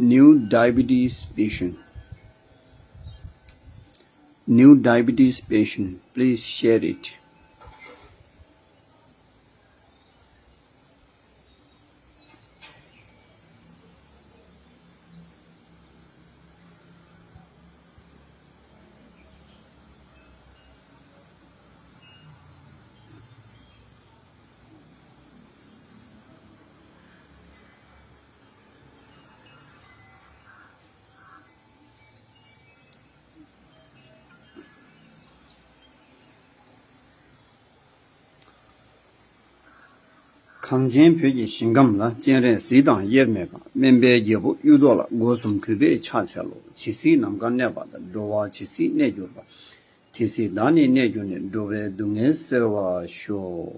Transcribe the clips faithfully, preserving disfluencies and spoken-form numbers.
New diabetes patient. New diabetes patient, please share it. གངས་ཅན་བོད་ཀྱི་ཞིང་ཁམས་ལ། སྤྱན་རས་གཟིགས་དང་དབྱེར་མེད་པ། སྨན་པའི་རྒྱལ་པོ་གཡུ་ཐོག་ལ། སྒོ་གསུམ་གུས་པས་ཕྱག་འཚལ་ལོ། ཇི་སྲིད་ནམ་མཁའ་གནས་པ་དང་། འགྲོ་བ་ཇི་སྲིད་གནས་གྱུར་པ། དེ་སྲིད་བདག་ནི་གནས་གྱུར་ནས། འགྲོ་བའི་སྡུག་བསྔལ་སེལ་བར་ཤོག།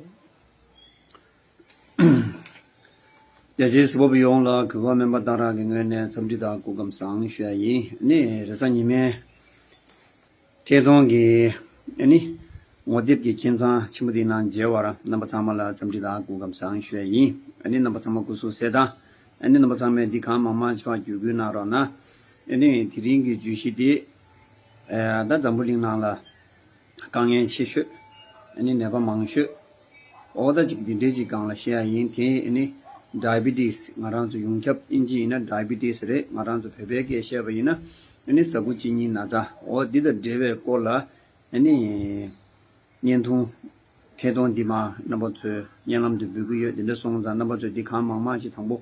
རྒྱ་ཆེའི་གཟིགས་པ་པོ་ཡོངས་ལ་གུས་པ་སྨན་པ་སྟག་ར་གི་ངོས་ནས་འཚམས་འདྲི་དང་སྐུ་ཁམས་བཟང་ཞུ་ཡ་ཡིན། ནི་རེས་གཟའ་ཉི་མའི་ཐད་གཏོང་གི་ཨ་ནི་ངོ་དེབ་ཀྱི་ཁྱིམ་ཚང་ཆེན་པོ་འདིའི་ནང་མཇལ་བར་རྣམ་པ་ཚང་མ་ལ་འཚམས་འདྲི་དང་སྐུ་ཁམས་བཟང་ཞུ་ཡ་ཡིན། ཨ་ནི་རྣམ་པ་ཚང་མ་སྐུ་གཟུགས་གསལ་ཐང་། ཨ་ནི་རྣམ་པ་ཚང་མས་འདི་གང་མང་མང་ཞིག་བརྒྱུད་སྐུལ་གནང་རོགས་གནང་། ཨ་ནི་དེ་རིང་གི་བརྗོད་གཞི་འདི་ཨ་ད་འཛམ་བུ་གླིང་ནང་ལ་དཀའ་ངལ་ཆེ་ཤོས། ཨ་ནི་ནད་པ་མང་ཤོས། ཨོ་ད་ཅིག་འདི་འདྲའི་ཅིག་སྒང་ལ་བཤད་ཡ་ཡིན། དེ་ཨ་ནི་ཌའི་བི་ཊི་སི། ང་རང་ཚོ་ཡོངས་ཁྱབ་ཨིན་ཇི་ཡིན་ན་ཌའི་བི་ཊི་སི་རེད། ང་རང་ཚོ་བོད་པའི་སྐད་བཤད་པ་ཡིན་ན་ཨ་ནི་ཟ་ཁུ་གཅིན་སྙི་ན་ཚ། ཨོ་འདི་དང་འབྲེལ་བའི་སྐོར་ལ་ཨ་ནི་བརྙན་ཐུང་ཐད་གཏོང་འདི་མ་རྣམ་པ་ཚོའི་སྙན་ལམ་དུ་འབུལ་གྱི་ཡོད། འདི་འདྲ་སོང་ཙང་རྣམ་པ་ཚོས་འདི་གང་མང་མང་ཞིག་དང་པོ་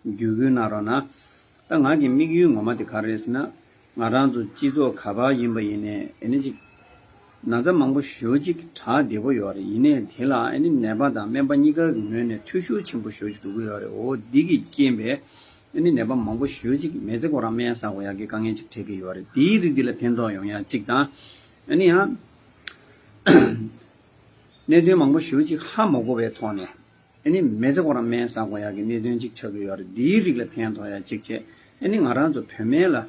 བརྒྱུད་སྐུལ་གནང་རོགས་གནང་། ད་ང་གི་དམིགས་ཡུལ་ངོ་མ་དེ་ག་རེ་རེད་ཟེར་ན། ང་རང་ཚོ་སྤྱི་ཚོགས་ག་པར་ཡིན་པ་ཡིན་ནའི་ཨ་ནི་ཅིག་ན་ཚ་མང་པོ་ཞེ་པོ་ཅིག་དྲག་བསྡད་པོ་ཡོད་རེད། ཡིན་ནའི་དེ་ལ་ཨ་ནི་ནད་པ་དང་སྨན་པ་གཉིས་ཀ་གི་ངོས་ནས་འཐུས་ཤོར་ཆེན་པོ་ཞེ་པོ་ཅིག་འགྲོ་གི་ཡོད་རེད། འོ་འདི་གི་རྐྱེན་པས་ཨ་ནི་ནད་པ་མང་པོ་ཞེ་པོ་ཅིག་མི་ཚེ་ཁོ་རང་སྨན་ཟ་དགོས་ཡག་གི་དཀའ་ངལ་ཅིག་འཕྲད་ཀྱི་ཡོད་རེད། དེའི་རིགས་འདི་ལ་ཕན་ཐོགས་ཡོང་ཡག་ཅིག་དང་། ཨ་ནི་ཡང་གནད་དོན་མང་པོ་ཞེ་པོ་ཅིག་ཧ་མ་གོ་བའི་ཐོག་ནས་ཨ་ནི་མི་ཚེ་ཁོ་རང་སྨན་ཟ་དགོས་ཡག་གི་གནད་དོན་ཅིག་ཆགས་ཀྱི་ཡོད་རེད། འདིའི་རིགས་ལ་ཕན་ཐོགས་ཡག་ཅིག་བྱས། ཨ་ནི་ང་རང་ཚོ་བོད་སྨན་ལ་ཨ་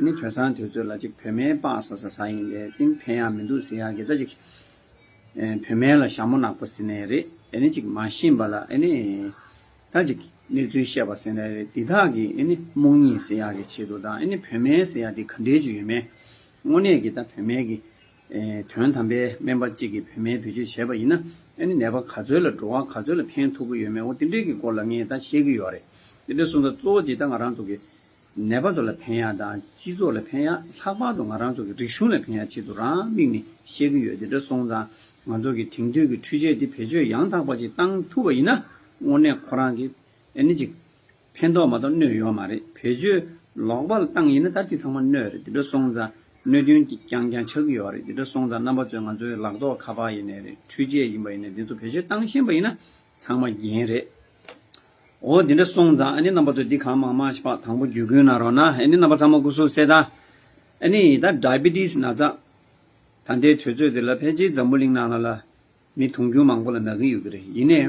ནི་དུས་སང་དུས་ཚོད་ལ་ཅིག་བོད་སྨན་སྤགས་ཟ་ཟ་ཟ་ཡིན་པས་ཏིང་ཕན་ཡག་མི་འདུག་ཟེར་ཡག་གི་ད་ཅིག་ཨ་བོད་སྨན་ལ་ཞྭ་མོ་ནག་པོ་ཟེར་ནའི་རེད། ཨ་ནི་ཅིག་མ་ཤེས་པ་ལ་ཨ་ནི་ད་ཅིག་གནས་ཚུལ་བཤད་པ་ཟེར་ནའི་རེད། འདི་དག་གི་ཨ་ནི་རྨོངས་གཉིད་ཟེར་ཡག་གི་ཆེད་དུ་དང་། ཨ་ནི་བོད་སྨན་ཟེར་ཡག་འདི་ག་འདྲས་ཅིག་ཡོད་མེད། དངོས་གནས་ཀྱི་ད་བོད་སྨན་གྱི་ཨེ་དོན་དམ་པའི་སྨན་པ་གཅིག་གིས་བོད་སྨན་བེད་སྤྱོད་བྱས་པ་ཡིན་ན། ཨ་ནི་ནད་པ་ག་ཚོད་ལ་འགྲོ་བ་ག་ཚོད་ལ་ཕན་ཐོགས་ཀྱི་ཡོད་མེད། འོ་དེ་འདྲས་ཀྱི་སྐོར་ལ་ངས་ད་བཤད་ཀྱི་ཡོད་རེད། དེ་འདྲས་སོང་ཙང་གཙོ་བོ་ཅིག་ད་ང་རང་ཚོ་གི་ནད་པ་ཚོ་ལ་ཕན་ཡག་དང་སྤྱི་ཚོགས་ལ་ཕན་ཡག། ལྷག་པར་དུ་ང་རང་ཚོ་གི་རིག་གཞུང་ལ་ཕན་ཡག་ཆེད་དུ་རང་དམིགས་ནས་བཤད་ཀྱི་ཡོད། དེ་འདྲས་སོང་ཙང་ང་ཚོ་གི་དེང་དུས་ཀྱི་འཕྲུལ་ཆས་འདི་བེད་སྤྱོད་ཡང་དག་པ་ཅིག་བཏང་ཐུབ་པ་ཡིན་ན། དངོས་གནས་ཁོ་རང་གི་ཨ་ནི་ཅིག་ཕན་ཐོགས་མ་གཏོགས་གནོད་ཡོད་མ་རེད། བེད་སྤྱོད་ལོག་པར་བཏང་ཡིན་ན་ད་དེ་ཚང་མ་གནོད་རེད། དེ་འདྲ་སོང་ཙང་གནོད་དོན་གྱི་རྐྱང་རྐྱང་ཆགས་ཀྱི་ཡོད་རེད། དེ་འདྲ་སོང་ཙང་རྣམ་པ་ཚོས་ང་ཚོའི་ལག་ཐོགས་ཁ་པར་ཡིན་ནའི་རེད། འཕྲུལ་ཆས་ཡིན་པ་ཡིན་ནའི་འདི་ཚོ་བེད་སྤྱོད་བཏང་ཤེས་པ་ཡིན་ན་ཚང་མ་རྒྱན་རེད། འོ་དེ་འདྲ་སོང་ཙང་ཨ་ནི་རྣམ་པ་ཚོས་འདི་གང་མང་མང་ཞིག་ཕར་དང་པོ་བརྒྱུད་སྐུལ་གནང་རོགས་གནང་། ཨ་ནི་རྣམ་པ་ཚང་མ་སྐུ་གཟུགས་གསལ་ཐང་། ཨ་ནི་ད་ཌའི་བི་ཊི་སི་ན་ཚ་ད་ལྟའི་དུས་ཚོད་འདི་ལ་ཕལ་ཆེར་འཛམ་བུ་གླིང་ནང་ལ་ལ་མི་དུང་ཕྱུར་མང་པོ་ལ་ན་གི་ཡོད་ཀྱི་རེད། ཡིན་ནའི་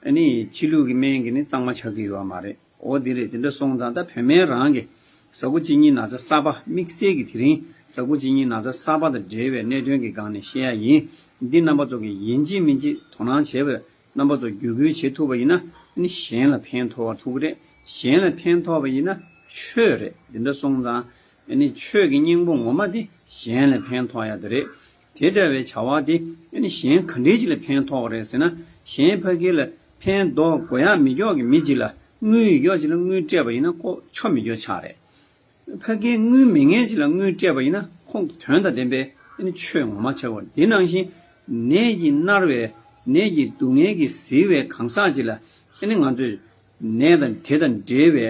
ཨ་ནི་ཕྱི་ལུགས་ཀྱི་སྨན་གྱིས་ནི་གཙང་མ་ཆགས་ཀྱི་ཡོད་མ་རེད། འོ་འདི་རེད། དེ་འདྲ་སོང་ཙང་ད་བོད་སྨན་རང་གི་ཟ་ཁུ་གཅིན་སྙི་ན་ཚ་གསར་པ་དམིགས་བསལ་གྱི་དེ་རིང་ཟ་ཁུ་གཅིན་སྙི་ན་ཚ་གསར་པ་དང་འབྲེལ་བའི་གནད་དོན་གྱི་སྒང་ནས་བཤད་ཡ་ཡིན། འདི་རྣམ་པ་ཚོ་གིས་ཡིན་གཅིག་མིན་གཅིག་དོ་སྣང་བྱས་པ་རྣམ་པ་ཚོ་བརྒྱུད་སྐུལ་བྱེད་ཐུབ་པ་ཡིན་ན་ཨ་ནི་གཞན་ལ་ཕན་ཐོགས་པ་ཐུབ་ཀྱི་རེད། གཞན་ལ་ཕན་ཐོགས་པ་ཡིན་ན་ཆོས་རེད། འདི་འདྲ་སོང་ཙང་ཨ་ནི་ཆོས་ཀྱི་སྙིང་པོ་ངོ་མ་དེ་གཞན་ལ་ཕན་ཐོགས་ཡ་དེ་རེད། དེ་འདྲ་བའི་བྱ་བ་དེ་ཨ་ནི་གཞན་ག་འདྲས་ཅིག་ལ་ཕན་ཐོགས་པ་རེད་ཟེར་ན། གཞན་ཕ་གི་ལ་ཕན་འདོགས་དགོས་ཡ་མི་འཇོག་གི་མི་ཅིག་ལ་དངུལ་ཡོད་ཅིག་ལ་དངུལ་སྤྲད་པ་ཡིན་ན་ཁོ་ཆོ་མི་འཇོག་ཆགས་རེད། ཕ་གིའི་དངུལ་མེད་མཁན་ཅིག་ལ་དངུལ་སྤྲད་པ་ཡིན་ན་ཁོང་གི་དོན་དང་ལྡན་པའི་ཨ་ནི་ཆོས་ངོ་མ་ཆགས་པ། དེ་ནང་བཞིན་ནད་ཀྱིས་མནར་བའི་ནད་ཀྱི་སྡུག་བསྔལ་གྱིས་གཟིར་བའི་གང་ཟག་ཅིག་ལ་ཨ་ནི་ང་ཚོས་ནད་དང་དེ་དང་འབྲེལ་བའི་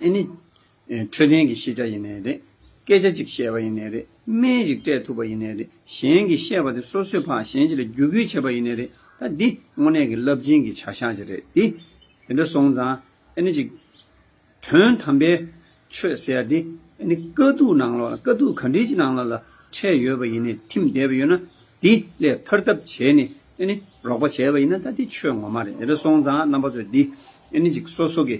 ཨ་ནི་འཕྲོད་བསྟེན་གྱི་ཤེས་བྱ་ཡིན་ནའི་རེད། སྐད་ཆ་ཅིག་བཤད་པ་ཡིན་ནའི་རེད། སྨན་ཞིག་སྤྲད་ཐུབ་པ་ཡིན་ནའི་རེད། གཞན་གྱིས་བཤད་པ་དེ་སོ་སོས་ཕར་གཞན་ཞིག་ལ་བརྒྱུད་སྐུལ་བྱས་པ་ཡིན་ནའི་རེད། ད་འདི་དངོས་གནས་ཀྱི་རླབས་ཆེན་གྱི་བྱ་གཞག་ཅིག་རེད། འདི་དེ་འདྲ་སོང་ཙང་ཨ་ནི་ཅིག་དོན་དམ་པའི་ཆོས་ཟེར་ཡ་འདི་ཨ་ནི་དཀའ་སྡུག་ནང་ལོགས་ལ་དཀའ་སྡུག་ག་འདྲའི་ཅིག་ནང་ལོགས་ལ་འཕྲད་ཡོད་པ་ཡིན་ནའི་ཐིམ་བསྡད་པ་ཡོད་ན་འདི་ལས་ཐར་ཐབས་བྱས་ནས་ཨ་ནི་རོགས་པ་བྱས་པ་ཡིན་ན་ད་འདི་ཆོས་ངོ་མ་རེད། དེ་འདྲ་སོང་ཙང་རྣམ་པ་ཚོས་འདི་ཨ་ནི་ཅིག་སོ་སོ་གི་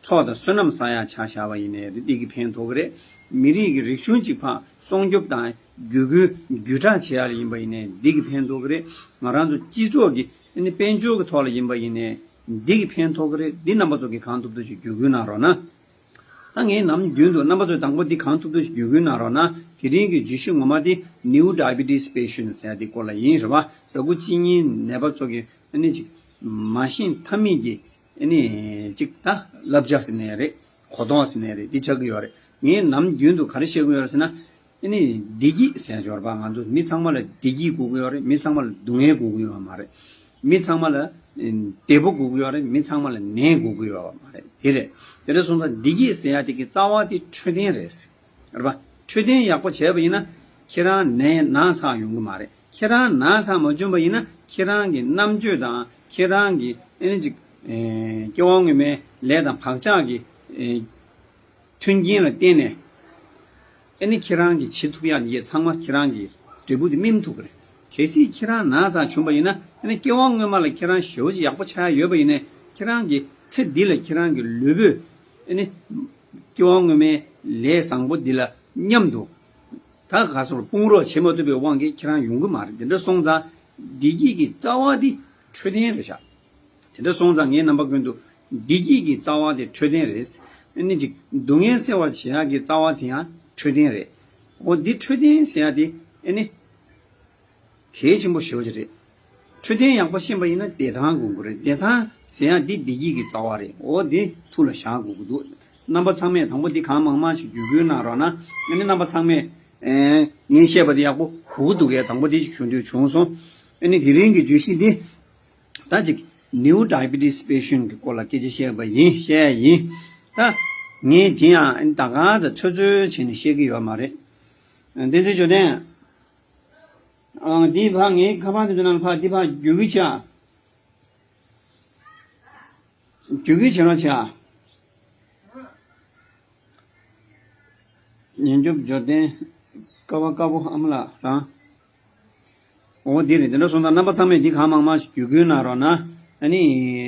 ཚོགས་དང་བསོད་ནམས་བསགས་ཡག་ཆ་བཞག་པ་ཡིན་ནའི་རེད། འདི་གི་ཕན་ཐོགས་ཀྱི་རེད། མི་རིགས་ཀྱི་རིག་གཞུང་གཅིག་ཕར་སྲུང་སྐྱོབ་དང་བརྒྱུད་སྐུལ་བརྒྱུད་བསྒྲགས་བྱེད་ཡག་ལ་ཡིན་པ་ཡིན་ནའི་འདི་གི་ཕན་ཐོགས་ཀྱི་རེད། ང་རང་ཚོ་སྤྱི་ཚོགས་ཀྱི་ཨ་ནི་དཔལ་འབྱོར་གྱི་ཐོག་ལ་ཡིན་པ་ཡིན་ནའི་འདི་གི་ཕན་ཐོགས་ཀྱི་རེད། འདི་རྣམ་པ་ཚོ་གིས་གང་ཐུབ་ཐུབ་ཅིག་བརྒྱུད་སྐུལ་གནང་རོགས་གནང་། ད་ངས་ནམ་རྒྱུན་དུ་རྣམ་པ་ཚོས་དང་པོ་འདི་གང་ཐུབ་ཐུབ་ཅིག་བརྒྱུད་སྐུལ་གནང་རོགས་གནང་། དེ་རིང་གི་བརྗོད་གཞི་ངོ་མ་འདི་new diabetes patient ཟེར་ཡ་འདི་སྐོར་ལ་ཡིན་རེད་བ། ཟ་ཁུ་གཅིན་སྙིའི་ནད་པ་ཚོ་གི་ཨ་ནི་ཅིག་མ་ཤེས་ཐབས་མེད་ཀྱི་ཨ་ནི་ཅིག་ད་བསླབ་བྱ་ཟེར་ནའི་རེད། གོ་རྟོགས་ཟེར་ནའི་རེད། འདི་ཆགས་ཀྱི་ཡོད་རེད། ངས་ནམ་རྒྱུན་དུ་ག་རེ་བཤད་ཀྱི་ཡོད་རེད་ཟེར་ན། ཨ་ནི་བདེ་སྐྱིད་ཟེར་ཡ་ཡོད་རེད་པ། ང་ཚོ་མི་ཚང་མ་ལ་བདེ་སྐྱིད་དགོས་ཀྱི་ཡོད་རེད། མི་ཚང་མ་ལ་སྡུག་བསྔལ་དགོས་ཀྱི་ཡོད་མ་རེད། མི་ཚང་མ་ལ་ཨ་བདེ་པོ་དགོས་ཀྱི་ཡོད་རེད། མི་ཚང་མ་ལ་ནད་དགོས་ཀྱི་ཡོད་མ་རེད། དེ་རེད། དེ་འདྲ་སོང་ཙང་བདེ་སྐྱིད་ཟེར་ཡ་དེ་གི་རྩ་བ་དེ་འཕྲོད་བསྟེན་རེད། རེད་པ། འཕྲོད་བསྟེན་ཡག་པོ་བྱས་པ་ཡིན་ན་ཁྱེད་རང་ནད་ན་ཚ་ཡོང་གི་མ་རེད། ཁྱེད་རང་ན་ཚ་མ་བྱུང་པ་ཡིན་ན་ཁྱེད་རང་གི་རྣམ་དཔྱོད་དང་ཁྱེད་རང་གི་ཨ་ནི་ཅིག་ཨེ་སྐྱེ་བ་སྔོན་མའི་ལས་དང་བག་ཆགས་ཀྱི་ཨེ་མཐུན་རྐྱེན་ལ་བརྟེན་ནས་ཨ་ནི་ཁྱེད་རང་གིས་བྱེད་ཐུབ་ཡག་འདི་ཚང་མ་ཁྱེད་རང་གི་འབྲས་བུ་དེ་སྨིན་ཐུབ་ཀྱི་རེད། གལ་སྲིད་ཁྱེད་རང་ན་ཚ་བྱུང་པ་ཡིན་ན་ཨ་ནི་སྐྱེ་བ་སྔོན་མ་ལ་ཁྱེད་རང་ཞེ་པོ་ཅིག་ཡག་པོ་ཆགས་ཡག་ཡོད་པ་ཡིན་ནའི་ཁྱེད་རང་གི་ཚེ་འདི་ལ་ཁྱེད་རང་གི་ལུས་པོས་ཨ་ནི་སྐྱེ་བ་སྔོན་མའི་ལས་བཟང་པོ་འདི་ལ་མཉམ་དུ་ད་ག་སོང་དཔུང་རོགས་བྱེད་མ་ཐུབ་པའི་དབང་གིས་ཁྱེད་རང་ཡོང་གི་མ་རེད། དེ་འདྲ་སོང་ཙང་བདེ་སྐྱིད་ཀྱི་རྩ་བ་འདི་འཕྲོད་བསྟེན་རེད་ཤག་དེ་འདྲ་སོང་ཙང་ངས་རྣམ་པ་ཀུན་ཏུ་བདེ་སྐྱིད་ཀྱི་རྩ་བ་དེ་འཕྲོད་བསྟེན་རེད། ཨ་ནི་ཅིག་སྡུག་བསྔལ་སེལ་བར་བྱེད་ཡག་གི་རྩ་བ་དེ་ཡང་འཕྲོད་བསྟེན་རེད། འོ་འདི་འཕྲོད་བསྟེན་ཟེར་ཡག་དེ་ཨ་ནི་གལ་ཆེན་པོ་ཞེ་པོ་ཅིག་རེད། འཕྲོད་བསྟེན་ཡག་པོ་ཤེས་པ་ཡིན་ན་བདེ་ཐང་དགོས་ཀྱི་རེད། བདེ་ཐང་ཟེར་ཡག་འདི་བདེ་སྐྱིད་ཀྱི་རྩ་བ་རེད། འོ་འདི་ཐུགས་ལ་བཞག་དགོས་ཀྱི་འདུག་རྣམ་པ་ཚང་མས་དང་པོ་འདི་གང་མང་མང་ཞིག་བརྒྱུད་སྐུལ་གནང་རོགས་གནང་། ཨ་ནི་རྣམ་པ་ཚང་མས་ཨེ་ངས་བཤད་པ་འདི་ཡག་པོ་གོ་གི་འདུག་གས། དང་པོ་འདི་ཞིག་ཞུ་འདོད་བྱུང་སོང་། ཨ་ནི་དེ་རིང་གི་བརྗོད་གཞི་འདི་ད་ཅིག་new diabetes patient གི་སྐོར་ལ་སྐད་ཆ་བཤད་པ་ཡིན། བཤད་ཡ་ཡིན། ད་ངས་དེ་ཡང་ད་ག་ཚ་ཚོད་ཚོད་བྱས་ནས་བཤད་ཀྱི་ཡོད་མ་རེད། བསྟན་འཛིན་འབྱོར་ལྡན། ཨང་འདི་ཕ་ངའི་ཁ་པར་དེ་ཚོ་ནང་ཕ་འདི་ཕ་རྒྱུག་གི་ཆ། རྒྱུག་གི་བྱེད་རོགས་བྱ། ཉན་སྐྱོབ་འབྱོར་ལྡན། ཀ་བ་དཀར་པོ་ཨ་མ་ལགས་རང་། འོ་འདི་རེད། དེ་འདྲ་སོང་ཙང་རྣམ་པ་ཚང་མས་འདི་གང་མང་མང་ཞིག་བརྒྱུད་སྐུལ་གནང་རོགས་གནང་། ཨ་ནི་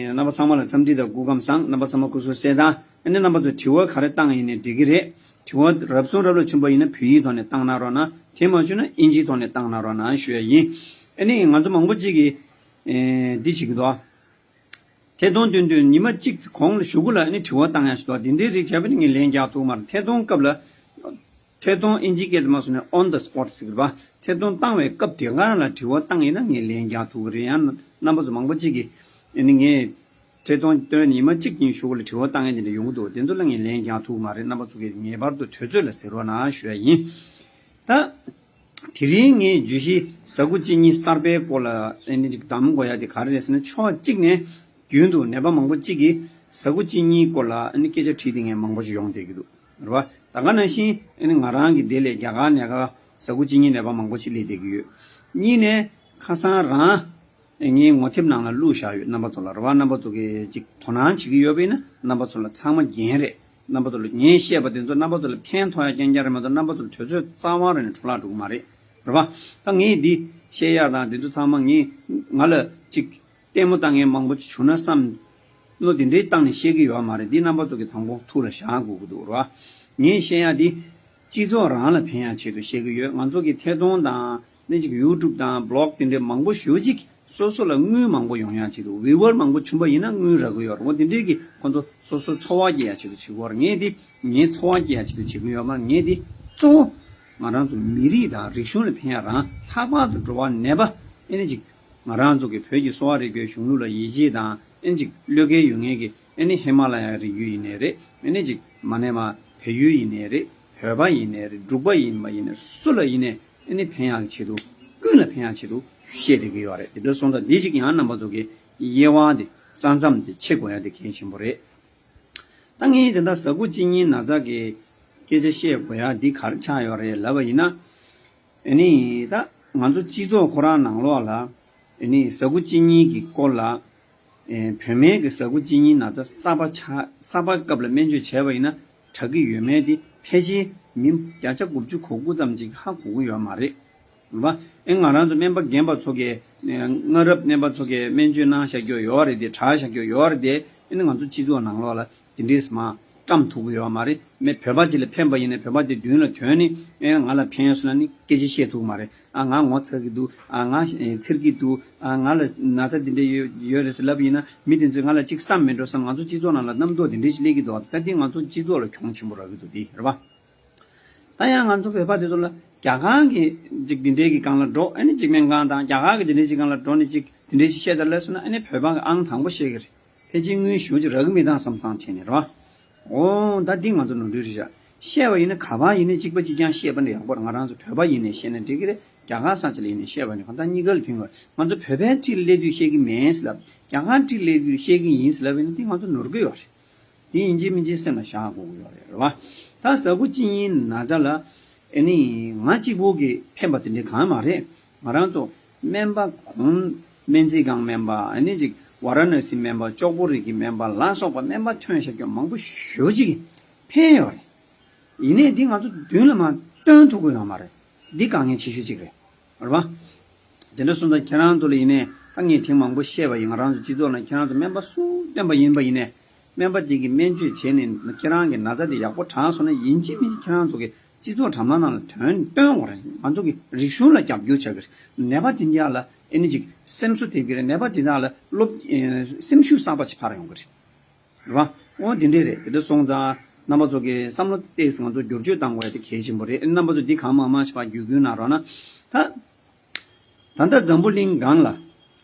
རྣམ་པ་ཚང་མ་ལ་འཚམས་འདྲི་དང་སྐུ་ཁམས་བཟང་། རྣམ་པ་ཚང་མ་སྐུ་གཟུགས་གསལ་ཐང་། ཨ་ནི་རྣམ་པ་ཚོ་དྲི་བ་ག་རེ་བཏང་ཡིན་ནའི་འགྲིག་གི་རེད། དྲི་བ་རབ་བྱུང་རབ་ལ་བྱུང་པ་ཡིན་ན་བོད་ཡིག་ཐོག་ནས་བཏང་གནང་རོགས་གནང་། དེ་མ་བྱུང་ན་ཨིན་ཇིའི་ཐོག་ནས་བཏང་གནང་རོགས་གནང་ཞུ་ཡ་ཡིན། ཨ་ནི་ང་ཚོ་མང་པོ་གཅིག་གིས་ཨེ་འདི་བྱེད་ཀྱི་འདུག་ཐད་གཏོང་སྟོན་དུས་ཉི་མ་གཅིག་གོང་ལ་གཞུག་གུ་ལ་ཨ་ནི་དྲི་བ་བཏང་ཡ་ཞིག་འདུག་དེ་འདྲའི་རིགས་བྱས་པ་ནི་ངས་ལན་རྒྱག་ཐུབ་མ་རེད། ཐད་གཏོང་སྐབས་ལ་ཐད་གཏོང་ཨིན་ཇིའི་སྐད་དུ་མ་སོང་ནས་on the spot ཟེར་གི་རེད་པ། ཐད་གཏོང་བཏང་བའི་སྐབས་དེ་ག་རང་ལ་དྲི་བ་བཏང་ཡིན་ན་ངས་ལན་རྒྱག་ཐུབ་ཀྱི་རེད། ཡང་རྣམ་པ་ཚོ་མང་པོ་གཅིག་གིས་ཨ་ནི་ངས་ཐད་གཏོང་བཏོན་ཉི་མ་གཅིག་ཀྱི་གཞུག་གུ་ལ་དྲི་བ་བཏང་ཡ་དེ་འདྲ་ཡོང་གི་འདུག་དེ་ཚོ་ལ་ངས་ལན་རྒྱག་ཐུབ་ཀྱི་མ་རེད། རྣམ་པ་ཚོ་གིས་ངེས་པར་དུ་དུས་ཚོད་ལ་གཟིགས་རོགས་གནང་ཞུ་ཡ་ཡིན། ད། དེ་རིང་ངས་བརྗོད་གཞི་ཟ་ཁུ་གཅིན་སྙི་གསར་པའི་སྐོར་ལ་ཨ་ནི་ཅིག་གདམ་དགོས་ཡ་དེ་ག་རེ་རེད་ཟེར་ན། ཕྱོགས་གཅིག་ནས་རྒྱུན་དུ་ནད་པ་མང་པོ་གཅིག་གིས་ཟ་ཁུ་གཅིན་སྙིའི་སྐོར་ལ་ཨ་ནི་སྐད་ཆ་དྲིས་ཏེ་ངས་མང་པོ་ཞིག་ཡོང་བསྡད་ཀྱི་འདུག་རེད་བ། ད་ག་ནང་བཞིན་ཨ་ནི་ང་རང་གི་སྡེ་ལས་རྒྱ་གར་ནས་ག་ཟ་ཁུ་གཅིན་སྙི་ནད་པ་མང་པོ་ཞིག་སླེབས་བསྡད་ཀྱི་ཡོད། གཉིས་ནས་ཁ་སང་རང་ངའི་ངོ་དེབ་ནང་ལ་བླུགས་བཞག་ཡོད། རྣམ་པ་ཚོ་ལ་རེད་བ། རྣམ་པ་ཚོ་གིས་ཅིག་དོ་སྣང་བྱེད་ཀྱི་ཡོད་པ་ཡིན་ན་རྣམ་པ་ཚོ་ལ་ཚང་མ་རྒྱན་རེད། རྣམ་པ་ཚོ་ལ་ངས་བཤད་པ་དེ་ཚོ་རྣམ་པ་ཚོ་ལ་ཕན་ཐོགས་ཡ་རྐྱང་རྐྱང་རེད་མ་གཏོགས། རྣམ་པ་ཚོ་ལ་དུས་ཚོད་རྩ་བ་རང་ནས་འཕྲོ་བརླག་འགྲོ་གི་མ་རེད། རེད་པ། ད་ངས་འདི་བཤད་ཡ་དང་འདི་ཚོ་ཚང་མ་ངས་ང་ལ་ཅིག་ལྟད་མོ་ལྟ་མཁན་མང་པོ་ཅིག་བྱུང་ན་བསམ་བློ་དེ་འདྲའི་བཏང་ནས་བཤད་ཀྱི་ཡོད་མ་རེད། འདི་རྣམ་པ་ཚོ་གི་དང་པོ་ཐུགས་ལ་བཞག་དགོས་ཀྱི་འདུག་ར། ངས་བཤད་ཡ་འདི་སྤྱི་ཚོགས་རང་ལ་ཕན་ཡ་ཆེད་དུ་བཤད་ཀྱི་ཡོད། ང་ཚོ་གི་ཐད་གཏོང་དང་ནི་ཅིག་ཡུ་ཊུབ་དང་བི་ལོག་དེ་འདྲའི་མང་པོ་ཞེ་པོ་ཅིག་སོ་སོ་ལ་དངུལ་མང་པོ་ཡོང་ཡ་ཆེད་དུ། བིའུ་ཝར་མང་པོ་བྱུང་པ་ཡིན་ན་དངུལ་རག་གི་ཡོད་རེད། འོ་དེ་འདྲའི་གི་ཁོ་ཚོ་སོ་སོ་འཚོ་བ་སྐྱེལ་ཡ་ཆེད་དུ་བྱེད་ཀྱི་ཡོད་རེད། ངས་འདི་ངའི་འཚོ་བ་སྐྱེལ་ཡ་ཆེད་དུ་བྱེད་ཀྱི་ཡོད་མ་རེད། ངས་འདི་གཙོ་བོ་ང་རང་ཚོ་མི་རིགས་དང་རིག་གཞུང་ལ་ཕན་ཡ་རང་། ལྷག་པར་དུ་འགྲོ་བ་ནད་པ་ཨེ་ནི་ཅིག་ང་རང་ཚོ་གི་བོད་ཀྱི་གསོ་བ་རིག་པའི་གཞུང་ལུགས་ལ་ཡིད་ཆེས་དང་ཨེ་ནི་ཅིག་བློས་འགེལ་ཡོད་མཁན་གྱི་ཨེ་ནི་ཧི་མ་ལ་ཡ་རི་རྒྱུད་ཡིན་ནའི་རེད། ཨེ་ནི་ཅིག་མ་ནས་མ་བལ་ཡུལ་ཡིན་ནའི་རེད། བོད་པ་ཡིན་ནའི་རེད། འབྲུག་པ་ཡིན་པ་ཡིན་ནའི་སུ་ལ་ཡིན་ནའི་ཨེ་ནི་ཕན་ཡག་གི་ཆེད་དུ། ཀུན་ལ་ཕན་ཡག་ཆེད་དུ་བཤད་བསྡད་ཀྱི་ཡོད་རེད། དེ་འདྲ་སོང་ཙང་འདི་གཅིག་ཡང་རྣམ་པ་ཚོ་གི་དབྱེ་བ་འདི་ས་མཚམས་འདི་ཕྱེ་དགོས་ཡ་དེ་གལ་ཆེན་པོ་རེད། ད་ངས་དེ་འདྲ་ཟ་ཁུ་གཅིན་སྙི་ན་ཚ་གི་སྐད་ཆ་བཤད་དགོས་ཡ་འདི་ག་རེ་ཆགས་ཡོད་རེད་ལབ་པ་ཡིན་ན། ཨེ་ནི་ད་ང་ཚོ་སྤྱི་ཚོགས་ཁོ་རང་ནང་ལོགས་ལ་ཨེ་ནི་ཟ་ཁུ་གཅིན་སྙི་གི་སྐོར་ལ། ཨེ། བོད་སྨན་གྱི་ཟ་ཁུ་གཅིན་སྙིའི་ན་ཚ་གསར་པ་ཆགས། གསར་པ་སྐབས་ལ་སྨན་བཅོས་བྱས་པ་ཡིན་ན་དྲག་གི་ཡོད་མེད་དེ་ཕལ་ཆེར་མི་བརྒྱ་ཆ་དགུ་བཅུ་གོ་དགུ་ཙམ་ཅིག་ཧ་གོ་གི་ཡོད་མ་རེད། རེད་པ། ཨེ། ང་རང་ཚོ་སྨན་པ་རྒན་པ་ཚོ་གིས། ཨེ། སྔ་རབས་སྨན་པ་ཚོ་གིས་སྨན་བཅོས་གནང་བཞག་རྒྱུ་ཡོད་རེད་དེ། དྲག་བཞག་རྒྱུ་ཡོད་རེད་དེ། ཨེ་ནི་ང་ཚོ་སྤྱི་ཚོགས་ནང་ལོགས་ལ་དེ་འདྲས་མ་བཀྲམ་ཐུབ་ཀྱི་ཡོད་མ་རེད། མི་བོད་པ་ཅིག་ལ་ཕན་པ་ཡིན་ན་བོད་པ་དེ་མདུན་ལ་ཐོན་ནས། ཨེ། ང་ལ་ཕན་ཡོད་ཟེར་ལབ་ནས་སྐད་ཆ་བཤད་ཐུབ་ཀྱི་མ་རེད། ཨ། ང་ངོ་ཚ་གི་འདུག་ཨ། ང་ཨེ་འཚེར་གི་འདུག་ཨ། ང་ལ་ན་ཚ་འདི་འདྲ་ཡོད་ཡོད་རེད་ཟེར་ལབ་ཡིན་ན། མི་དེ་ཚོས་ང་ལ་ཅིག་བསམ་མི་འགྲོ་བསམ། ང་ཚོ་སྤྱི་ཚོགས་ནང་ལ་རྣམ་རྟོག་དེ་འདྲ་ཞིག་སླེབས་ཀྱི་འདུག་ད་འདི་ང་ཚོ་སྤྱི་ཚོགས་ལ་གྱོང་ཆེན་པོ་རག་གི་འདུག་འདི་རེད་པ། ད་ཡང་ང་ཚོ་བོད་པ་དེ་ཚོ་ལ་རྒྱ་གར་གྱི་ཅིག་འདི་འདྲའི་གི་སྒང་ལ་འགྲོ། ཨ་ནི་ཅིག་སྨན་ཁང་དང་རྒྱ་གར་གྱི་འདི་འདྲའི་ཅིག་སྒང་ལ་འགྲོ་ནས་ཅིག་འདི་འདྲའི་ཅིག་བཤད་ད་ལབ་སོང་ན། ཨ་ནི་བོད་པ་གི་ཨང་དང་པོ་བཤད་གི་རེད། ཕལ་ཆེར་དངུལ་ཞེ་པོ་ཅིག་རག་གི་མེད་དང་བསམ་བསམ་བྱས་ནས་རེད་པ། འོ། ད་འདི་ང་ཚོ་ནོར་འཁྲུལ་རེད་ཤག་བཤད་པ་ཡིན་ན་ག་པར་ཡིན་ནའི་གཅིག་པ་གཅིག་རྐྱང་བཤད་པ་འདྲ་ཡག་པོ་རེད། ང་རང་ཚོ་བོད་པ་ཡིན་ནའི་བཤད་ན་འགྲིག་གི་རེད། རྒྱ་གར་ས་ཆ་ལ་ཡིན་ནའི་བཤད་པ་ནི་གང་ལྟར་གཉིས་ཀ་ལ་ཕན་གི་རེད། ང་ཚོ་བོད་པའི་འཁྲིས་ལ་སླེབས་དུས་བཤད་གི་མེད་ཟེར་ལབ། རྒྱ་གར་འཁྲིས་སླེབས་དུས་བཤད་གི་ཡིན་ཟེར་ལབ་པ་ཡིན་ན་འདི་ང་ཚོ་ནོར་གི་ཡོད་རེད། དེ་ཡིན་གཅིག་མིན་གཅིག་སེམས་ལ་བཞག་དགོས་ཀྱི་ཡོད་རེད། རེད་པ། ད་ཟ་ཁུ་གཅིན་སྙིའི་ན་ཚ་ལ་ཨེ་ནི་ང་གཅིག་པོ་གིས་ཕན་པ་དེ་འདྲ་གང་ཡང་མ་རེད། ང་རང་ཚོ་སྨན་པ་གོང་སྨན་རྩིས་ཁང་སྨན་པ། ཨེ་ནི་ཅིག་ཝཱ་ར་ཎ་སི་སྨན་པ། ལྕོག་པོ་རི་གི་སྨན་པ་ལ་སོགས་པ་སྨན་པ་ཐོན་བཞག་རྒྱུ་མང་པོ་ཞེ་པོ་ཅིག་གིས་ཕན་ཡོད་རེད། ཡིན་ནའི་འདི་ང་ཚོ་མདུན་ལ་མར་སྟོན་ཐུབ་ཀྱི་ཡོད་མ་རེད། འདི་དཀའ་ངལ་ཆེ་ཤོས་ཅིག་རེད། རེད་པ། དེ་འདྲ་སོང་ཙང་ཁྱེད་རང་ཚོ་ལ་ཡིན་ནའི། ད་ངས་ཐེངས་མང་པོ་བཤད་པ་ཡིན། ང་རང་ཚོ་སྤྱི་ཚོགས་ནང་ཁྱེད་རང་ཚོ་སྨན་པ་སུ་བསྟེན་པ་ཡིན་པ་ཡིན་ནའི། སྨན་པ་དེ་གིས་སྨན་བཅོས་བྱས་ནས་ཁྱེད་རང་གི་ན་ཚ་དེ་ཡག་པོ་དྲག་སོང་ན། ཡིན་གཅིག་མིན་གཅིག་ཁྱེད་རང་ཚོ་གི་སྤྱི་ཚོགས་དྲ་ལམ་ནང་ལ་ཐོན་སྟོན་དགོས་རེད། ང་ཚོ་གི་རིག་གཞུང་ལ་རྒྱབ་སྐྱོར་བྱ་གི་རེད། ནད་པ་དེ་འདྲ་ལ་ཨེ་ནི་ཅིག་སེམས་གསོ་ཐེབས་ཀྱི་རེད། ནད་པ་དེ་དག་ལ་སློབ་ཨེ་སེམས་ཤུགས་གསར་པ་ཅིག་འཕར་ཡོང་གི་རེད། རེད་པ། འོ་དེ་འདྲས་རེད། དེ་འདྲ་སོང་ཙང་རྣམ་པ་ཚོ་གི་བསམ་བློ་ཏོག་ཙམ་ང་ཚོ་བསྒྱུར་བཅོས་གཏང་དགོས་ཡ་དེ་གལ་ཆེན་པོ་རེད། རྣམ་པ་ཚོ་འདི་གང་མང་མང་ཞིག་ཕར་བརྒྱུད་སྐུལ་གནང་རོགས་གནང་། ད་ད་ལྟ་འཛམ་བུ་གླིང་སྒང་ལ་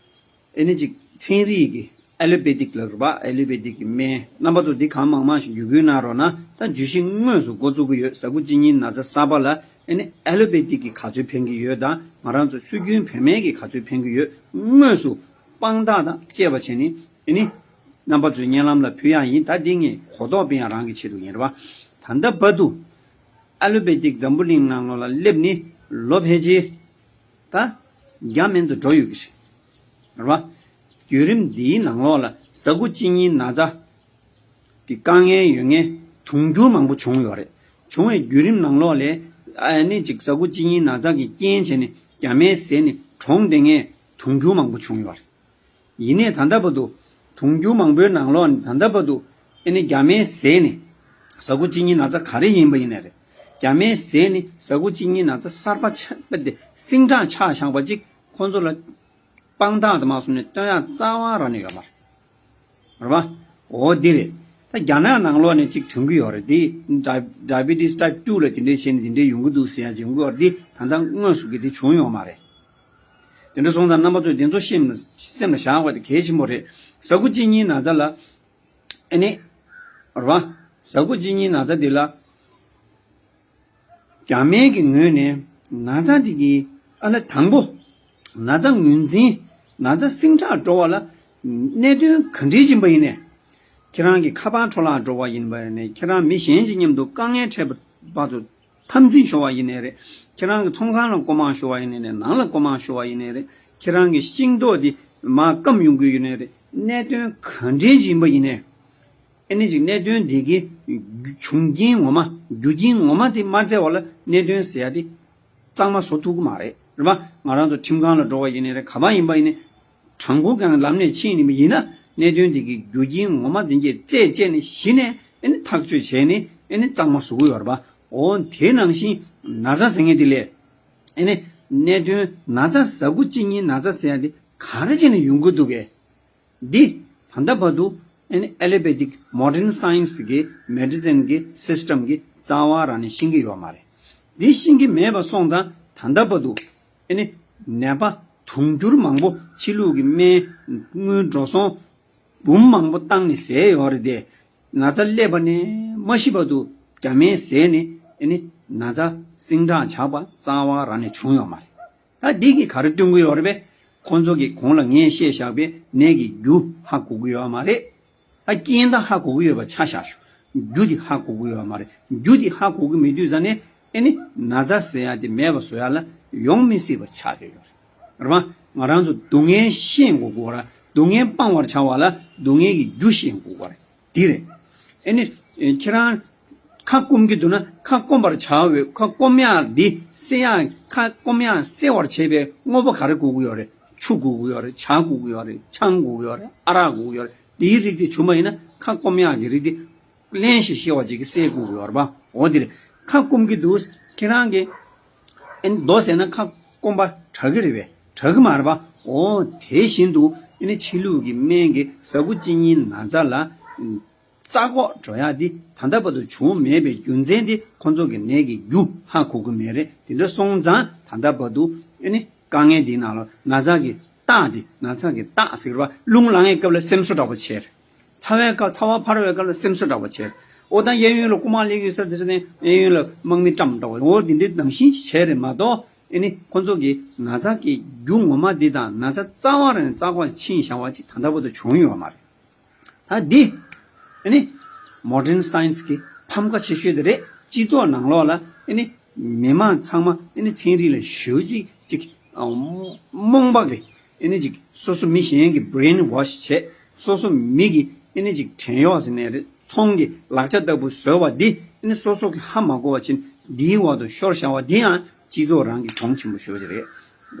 ཨེ་ནི་ཅིག་ཚན་རིག་གི་ཨེ་ལོ་པེ་ཐིག་ལབ་རེད་པ། ཨེ་ལོ་པེ་ཐིག་གི་སྨན། རྣམ་པ་ཚོ་འདི་གང་མང་མང་ཞིག་བརྒྱུད་སྐུལ་གནང་རོགས་གནང་། ད་བརྗོད་གཞི་དངོས་སུ་འགོ་བཙུགས་ཀྱི་ཡོད། ཟ་ཁུ་གཅིན་སྙིའི་ན་ཚ་གསར་པ་ལ་ཨེ་ནི་ཨེ་ལོ་པེ་ཐིག་གིས་ག་ཚོད་ཕན་གྱི་ཡོད་དང་། ང་རང་ཚོ་སྲོལ་རྒྱུན་བོད་སྨན་གྱིས་ག་ཚོད་ཕན་གྱི་ཡོད། དངོས་སུ་དཔང་རྟགས་དང་བཅས་པ་བྱས་ནས་ཨེ་ནི་རྣམ་པ་ཚོའི་སྙན་ལམ་ལ་ཕུལ་ཡག་ཡིན། ད་འདི་ངས་གོ་རྟོགས་སྤེལ་ཡག་རང་གི་ཆེད་དུ་ཡིན། རེད་པ། ད་ལྟ་བར་དུ་ཨ་ལོ་པེ་ཐིག་འཛམ་བུ་གླིང་ནང་ལོགས་ལ་སླེབས་ནས་ལོ་ཕལ་ཆེར་ད་བརྒྱ་མན་དུ་འགྲོ་ཡོད་ཀྱི་རེད། རེད་པ། བརྒྱུད་རིམ་འདིའི་ནང་ལོགས་ལ་ཟ་ཁུ་གཅིན་སྙིའི་ན་ཚ་གི་དཀའ་ངལ་ཡོད་མཁན་དུང་ཕྱུར་མང་པོ་བྱུང་ཡོད་རེད། བྱུང་བའི་བརྒྱུད་རིམ་ནང་ལོགས་ལ་ཨ་ནི་ཅིག་ཟ་ཁུ་གཅིན་སྙིའི་ན་ཚ་གི་རྐྱེན་བྱས་ནས་རྒྱ་སྨན་བཟས་ནས་གྲོངས་བསྡད་མཁན་དུང་ཕྱུར་མང་པོ་བྱུང་ཡོད་རེད། ཡིན་ནའི་ད་ལྟ་བར་དུ་དུང་ཕྱུར་མང་པོའི་ནང་ལོགས་ནས་ད་ལྟ་བར་དུ་ཨེ་ནི་རྒྱ་སྨན་བཟས་ནས་ཟ་ཁུ་གཅིན་སྙིའི་ན་ཚ་ག་རེ་ཡིན་པ་ཡིན་ནའི་རེད། རྒྱ་སྨན་བཟས་ནས་ཟ་ཁུ་གཅིན་སྙིའི་ན་ཚ་གསར་པ་ཆགས་པ་དེ་སིང་དྲག་ཆགས་བཞག་པ་ཅིག་ཁོང་ཚོ་ལ་དཔང་རྟགས་དང་མ་སོང་ནས་སྟོན་ཡག་རྩ་བ་རང་ནས་ཡོད་མ་རེད། རེད་པ། འོ་འདི་རེད། ད་རྒྱ་ནག་ནང་ལོགས་ནས་ཅིག་ཐོན་གྱི་ཡོད་རེད། འདི་ཌའི་ཌའི་བི་ཊི་སི་ཊའིབ་ཊུ་ལ་དེ་འདྲས་བྱས་ནས་དེ་འདྲས་ཡོང་གི་འདུག་ཟེར་ཡག་ཅིག་ཡོང་གི་ཡོད་རེད། འདི་ད་ལྟ་དངོས་སུ་གི་དེ་བྱུང་ཡོད་མ་རེད། དེ་འདྲ་སོང་ཙང་རྣམ་པ་ཚོས་དེ་ཚོ་སེམས་ལ་སེམས་ལ་བཞག་དགོས་དེ་གལ་ཆེན་པོ་རེད། ཟ་ཁུ་གཅིན་སྙིའི་ན་ཚ་ལ་ཨེ་ནི་རེད་པ། ཟ་ཁུ་གཅིན་སྙིའི་ན་ཚ་འདི་ལ་རྒྱ་སྨན་གྱི་ངོས་ནས་ན་ཚ་འདི་གི་ཨ་ནི་དང་པོ་ན་ཚ་ངོས་འཛིན། ན་ཚ་སིང་དྲག་འགྲོ་བ་ལ་གནད་དོན་ག་འདྲས་ཡིན་པ་ཡིན་ནའི། ཁྱེད་རང་གི་ཁ་པར་འཕྲོ་བརླག་འགྲོ་བ་ཡིན་པ་ཡིན་ནའི། ཁྱེད་རང་མི་གཞན་གྱི་མཉམ་དུ་དཀའ་ངལ་འཕྲད་པ་བར་དུ་འཐབ་འཛིང་ཤོར་བ་ཡིན་ནའི་རེད། ཁྱེད་རང་གི་ཚོང་ཁང་ལ་མགོ་རྨོངས་ཤོར་བ་ཡིན་ནའི་རེད། ནང་ལ་མགོ་རྨོངས་ཤོར་བ་ཡིན་ནའི་རེད། ཁྱེད་རང་གི་ཤིང་ཏོག་འདི་མར་སྐམ་ཡོང་གི་ཡོད་ནའི་རེད། གནད་དོན་ག་འདྲས་ཡིན་པ་ཡིན་ནའི། ཨེ་ནི་ཅིག་གནད་དོན་འདི་གི་བྱུང་རྐྱེན་ངོ་མ་རྒྱུ་རྐྱེན་ངོ་མ་དེ་མ་བཙལ་བ་ལ་གནད་དོན་ཟེར་ཡ་དེ་གཙང་མ་བཟོ་ཐུབ་ཀྱི་མ་རེད། རེད་པ། ང་རང་ཚོ་ཁྲིམས་ཁང་ལ་འགྲོ་བ་ཡིན་ནའི་རེད། ག་པར་ཡིན་པ་ཡིན་ནའི་དྲང་པོ་གང་ལམ་ནས་ཕྱིན་ནི་མ་ཡིན་ན་གནད་དོན་འདི་གི་རྒྱུ་རྐྱེན་ངོ་མ་དེ་འགས་རྩད་བཅད་ནས་གཞི་ནས་ཨེ་ནི་ཐག་གཅོད་བྱས་ནས་ཨེ་ནི་གཙང་མ་བཟོ་གི་ཡོད་རེད་པ། འོ་དེ་ནང་བཞིན་ན་ཚ་ཟེར་མཁན་དེ་ལས་ཨེ་ནི་གནད་དོན་ན་ཚ་ཟ་ཁུ་གཅིན་སྙི་ན་ཚ་ཟེར་ཡ་དེ་ག་རེ་བྱས་ནས་ཡོང་གི་འདུག་གས། འདི་ད་ལྟ་བར་དུ་ཨེ་ནི་allopathic modern science གི་medicine གི་system གི་རྩ་བ་རང་ནས་ཤེས་ཀྱི་ཡོད་མ་རེད། འདི་ཤེས་ཀྱི་མེད་པ་སོང་ཙང་ད་ལྟ་བར་དུ་ཨེ་ནི་ནད་པ་དུང་འགྱུར་མང་པོ་ཕྱི་ལུགས་ཀྱི་སྨན་དངུལ་འགྲོ་སོང་འབུམ་མང་པོ་བཏང་ནས་བཟས་ཡོད་རེད་དེ། ན་ཚ་སླེབས་པ་ནས་མ་ཤི་བར་དུ་རྒྱ་སྨན་བཟས་ནས་ཨེ་ནི་ན་ཚ་ཟིང་དྲག་ཆགས་པ་རྩ་བ་རང་ནས་བྱུང་ཡོད་མ་རེད། ད་འདི་གིས་ག་རེ་སྟོན་གྱི་ཡོད་རེད་པས། ཁོང་ཚོ་གིས་གོང་ལ་ངས་བཤད་བཞག་པའི་ནད་ཀྱི་རྒྱུ་ཧ་གོ་གི་ཡོད་མ་རེད། ད་རྐྱེན་ད་ཧ་གོ་གི་ཡོད་པ་ཆ་བཞག་ཞུ། རྒྱུ་དེ་ཧ་གོ་གི་ཡོད་མ་རེད། རྒྱུ་དེ་ཧ་གོ་གི་མེད་དུས་ཙ་ནས་ཨེ་ནི་ན་ཚ་ཟེར་ཡ་དེ་མེད་པ་བཟོ་ཡ་ལ་ཡོང་མི་སྲིད་པ་ཆགས་བསྡད་ཡོད་རེད། རེད་པ། ང་རང་ཚོ་སྡུག་བསྔལ་ཤེས་དགོས་དགོས་ར། སྡུག་བསྔལ་སྤང་བར་བྱ་བ་ལ་སྡུག་བསྔལ་གྱི་རྒྱུ་ཤེས་དགོས་དགོས་རེད། འདི་རེད། ཨེ་ནི་ཁྱེད་རང་ཁ་སྐོམ་གྱི་འདུག་ན་ཁ་སྐོམ་པར་བྱ་འོས། ཁ་སྐོམ་ཡག་འདི་སེལ་ཡག་ཁ་སྐོམ་ཡག་སེལ་བར་བྱེད་པའི་དངོས་པོ་ག་རེ་དགོས་ཀྱི་ཡོད་རེད། ཆུ་དགོས་ཀྱི་ཡོད་རེད། ཇ་དགོས་ཀྱི་ཡོད་རེད། ཆང་དགོས་ཀྱི་ཡོད་རེད། ཨ་རག་དགོས་ཀྱི་ཡོད་རེད། འདིའི་རིགས་དེ་བྱུང་བ་ཡིན་ན་ཁ་སྐོམ་ཡག་གི་རིགས་དེ་རླན་ཞིག་ཤེས་པ་ཅིག་གིས་སེལ་དགོས་ཀྱི་ཡོད་རེད་པ། འོ་འདི་རེད། ཁ་སྐོམ་གྱི་འདུག་ཁྱེད་རང་གིས་ཨེ་ནི་རྡོ་ཟས་ན་ཁ་སྐོམ་པ་དྲག་གི་རེད་པས། དྲག་གི་མ་རེད་པ། འོ་དེ་བཞིན་དུ་ཨེ་ནི་ཕྱི་ལུགས་ཀྱི་སྨན་གྱིས་ཟ་ཁུ་གཅིན་སྙིའི་ན་ཚ་ལ་རྩ་འགོག་འགྲོ་ཡག་འདི་ད་ལྟ་བར་དུ་བྱུང་མེད་པའི་རྒྱུ་མཚན་དེ་ཁོང་ཚོ་གི་ནད་ཀྱི་རྒྱུ་ཧ་གོ་གི་མེད་རེད། དེ་འདྲ་སོང་ཙང་ད་ལྟ་བར་དུ་ཨེ་ནི་དཀའ་ངལ་འདིའི་ནང་ལ་ན་ཚ་གི་རྟགས་འདི་ན་ཚ་གི་རྟགས་ཟེར་བ་རླུང་ལངས་པའི་སྐབས་ལ་སེམས་གསོ་འདྲ་པོ་བྱེད། ཚ་བའི་སྐབས་ཚ་བ་འཕར་བའི་སྐབས་ལ་སེམས་གསོ་འདྲ་པོ་བྱེད། འོ་ད་གཡས་གཡོན་ལ་རྐུ་མ་སླེབས་ཡོད་ས་དེ་ཚོ་ནས་གཡས་གཡོན་ལ་དམག་མི་བཀྲམ་འདྲ་པོ། འོ་འདི་འདྲའི་ནང་བཞིན་ཅིག་བྱས་རེད་མ་གཏོགས། ཨེ་ནི་ཁོ་ཚོ་གིས་ན་ཚ་གི་རྒྱུ་ངོ་མ་འདི་དང་ན་ཚ་རྩ་བ་རང་ནས་རྩ་འགོག་ཕྱིན་བཞག་པ་ཅིག་ད་ལྟ་བར་དུ་བྱུང་ཡོད་མ་རེད། ད་འདི་ཨེ་ནི་མོ་ཌན་སའེན་སི་གི་ཕམ་ཁ་ཆེ་ཤོས་དེ་རེད། སྤྱི་ཚོགས་ནང་ལོགས་ལ་ཨེ་ནི་མི་མང་ཚང་མ་ཨེ་ནི་ཚན་རིག་ལ་ཞེ་པོ་ཅིག་ཅིག་རྨོངས་པ་གི་ཨེ་ནི་ཅིག་སོ་སོ་མི་གཞན་གྱི་བྷི་རེན་ཝོཤ་བྱས། སོ་སོ་མི་གི་ཨེ་ནི་ཅིག་བྲན་གཡོག་ཟེར་ནའི་རེད། ཚོང་གི་ལག་ཆ་ལྟ་བུ་བཟོས་པ་འདི་ཨེ་ནི་སོ་སོ་གི་ཧ་མ་གོ་བ་ཅིག་འདིའི་འོག་ཏུ་ཤོར་བཞག་པ་འདི་ཡང་སྤྱི་ཚོགས་རང་གི་གྱོང་ཆེན་པོ་ཞེ་པོ་ཅིག་རེད།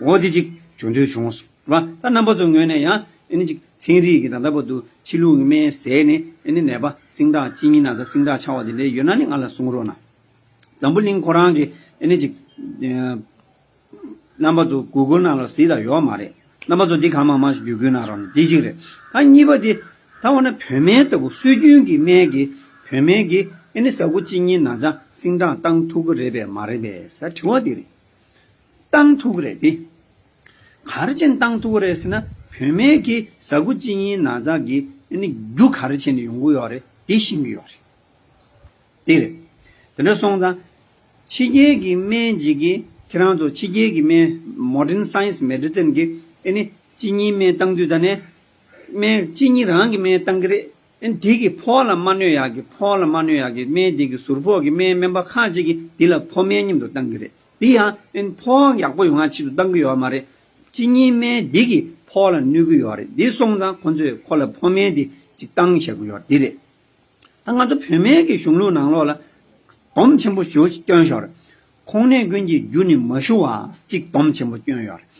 འོ་འདི་ཅིག་བྱུང་དུས་བྱུང་སོང་ར། ད་རྣམ་པ་ཚོའི་ངོས་ནས་ཡང་ཨེ་ནི་ཅིག་ཚན་རིག་གི་ད་ལྟ་བར་དུ་ཕྱི་ལུགས་ཀྱི་སྨན་བཟས་ནས་ཨེ་ནི་ནད་པ་སིང་དྲག་གཅིན་སྙི་ན་ཚ་སིང་དྲག་ཆགས་པ་དེ་འདྲ་ཡོད་ན་ནི་ང་ལ་གསུང་རོགས་གནང་། འཛམ་བུ་གླིང་ཁོ་རང་གི་ཨེ་ནི་ཅིག་ཨེ་རྣམ་པ་ཚོ་གུ་གུལ་ནང་ལ་གཟིགས་དང་ཡོད་མ་རེད། རྣམ་པ་ཚོ་འདི་གང་མང་མང་ཞིག་བརྒྱུད་སྐུལ་གནང་རོགས་གནང་། འདི་གཅིག་རེད། ད་གཉིས་པ་དེ་ད་འོ་ན་བོད་སྨན་ལྟ་བུ་སྲོལ་རྒྱུན་གྱི་སྨན་གྱིས་བོད་སྨན་གྱིས་ཨེ་ནི་ཟ་ཁུ་གཅིན་སྙི་ན་ཚ་སིང་དྲག་བཏང་ཐུབ་ཀྱི་རེད་པས་མ་རེད་པས་ཟེར་དྲི་བ་འདི་རེད། བཏང་ཐུབ་ཀྱི་རེད་དེ། ག་རེ་བྱས་ནས་བཏང་ཐུབ་ཀྱི་རེད་ཟེར་ན། བོད་སྨན་གྱིས་ཟ་ཁུ་གཅིན་སྙིའི་ན་ཚ་གི་ཨ་ནི་རྒྱུ་ག་རེ་བྱས་ནས་ཡོང་གི་ཡོད་རེད་དེ་ཤེས་ཀྱི་ཡོད་རེད། དེ་རེད། དེ་འདྲ་སོང་ཙང་། ཕྱི་རྒྱལ་གྱི་སྨན་ཅིག་གིས་ཁྱེད་རང་ཚོ་ཕྱི་རྒྱལ་གྱི་སྨན་མོ་ཌན་སའེན་སི་མེ་ཌི་སིན་གྱིས་ཨ་ནི་གཅིན་སྙིའི་སྨན་བཏང་དུས་ད་ནས་སྨན་གཅིན་སྙི་རང་གི་སྨན་བཏང་གི་རེད། ཨེ་འདི་གིས་ཕོ་བ་ལ་མ་གནོད་ཡག་གི་ཕོ་བ་ལ་མ་གནོད་ཡག་གི་སྨན་འདི་གི་ཟུར་ཕོག་གི་སྨན་སྨན་པ་ཁག་ཅིག་གིས་འདི་ལ་ཕོ་སྨན་མཉམ་དུ་བཏང་གི་རེད། འདི་ཡང་ཨེ་ཕོ་བ་ཡག་པོ་ཡོང་ཡག་ཆེད་དུ་བཏང་གི་ཡོད་མ་རེད། གཅིན་སྙིའི་སྨན་འདི་གིས་ཕོ་བ་ལ་གནོད་གི་ཡོད་རེད། འདི་སོང་ཙང་ཁོ་ཚོས་ཁོ་ལ་ཕོ་སྨན་འདི་ཅིག་བཏང་བཞག་གི་ཡོད་འདི་རེད། ད་ང་ཚོ་བོད་སྨན་གྱི་གཞུང་ལུགས་ནང་ལོགས་ལ་སྡོམ་ཆེན་པོ་ཞེ་པོ་ཅིག་བསྐྱོན་ཤོར། ཁོང་ནད་ཀུན་གྱི་རྒྱུ་ནི་མ་ཞུ་བ་ཅིག་སྡོམ་ཆེན་པོ་བསྐྱོན་ཡོད་རེད།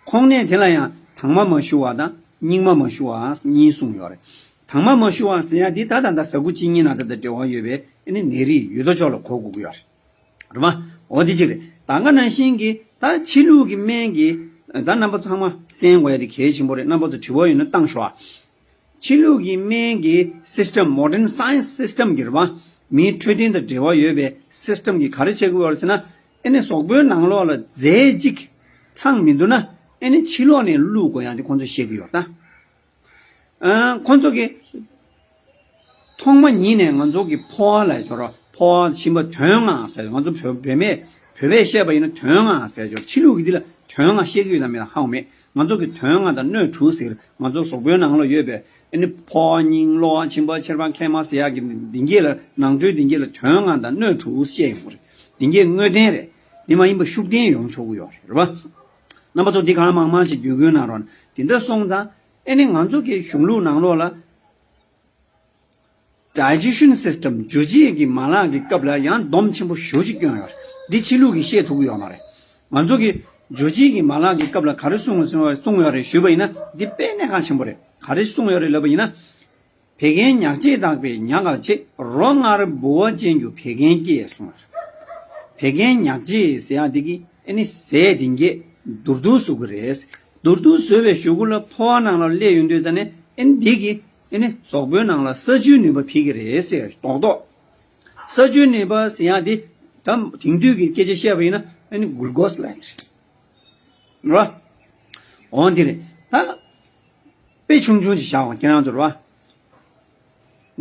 ཁོང་ནད་དེ་ལ་ཡང་དྭངས་མ་མ་ཞུ་བ་དང་སྙིགས་མ་མ་ཞུ་བ་གཉིས་གསུངས་ཡོད་རེད། དྭངས་མ་མ་ཞུ་བ་ཟེར་ཡ་འདི་ད་ད་ལྟ་ཟ་ཁུ་གཅིན་སྙི་ན་ཚ་དང་འབྲེལ་བ་ཡོད་པའི་ཨ་ནི་ནད་རིགས་ཡོད་དོ་ཅོག་ལ་གོ་དགོས་ཀྱི་ཡོད་རེད། རེད་པ། འོ་དེ་གཅིག་རེད། ད་ག་ནང་བཞིན་གྱི་ད་ཕྱི་ལུགས་ཀྱི་སྨན་གྱིས་ད་རྣམ་པ་ཚང་མ་གསན་དགོས་ཡ་དེ་གལ་ཆེན་པོ་རེད། རྣམ་པ་ཚོ་དྲི་བ་ཡོད་ན་བཏང་ཤོག་ཨ། ཕྱི་ལུགས་ཀྱི་སྨན་གྱི་སིས་ཊམ་མོ་ཌན་སའེན་སི་སིས་ཊམ་གྱི་རེད་པ། མིའི་འཕྲོད་བསྟེན་དང་འབྲེལ་བ་ཡོད་པའི་སིས་ཊམ་གྱིས་ག་རེ་བྱེད་དགོས་པ་རེད་ཟེར་ན། ཨེ་ནི་གཟུགས་པོའི་ནང་ལོགས་ལ་རྫས་གཅིག་ཚང་མི་འདུག་ན་ཨེ་ནི་ཕྱི་ལོགས་ནས་བླུག་དགོས་ཡ་དེ་ཁོང་ཚོས་ཤེས་ཀྱི་ཡོད་ད། ཨ། ཁོ་ཚོ་གིས་ཐོག་མ་ཉིད་ནས་ང་ཚོ་གི་ཕོ་བ་ལ་ཅོ་རོ་ཕོ་བ་ཞིམ་པ་དོན་ལྔ་ཟེར། ང་ཚོ་བོད་བོད་མས་བོད་པས་བཤད་པ་ཡིན་ན་དོན་ལྔ་ཟེར་ཅོ་རོ། ཕྱི་ལུགས་ཀྱི་འདི་ལ་དོན་ལྔ་བཤད་ཀྱི་ཡོད་དམ་མེད་ལ་ཧ་གོ་མེད། ང་ཚོ་གི་དོན་ལྔ་དང་སྣོད་དྲུག་ཟེར། ང་ཚོ་གཟུགས་པོའི་ནང་ལ་ཡོད་པའི་ཨ་ནི་ཕོ་བ་སྙིང་གློ་བ་མཆིན་པ་མཆེར་པ་མཁལ་མ་ཟེར་ཡག་གི་འདི་གས་ལ་ནང་ཁྲོལ་འདི་གས་ལ་དོན་ལྔ་དང་སྣོད་དྲུག་བཤད་ཡོང་གི་རེད། འདི་གས་དངོས་བསྟན་རེད། འདི་མ་ཡིན་པ་ཤུགས་བསྟན་ཡོང་ཆོག་གི་ཡོད་རེད་པ། རྣམ་པ་ཚོ་འདི་གང་མང་མང་ཞིག་བརྒྱུད་སྐུལ་གནང་རོགས། དེ་འདྲ་སོང་ཙང་ཨེ་ནི་ང་ཚོ་གི་གཞུང་ལུགས་ནང་ལོགས་ལ་ digestion system འཇུ་བྱེད་ཀྱི་མ་ལག་གི་སྐབས་ལ་ཡང་སྡོམ་ཆེན་པོ་ཞེ་པོ་ཅིག་བསྐྱོན་ཡོད་རེད། འདི་ཕྱི་ལུགས་ཀྱིས་བཤད་ཐུབ་ཀྱི་ཡོད་མ་རེད། ང་ཚོ་གི་འཇུ་བྱེད་ཀྱི་མ་ལག་གི་སྐབས་ལ་ག་རེ་གསུངས་གསུངས་ཡོད་རེད་ཞུས་པ་ཡིན་ན། འདི་དཔེ་གནད་འགག་ཆེན་པོ་རེད། ག་རེ་གསུངས་ཡོད་རེད་ལབ་པ་ཡིན་ན། བད་ཀན་ཉག་གཅིག་དག་པས་ཉག་ག་བྱེད། རོ་མངར་ལྦུ་བ་ཅན་རྒྱུ་བད་ཀན་སྐྱེད་གསུངས་པ་རེད། བད་ཀན་ཉག་གཅིག་ཟེར་ཡག་འདི་གིས་ཨ་ནི་ཟས་དེ་གས་མདོར་བསྡུས་བཟོ་གི་རེད། མདོར་བསྡུས་བཟོས་པའི་གཞུག་གུ་ལ་ཕོ་བ་ནང་ལ་སླེབས་ཡོང་དུས་ཙ་ནས་ཨ་ནི་འདི་གིས་ཨ་ནི་གཟུགས་པོའི་ནང་ལ་ས་འཇུའི་ནུས་པ་ཕྱེ་གི་རེད་ཟེར། རྡོག་རྡོག་ས་འཇུའི་ནུས་པ་ཟེར་ཡག་འདི་ད་དེང་དུས་ཀྱི་སྐད་ཆ་བཤད་པ་ཡིན་ན་ཨ་ནི་གུ་ལུ་ཀོ་སི་ལབ་ཡག་རེད། རོ། འོ་འདི་རེད། ད་དཔེ་ཆུང་ཆུང་ཅིག་བཞག་པ་ཁྱེད་རང་ཚོར་བ།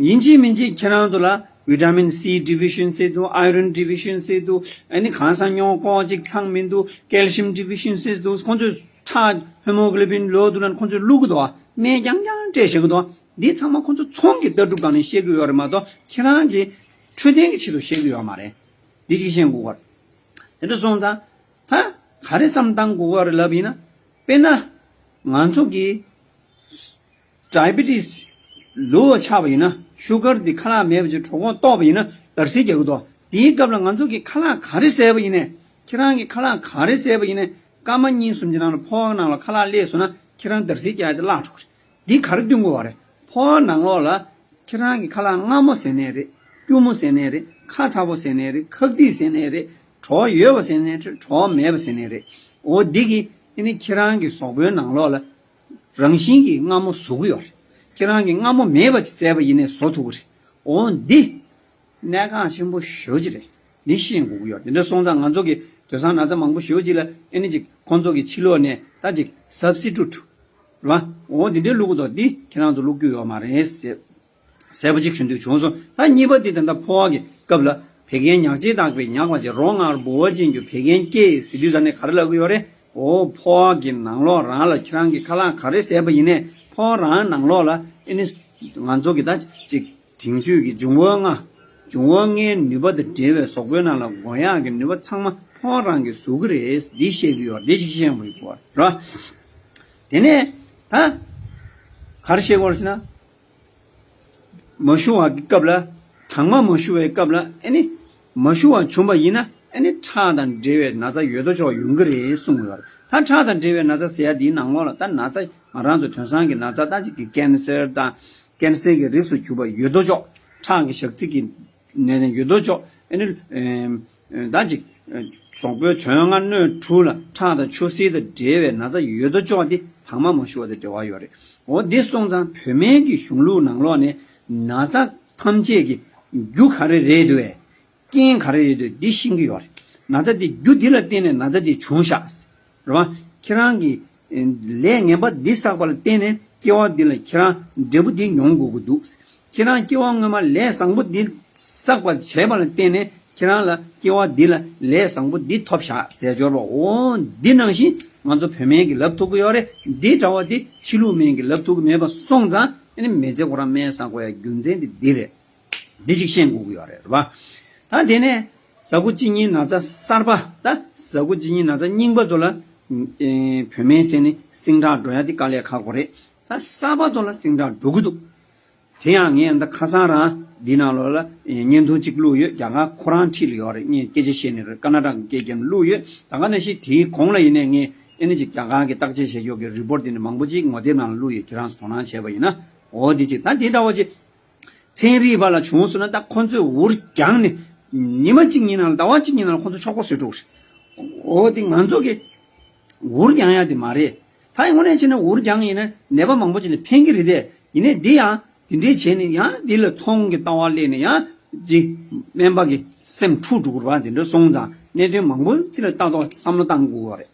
ཡིན་གཅིག་མིན་གཅིག་ཁྱེད་རང་ཚོ་ལ་ཝི་ཊ་མིན་སི་ཌི་ཕི་ཤན་སི་འདུག་ཨའི་རོན་ཌི་ཕི་ཤན་སི་འདུག་ཨ་ནི་གང་ཟག་སྨྱོ་ཀོ་གཅིག་ཚང་མི་འདུག་ཀེལ་ཤི་ཡམ་ཌི་ཕི་ཤན་སི་འདུག་ཁོང་ཚོས་ཁྲག་ཧི་མོ་གྷོ་ལོ་བིན་ལོ་འདུག་ལབ་ཁོང་ཚོས་བླུག་གི་འདུག་སྨན་རྐྱང་རྐྱང་སྤྲད་བཞག་གི་འདུག་འདི་ཚང་མ་ཁོང་ཚོ་ཚོང་གི་ལྟ་གྲུབ་སྒང་ནས་བཤད་གི་ཡོད་རེད་མ་གཏོགས་ཁྱེད་རང་གི་འཕྲོད་བསྟེན་གྱི་ཆེད་དུ་བཤད་གི་ཡོད་མ་རེད། འདི་གཅིག་ཤེས་དགོས་པ་རེད། དེ་འདྲ་སོང་ཙང་། ད་ག་རེ་བསམ་བཏང་དགོས་པ་རེད་ལབ་ཡིན་ན། དཔེར་ན། ང་ཚོ་གི་ཌའི་བི་ཊི་སི་ལོ་ཆགས་པ་ཡིན་ན། ཤུ་གར་འདི་ཁ་ལག་མེད་པ་ཅིག་གྲོད་ཁོག་ལྟོགས་པ་ཡིན་ན་འདར་སིག་རྒྱག་གི་འདུག་དེའི་སྐབས་ལ་ང་ཚོ་གི་ཁ་ལག་ག་རེ་ཟས་པ་ཡིན་ནའི། ཁྱེད་རང་གི་ཁ་ལག་ག་རེ་ཟས་པ་ཡིན་ནའི་སྐར་མ་གཉིས་གསུམ་གྱི་ནང་ལ་ཕོ་བ་ནང་ལ་ཁ་ལག་སླེབས་སོང་ན་ཁྱེད་རང་འདར་སིག་རྒྱག་ཡག་དེ་བརླག་འགྲོ་གི་རེད། འདི་ག་རེ་སྟོན་དགོས་པ་རེད། ཕོ་བ་ནང་ལོགས་ལ་ཁྱེད་རང་གི་ཁ་ལག་མངར་མོ་ཟས་ནའི་རེད། སྐྱུར་མོ་ཟས་ནའི་རེད། ཁ་ཚ་པོ་ཟས་ནའི་རེད། ཁག་ཏིག་ཟས་ནའི་རེད། བྲོ་བ་ཡོད་པ་ཟས་ནའི་རེད། བྲོ་བ་མེད་པ་ཟས་ནའི་རེད། འོ་འདི་གིས་ཨ་ནི་ཁྱེད་རང་གི་གཟུགས་པོའི་ནང་ལོགས་ལ་རང་བཞིན་གྱིས་མངར་མོ་བཟོ་གི་ཡོད་རེད། ཁྱེད་རང་གིས་མངར་མོ་མེད་པ་ཅིག་བཟས་པ་ཡིན་ནའི་བཟོ་ཐུབ་ཀྱི་རེད། འོ་འདི་གནད་འགག་ཆེན་པོ་ཞེ་པོ་ཅིག་རེད། འདི་ཤེས་དགོས་ཀྱི་ཡོད། དེ་འདྲ་སོང་ཙང་ང་ཚོ་གི་དེང་སང་ན་ཚ་མང་པོ་ཞེ་པོ་ཅིག་ལ་ཨ་ནི་ཅིག་ཁོང་ཚོ་གི་ཕྱི་ལོགས་ནས་ད་ཅིག་སབ་སི་ཊུ་ཊི་རེད་བ། འོ་འདི་འདྲའི་བླུག་གི་འདུག་འདི་ཁྱེད་རང་ཚོ་བླུག་རྒྱུ་ཡོད་མ་རེད་ཟེར། གསལ་པོ་ཅིག་ཞུ་འདོད་བྱུང་སོང་། ད་གཉིས་པ་འདི་ད་ལྟ་ཕོ་བ་གི་སྐབས་ལ་བད་ཀན་ཉག་གཅིག་དག་པས་ཉག་ག་བྱེད། རོ་མངར་ལྦུ་བ་ཅན་རྒྱུ་བད་ཀན་སྐྱེད་ཟེར་དུས་ད་ནས་ག་རེ་ལབ་ཀྱི་ཡོད་རེད། འོ་ཕོ་བ་གི་ནང་ལོགས་རང་ལ་ཁྱེད་རང་གི་ཁ་ལག་ག་རེ་བཟས་པ་ཡིན་ནའི་ཕོ་བ་རང་ནང་ལོགས་ལ་ཨ་ནི་ང་ཚོ་གི་ད་ཅིག་དེང་དུས་ཀྱི་འབྱུང་བ་ལྔ། འབྱུང་བ་ལྔའི་ནུས་པ་དང་འབྲེལ་བའི་གཟུགས་པོའི་ནང་ལ་འགོ་ཡག་གི་ནུས་པ་ཚང་མ་ཕོ་བ་རང་གིས་བཟོ་གི་རེད། འདི་བཤད་ཀྱི་ཡོད། འདི་ཅིག་བཤད་དགོས་ཀྱི་ཡོད་རེད། དེ་ནས་ད་ག་རེ་བཤད་དགོས་རེད་ཟེར་ན། མ་ཞུ་བ་གི་སྐབས་ལ། དྭངས་མ་མ་ཞུ་བའི་སྐབས་ལ་ཨ་ནི་མ་ཞུ་བ་བྱུང་བ་ཡིན་ན་ཨ་ནི་ཁྲག་དང་འབྲེལ་བའི་ན་ཚ་ཡོད་དོ་ཅོག་ཡོང་གི་རེད་གསུངས་ཡོད་རེད། ད་ཁྲག་དང་འབྲེལ་བའི་ན་ཚ་ཟེར་ཡ་འདིའི་ནང་ལོགས་ལ་ད་ན་ཚ་ང་རང་ཚོ་དེང་སང་གི་ན་ཚ་ད་ཅིག་གི་ཀན་སར་དང་། ཀན་སར་གྱི་རིགས་སུ་གྱུར་པ་ཡོད་དོ་ཅོག་ཁྲག་གི་ཞག་ཚི་གི་ནད་ནི་ཡོད་དོ་ཅོག་ཨ་ནི་ཨེམ། ད་ཅིག་གཟུགས་པོའི་དོན་ལྔ་སྣོད་དྲུག་ལ་ཁྲག་དང་ཆུ་སེར་དང་འབྲེལ་བའི་ན་ཚ་ཡོད་དོ་ཅོག་འདི་དྭངས་མ་མ་ཞུ་བ་དང་འབྲེལ་བ་ཡོད་རེད། འོ་འདི་སོང་ཙང་བོད་སྨན་གྱི་གཞུང་ལུགས་ནང་ལོགས་ནས་ན་ཚ་ཐམས་ཅད་ཀྱི་རྒྱུ་ག་རེ་རེད་འདུག་བས། རྐྱེན་ག་རེ་རེད་འདུག་འདི་ཤེས་ཀྱི་ཡོད་རེད། ན་ཚ་འདི་རྒྱུ་འདི་ལ་བརྟེན་ནས་ན་ཚ་འདི་བྱུང་ཤག་རེད་བ། ཁྱེད་རང་གི་ལས་ངན་པ་འདི་བསགས་པ་ལ་བརྟེན་ནས་སྐྱེ་བ་འདི་ལ་ཁྱེད་རང་འབྲས་བུ་འདི་མྱོང་དགོས་ཀྱི་འདུག་ཁྱེད་རང་སྐྱེ་བ་སྔོན་མ་ལས་བཟང་པོ་འདི་བསགས་པ་བྱས་པ་ལ་བརྟེན་ནས་ཁྱེད་རང་ལ་སྐྱེ་བ་འདི་ལ་ལས་བཟང་པོ་འདི་ཐོབ་ཤག་ཟེར་འབྱོར་བ། འོ་འདི་ནང་བཞིན་ང་ཚོ་བོད་སྨན་གྱིས་ལབ་ཐུབ་ཀྱི་ཡོད་རེད། འདི་འདྲ་བ་འདི་ཕྱི་ལུགས་སྨན་གྱིས་ལབ་ཐུབ་ཀྱི་མེད་པ་སོང་ཙང་ཨ་ནི་མི་ཚེ་ཁོ་རང་སྨན་བཟང་དགོས་ཡ་རྒྱུ་མཚན་འདི་འདི་རེད། འདི་གཅིག་ཤེས་དགོས་ཀྱི་ཡོད་རེད་རེད་བ། ད་དེ་ནས་ཟ་ཁུ་གཅིན་སྙི་ན་ཚ་གསར་པ། ད་ཟ་ཁུ་གཅིན་སྙི་ན་ཚ་རྙིང་པ་ཚོ་ལ་ཨེ་བོད་སྨན་ཟས་ནས་ཟིང་དྲག་འགྲོ་ཡ་དེ་དཀའ་ལས་ཁག་པོ་རེད། ད་གསར་པ་ཚོ་ལ་ཟིང་དྲག་འགྲོ་གི་འདུག་དེ་ཡང་ངས་ད་ཁ་སང་རང་འདི་ནང་ལོགས་ལ་ཨེ་བརྙན་ཐུང་གཅིག་བླུགས་ཡོད། རྒྱ་གར་ཁོ་རང་འཁྲིས་ལ་ཡོད་རེད། ངས་སྐད་ཆ་བཤད་ནི་རེད། ཀ་ན་ཊ་གི་སྐད་རྒྱབ་ནས་བླུགས་ཡོད། ད་ག་ནང་བཞིན་དེའི་གོང་ལ་ཡིན་ནའི་ངས་ཨེ་ནི་ཅིག་རྒྱ་གར་གི་བརྟག་དཔྱད་བྱེད་ཕྱོགས་ཀྱི་རི་པོར་ཊ་དེ་ནི་མང་པོ་ཅིག་ངོ་དེབ་ནང་ལ་བླུགས་ཡོད། ཁྱེད་རང་ཚོ་དོ་སྣང་བྱས་པ་ཡིན་ན། འོ་དེ་ཅིག་ད་དེ་འདྲ་བ་ཅིག་ཚན་རིག་པ་ལ་བྱུང་སོང་ན་ད་ཁོ་ཚོས་འུར་རྒྱང་ནས་ཉི་མ་གཅིག་གཉིས་ནང་ལ་ཟླ་བ་གཅིག་གཉིས་ནང་ལ་ཁོ་ཚོ་ཆོག་པ་བཟོས་འགྲོ་གི་རེད། འོ་དེ་ང་ཚོ་གི་འུར་རྒྱང་ཡ་དེ་མ་རེད། ད་དངོས་གནས་བྱས་ན་འུར་རྒྱང་ཡིན་ན་ནད་པ་མང་པོ་ཅིག་ལ་ཕན་གི་རེད་དེ། ཡིན་ནའི་འདི་ཡང་དེ་འདྲའི་བྱས་ནས་ཡང་འདི་ལ་ཚོང་གི་ལྟ་བ་སླེབས་ནས་ཡང་ཅིག་སྨན་པ་གི་སེམས་འཁྲུག་འགྲོ་གི་རེད་བ། དེ་འདྲ་སོང་ཙང་གནད་དོན་མང་པོ་ཅིག་ལ་ལྟ་རྟོག་བསམ་བློ་བཏང་དགོས་པ་རེད།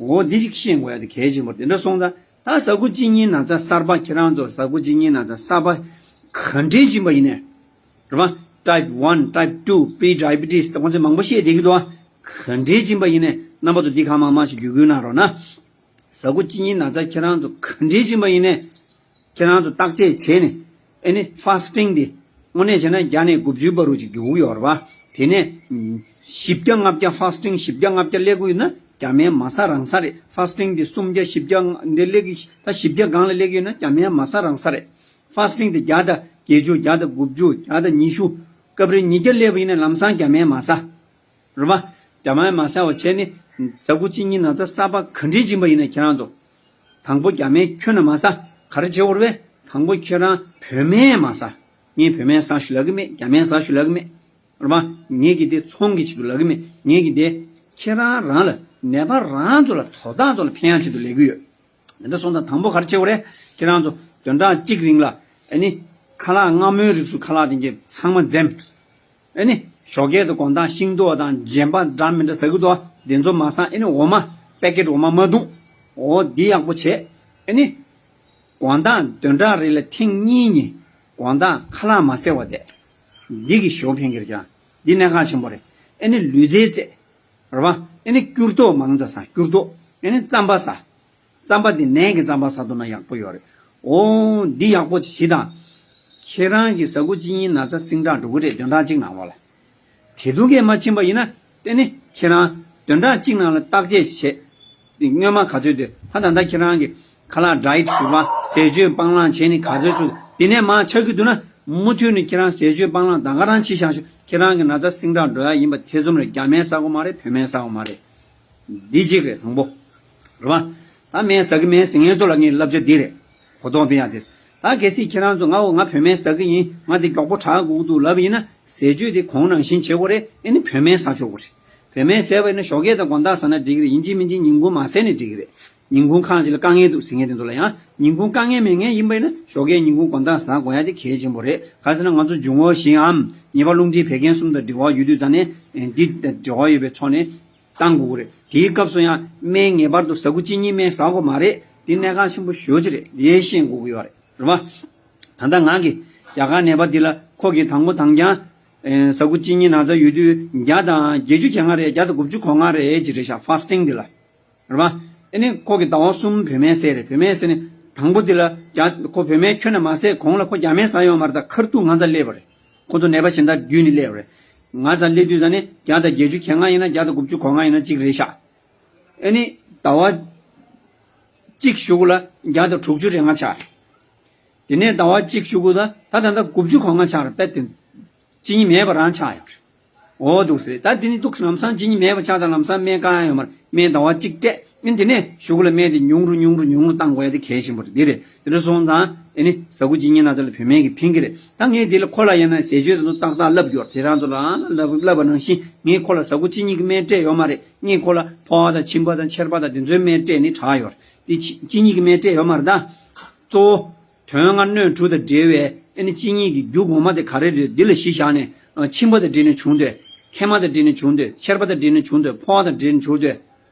འོ་འདི་ཅིག་ཤེས་དགོས་ཡ་དེ་གལ་ཆེན་པོ་རེད། དེ་འདྲ་སོང་ཙང་། ད་ཟ་ཁུ་གཅིན་སྙི་ན་ཚ་གསར་པ། ཁྱེད་རང་ཚོ་ཟ་ཁུ་གཅིན་སྙི་ན་ཚ་གསར་པ་ག་འདྲའི་གཅིན་པ་ཡིན་ནའི་རེད་བ། Type one, Type two, pre diabetes ད་ཁོང་ཚོས་མང་པོ་བཤད་བསྡད་ཀྱི་འདུག་བ། ག་འདྲའི་གཅིན་པ་ཡིན་ནའི་རྣམ་པ་ཚོ་འདི་ག་མང་མང་ཞིག་བརྒྱུད་སྐུལ་གནང་རོགས་གནང་། ཟ་ཁུ་གཅིན་སྙི་ན་ཚ་ཁྱེད་རང་ཚོ་ག་འདྲའི་གཅིན་པ་ཡིན་ནའི་ཁྱེད་རང་ཚོ་བརྟག་དཔྱད་བྱས་ནས་ཨ་ནི་ཕ་སི་ཊིང་དེ་དངོས་གནས་བྱས་ན་བརྒྱ་ནས་དགུ་བཅུ་བར་དུ་ཅིག་རྒྱུག་གི་ཡོད་རེད་བ། དེ་ནས་བཞི་བརྒྱ་ལྔ་བརྒྱ་ཕ་སི་ཊིང་བཞི་བརྒྱ་ལྔ་བརྒྱ་སླེབས་ཀྱི་ཡོད་ན་རྒྱ་སྨན་མ་ཟ་རང་ཟ་རེད། ཕ་སི་ཊིང་དེ་སུམ་བརྒྱ་བཞི་བརྒྱ་འདི་སླེབས་ཀྱི་ད་བཞི་བརྒྱ་སྒང་ལ་སླེབས་ཀྱི་ཡོད་ན་རྒྱ་སྨན་མ་ཟ་རང་ཟ་རེད། ཕ་སི་ཊིང་དེ་བརྒྱ་དང་ བརྒྱད་ཅུ་བརྒྱ་དང་དགུ་བཅུ་བརྒྱ་དང་ཉི་ཤུ་སྐབས་རེ་ཉིས་བརྒྱ་སླེབས་པ་ཡིན་ན་ལམ་སང་རྒྱ་སྨན་མ་ཟ། རེད་པ། རྒྱ་སྨན་མ་ཟ་བ་བྱས་ནས་ཟ་ཁུ་གཅིན་སྙི་ན་ཚ་གསར་པ་ག་འདྲས་ཕྱིན་པ་ཡིན་ན་ཁྱེད་རང་ཚོ། དང་པོ་རྒྱ་སྨན་ཁྱོན་ནས་མ་ཟ། ག་རེ་བྱེད་དགོས་རེད་པས། དང་པོ་ཁྱེད་རང་བོད་སྨན་མ་ཟ། ངས་བོད་སྨན་ཟ་ཞུ་ལབ་ཀྱི་མེད། རྒྱ་སྨན་ཟ་ཞུ་ལབ་ཀྱི་མེད། རེད་པ། ངས་ཀྱི་དེ་ཚོང་གི་ཆེད་དུ་ལབ་ཀྱི་མེད། ངས་ཀྱི་དེ་ཁྱེད་རང་རང་ལ་ནད་པ་རང་ཚོ་ལ་དོ་བདག་ཚོ་ལ་ཕན་ཡག་ཆེད་དུ་ལབ་ཀྱི་ཡོད། དེ་འདྲ་སོང་ཙང་དང་པོ་ག་རེ་བྱེད་དགོས་རེད། ཁྱེད་རང་ཚོ་བདུན་ཕྲག་གཅིག་རིང་ལ་ཨ་ནི་ཁ་ལག་མངར་མོའི་རིགས་སུ་ཁ་ལག་དེ་གྱད་ཚང་མ་འཛེམ། ཨ་ནི་ཞོགས་ཀས་དང་དགོང་དག་ཤིང་ཏོག་དང་རྗེན་པ་འདྲ་མི་འདྲ་ཟ་གི་འདུག་དེ་ཚོ་མ་ཟ། ཨ་ནི་འོ་མ་པེ་ཀེཊ་འོ་མ་མ་འཐུང་། འོ་འདི་ཡག་པོ་བྱེད། ཨ་ནི་དགོང་དག་བདུན་ཕྲག་རེ་ལ་ཐེངས་གཉིས་གཉིས་དགོང་དག་ཁ་ལག་མ་བཟས་པ་དེ། འདི་གི་ཞོ་ཕན་གྱི་རེད་ཀྱང་འདི་གནད་འགག་ཆེན་པོ་རེད། ཨ་ནི་ལུས་རྩལ་རྩེད། རེད་པ། ཨ་ནི་སྐྱུར་ཏོག་མང་ཙམ་ཟ། སྐྱུར་ཏོག་ཨ་ནི་རྩམ་པ་ཟ། རྩམ་པ་འདི་ནས་ཀྱི་རྩམ་པ་ཟ་ཐུབ་ན་ཡག་པོ་ཡོད་རེད། འོ་འདི་ཡག་པོ་བྱེད་དང་། ཁྱེད་རང་གི་ཟ་ཁུ་གཅིན་སྙི་ན་ཚ་ཟིང་དྲག་འགྲོ་གི་རེད། བདུན་ཕྲག་གཅིག་ནང་ལོགས་ལ། དེ་དུས་ཀས་མ་ཕྱིན་པ་ཡིན་ན་དེ་ནི་ཁྱེད་རང་བདུན་ཕྲག་གཅིག་ནང་ལ་བརྟག་དཔྱད་བྱེད། འདི་སྔོན་མ་ག་ཚོད་དུས་ད་ད་ལྟ་ཁྱེད་རང་གི་ཁ་ལག་ཌའེ་ཊི་ཞུ་བ་ཟས་སྤྱོད་སྤང་བླང་བྱས་ནས་ག་ཚོད་ཚུད་དེ་ནས་མར་ཆག་གི་འདུག་ན་མུ་མཐུད་ནས་ཁྱེད་རང་ཟས་སྤྱོད་སྤང་བླང་ད་ག་རང་བྱེད་བཞག་ཤོག་ཁྱེད་རང་གི་ན་ཚ་ཟིང་དྲག་འགྲོ་ཡ་ཡིན་པ་ཐེ་ཚོམ་རེད། རྒྱ་སྨན་ཟ་དགོས་མ་རེད། བོད་སྨན་ཟ་དགོས་མ་རེད། འདི་གཅིག་རེད་དང་པོ། རེད་པ། ད་སྨན་ཟ་གི་མེད་ཟེར་མཁན་ཚོ་ལ་ངས་བསླབ་བྱ་འདི་རེད། གོ་རྟོགས་སྤེལ་ཡ་འདི་རེད། ད་གལ་སྲིད་ཁྱེད་རང་ཚོ་ང་འོ་ང་བོད་སྨན་ཟ་གི་ཡིན། ང་འདི་མགྱོགས་པོ་དྲག་དགོས་ཀྱི་འདུག་ལབ་ཡིན་ན་ཟས་སྤྱོད་དེ་གོང་ནང་བཞིན་བྱེད་དགོས་རེད། ཨ་ནི་བོད་སྨན་ཟ་ཆོག་གི་རེད། བོད་སྨན་ཟས་པ་ཡིན་ན་ཞོགས་ཀས་དང་དགོང་དག་ཟ་ན་འགྲིག་གི་རེད། ཡིན་གཅིག་མིན་གཅིག་ཉིན་གུང་མ་ཟས་ནས་འགྲིག་གི་རེད། ཉིན་གུང་ཁ་ཅིག་ལ་དཀའ་ངལ་འདུག་ཟེར་མཁན་དེ་ཚོ་ལ་ཡང་ཉིན་གུང་དཀའ་ངལ་མེད་མཁན་ཡིན་པ་ཡིན་ན་ཞོགས་ཀས་ཉིན་གུང་དགོང་དག་ཟ་དགོས་ཡ་དེ་གལ་ཆེན་པོ་རེད། ག་ཟེར་ན་ང་ཚོ་འབྱུང་བ་བཞིའམ་ཉེས་པ་རླུང་མཁྲིས་བད་ཀན་གསུམ་དང་འབྲེལ་བ་ཡོད་དུས་ཙང་ནས་འདི་འབྲེལ་བ་ཡོད་པའི་ཕྱོགས་ནས་བཏང་དགོས་ཀྱི་རེད། དེའི་སྐབས་སུ་ཡང་སྨན་ངེས་པར་དུ་ཟ་ཁུ་གཅིན་སྙི་སྨན་ཟ་དགོས་མ་རེད། འདི་གནད་འགག་ཆེན་པོ་ཞེ་པོ་ཅིག་རེད། འདི་ཤེས་དགོས་ཀྱི་ཡོད་རེད། རེད་པ། ད་ལྟ་ང་གིས་རྒྱ་གར་ནད་པ་འདི་ལ་ཁོ་གིས་དང་པོ་དང་རྐྱང་ཟ་ཁུ་གཅིན་སྙི་ན་ཚ་ཡོད་དུས་བརྒྱ་དང་བརྒྱད་ཅུ་གྱ་ལྔ་རེད། བརྒྱ་དང་དགུ་བཅུ་གོ་ལྔ་རེད་ཅེས་རེད་ཤག་ཕ་སི་ཊིང་འདི་ལ། རེད་པ། ཨ་ནི་ཁོ་གིས་ཟླ་བ་གསུམ་བོད་སྨན་བཟས་རེད། བོད་སྨན་བཟས་ནས་དང་པོ་འདི་ལ་རྒྱ་ཁོ་བོད་སྨན་ཁྱོན་ནས་མ་བཟས་གོང་ལ་ཁོ་རྒྱ་སྨན་ཟ་ཡོད་མ་རེད། ད་ཁ་ཐུག་ང་ཚ་སླེབས་པ་རེད། ཁོ་ཚོ་ནད་པ་གཞན་དག་བརྒྱུད་ནས་སླེབས་པ་རེད། ང་ཚ་སླེབས་དུས་ཙ་ནས་བརྒྱ་དང་བརྒྱད་ཅུ་གྱ་ལྔ་ཡིན་ན་བརྒྱ་དང་དགུ་བཅུ་གོ་ལྔ་ཡིན་ན་གཅིག་རེད་ཤག་ཨ་ནི་ཟླ་བ་གཅིག་གཞུག་ལ་བརྒྱ་དང་དྲུག་ཅུ་རེ་ལྔ་ཆགས་རེད། དེ་ནས་ཟླ་བ་གཅིག་གཞུག་གུ་ད་ད་ད་ལྟ་དགུ་བཅུ་གོ་ལྔ་ཆགས་རེད། དཔེ་དེ་གཅིན་སྙི་མེད་པ་རང་ཆགས་ཡོད་རེད། འོ་འདུག་ཟེར། ད་དེ་ནི་འདུག་ལམ་སང་གཅིན་སྙི་མེད་པ་ཆགས་དང་ལམ་སང་སྨན་བཀག་ཡ་ཡོད་མ་རེད། སྨན་ཟླ་བ་གཅིག་སྤྲད། ཨིན་དེ་ནས་གཞུག་གུ་ལ་སྨན་དེ་ཉུང་རུ་ཉུང་རུ་ཉུང་རུ་བཏང་དགོས་ཡ་དེ་གལ་ཆེན་པོ་རེད། འདི་རེད། དེ་འདྲ་སོང་ཙང་ཨེ་ནི་ཟ་ཁུ་གཅིན་སྙི་ན་ཚ་ལ་བོད་སྨན་གྱིས་ཕན་གྱི་རེད། ད་ངས་དེ་ལ་ཁོ་ལ་ཡིན་ན་ཟས་སྤྱོད་དེ་ཚོ་ཏག་ཏག་བསླབ་ཡོད་རེད། དེ་རང་ཚོ་ལ་ཨ་ལབ་བསླབ་པ་ནང་བཞིན་ངས་ཁོ་ལ་ཟ་ཁུ་གཅིན་སྙི་གི་སྨན་སྤྲད་ཡོད་མ་རེད། ངས་ཁོ་ལ་ཕོ་བ་དང་མཆིན་པ་དང་མཆེར་པ་དང་དེ་ཚོའི་སྨན་སྤྲད་ནི་དྲག་ཡོད་རེད། དེ་གཅིན་གཅིན་སྙི་གི་སྨན་སྤྲད་ཡོད་མ་རེད་ད། གཙོ་བོ། དོན་ལྔ་སྣོད་དྲུག་དང་འབྲེལ་བའི་ཨེ་ནི་གཅིན་སྙི་གི་རྒྱུ་ངོ་མ་དེ་ག་རེ་རེད། འདི་ལ་གཞི་བཞག་ནས་ཨ་མཆིན་པ་དང་འབྲེལ་ནས་བྱུང་དུས། མཁལ་མ་དང་འབྲེལ་ནས་བྱུང་དུས། མཆེར་པ་དང་འབྲེལ་ནས་བྱུང་དུས། ཕོ་བ་དང་འབྲེལ་ནས་བྱུང་དུས།